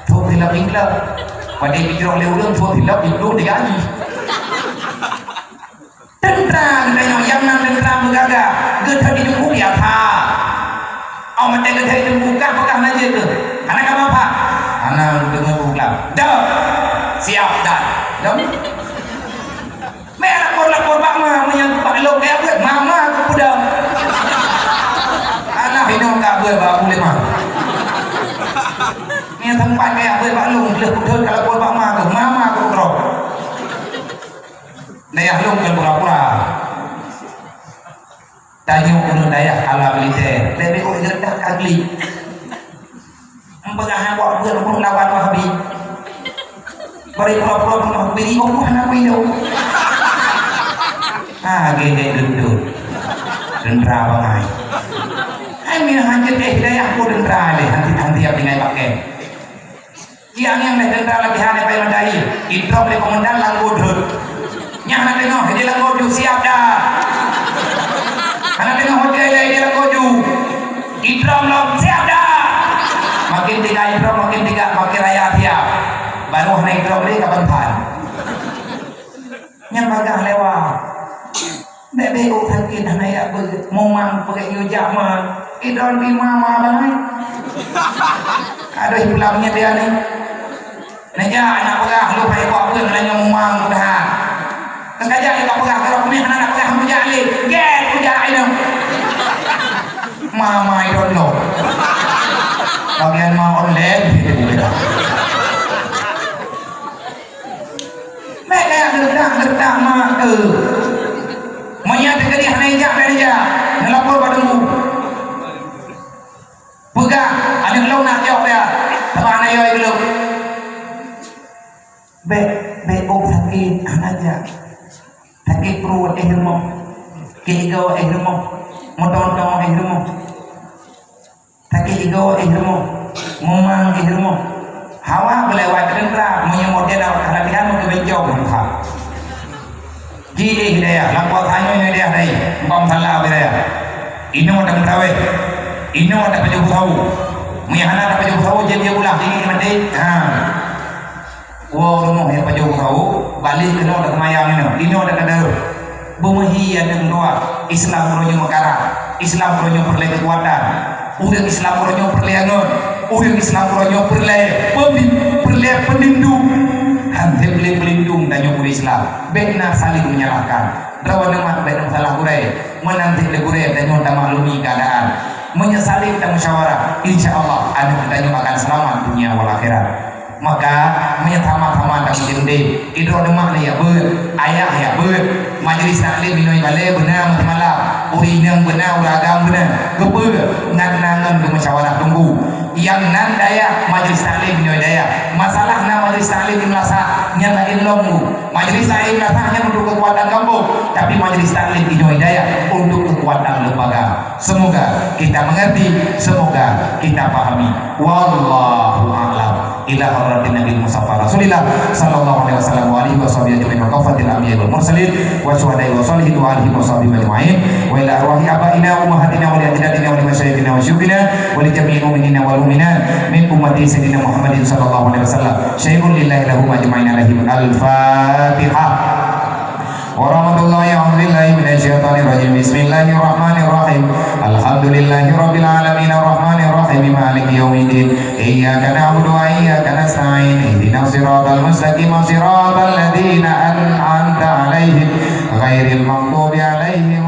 Thok silop inglop. Padahai bijroh lé ureueng thok silop inglop digaji. Teuntra geutanyoe nyang nan teuntra meugagah, geuthon di teungku biasa. Awak maté geuthon di teungku kah peugah na jeuet keuh. Hana ka mapa? Hana geudeungoe peugah. Dok. Siap dan. Dok. Mé lapor-lapor bak ma meunyoe bak lôn kaya buet mama ku peudong. Alah inong ka buet bak ulema. Mé teumpat kaya buet bak lôn lheueh peudong ka lapor bak ma ku, mama ku keudroe. Dayah lôn kon pura-pura. Tanyoe ureueng dayah ala militer, leubeh ureueng geuredak ka klik. Meupeugah hana buet buet lawan Wahabi. Bari pura-pura peunoh biri, oh, hana kuilu. Ah, gede gendut. Dendra bangai. Hai, meuhajat, eh, dayah ku dendra leh, nanti, nanti apa tinggal pakai. Siang nyang leh tentara latihan nyang paléng mandai, idrop lé komandan lam goe jeuet. Nyan hana teungoh, jadi lam goe ju siap dah. Hana teungoh hotel lé, jadi lam goe ju. Idrop lom siap dah. Makin tiga idrop, makin tiga, makin raya siap. Baru hana idrop lé kaban tan. Nyan bagah lewat. Bèk-bèk ôk sakét hana jak beuet, mumang peugét yue jak ma. Idon bima ma bangai. Adoh, pulang nyan dia ni. Neujak aneuk peugah, lôn hai buet beuet, meunyoe mumang mudahan. Teuka jak ka peugah, kalau keumieng hana nak peugah, kujak lé. Gét kujak inong. Ma, ma idon lôn. Bagian ma online. Meukayak geuredak-geuredak mak teuh. Meunyo teukeudi hana ijak, bèk ijak. Neulapor bak teungku. Peugah, aneuk lôn nak jok dia. Sabab hana yoi geulong. Bèk, bèk ôk sakét, hana jak. Sakét pruet, eh, rumoh. Sakét igoe, eh, rumoh. Meutoe-toe, eh, rumoh. Sakét igoe, eh, rumoh. Mumang, eh, rumoh. Hawa beulewat keudendra, meunyoe model awak latihan, meukeubeuet jok, ha. Ji, eh, hidayah, lam puasa nyoe, hidayah dai. Umpam salah, hidayah. Inoe ata meuraweh. Inoe ata pajoh peusawo. Meunyoe hana ata pajoh peusawo, jeuet jeuet ulah, jeuet maté. Ha. Woe rumoh nyang pajoh peusawo, balek keunoe ata seumayang inoe. Inoe ata ka deuh. Beumeuhi aneuk dua, Islam uroe nyoe meukarat, Islam uroe nyoe peureulèe keukuatan, ureueng Islam uroe nyoe peureulèe angon, ureueng Islam uroe nyoe peureulèe peumin-, peureulèe peulindong. Han sép lé peulindong tanyoe ureueng Islam. Bèk na saling menyalahkan. Droeneuh mat bèk na salah gurèe. Meunan cit lé gurèe tanyoe tamaklumi keuadaan. Meunyoe saling tamusyawarah, insya Allah aneuk tanyoe akan seulamat dunia wal akhirat. Maka, meunyoe sama-sama tameucendeh, idroe demak lé jak beuet, ayah jak beuet, majelis taklim inoe balè beuna meusimalam, ureueng inong beuna, ureueng agam beuna, geupeue ngon na ngon geumusyawarah teungku. Nyang nan dayah, majelis taklim inoe dayah. Masalah na majelis taklim di meulasah, nyan laén lom bu. Majelis taklim meulasah nyan untuk keukuatan gampông, tapi majelis taklim inoe dayah untuk keukuatan lembaga. Semoga kita mengerti, semoga kita pahami. Wallahu a'lam. Ila hadratin Nabi Mustafa Rasulillah sallallahu alaihi wasallam wa alihi wa sahbihi ajma'in wa kafatil anbiya wal mursalin wa syuhada'i wa shalihin wa alihi wa sahbihi ajma'in wa ila arwahi abaina wa ummahatina wa li ajdadina wa li masyayikhina wa syuyukhina wa li jami'il mu'minina wal mu'minat min ummati sayyidina Muhammadin sallallahu alaihi wasallam. Syai'un lillahi lahum ajma'in alaihim. Al-Fatihah. Warahmatullahi, a'udzubillahi minasyaitonirrajim. Bismillahirrahmanirrahim. Alhamdulillahirabbil alamin, arrahmanirrahim, maliki yaumiddin. Iyyaka na'budu wa iyyaka nasta'in. Ihdinas siratal mustaqim, siratal ladzina an'amta 'alaihim, ghairil maghdubi 'alaihim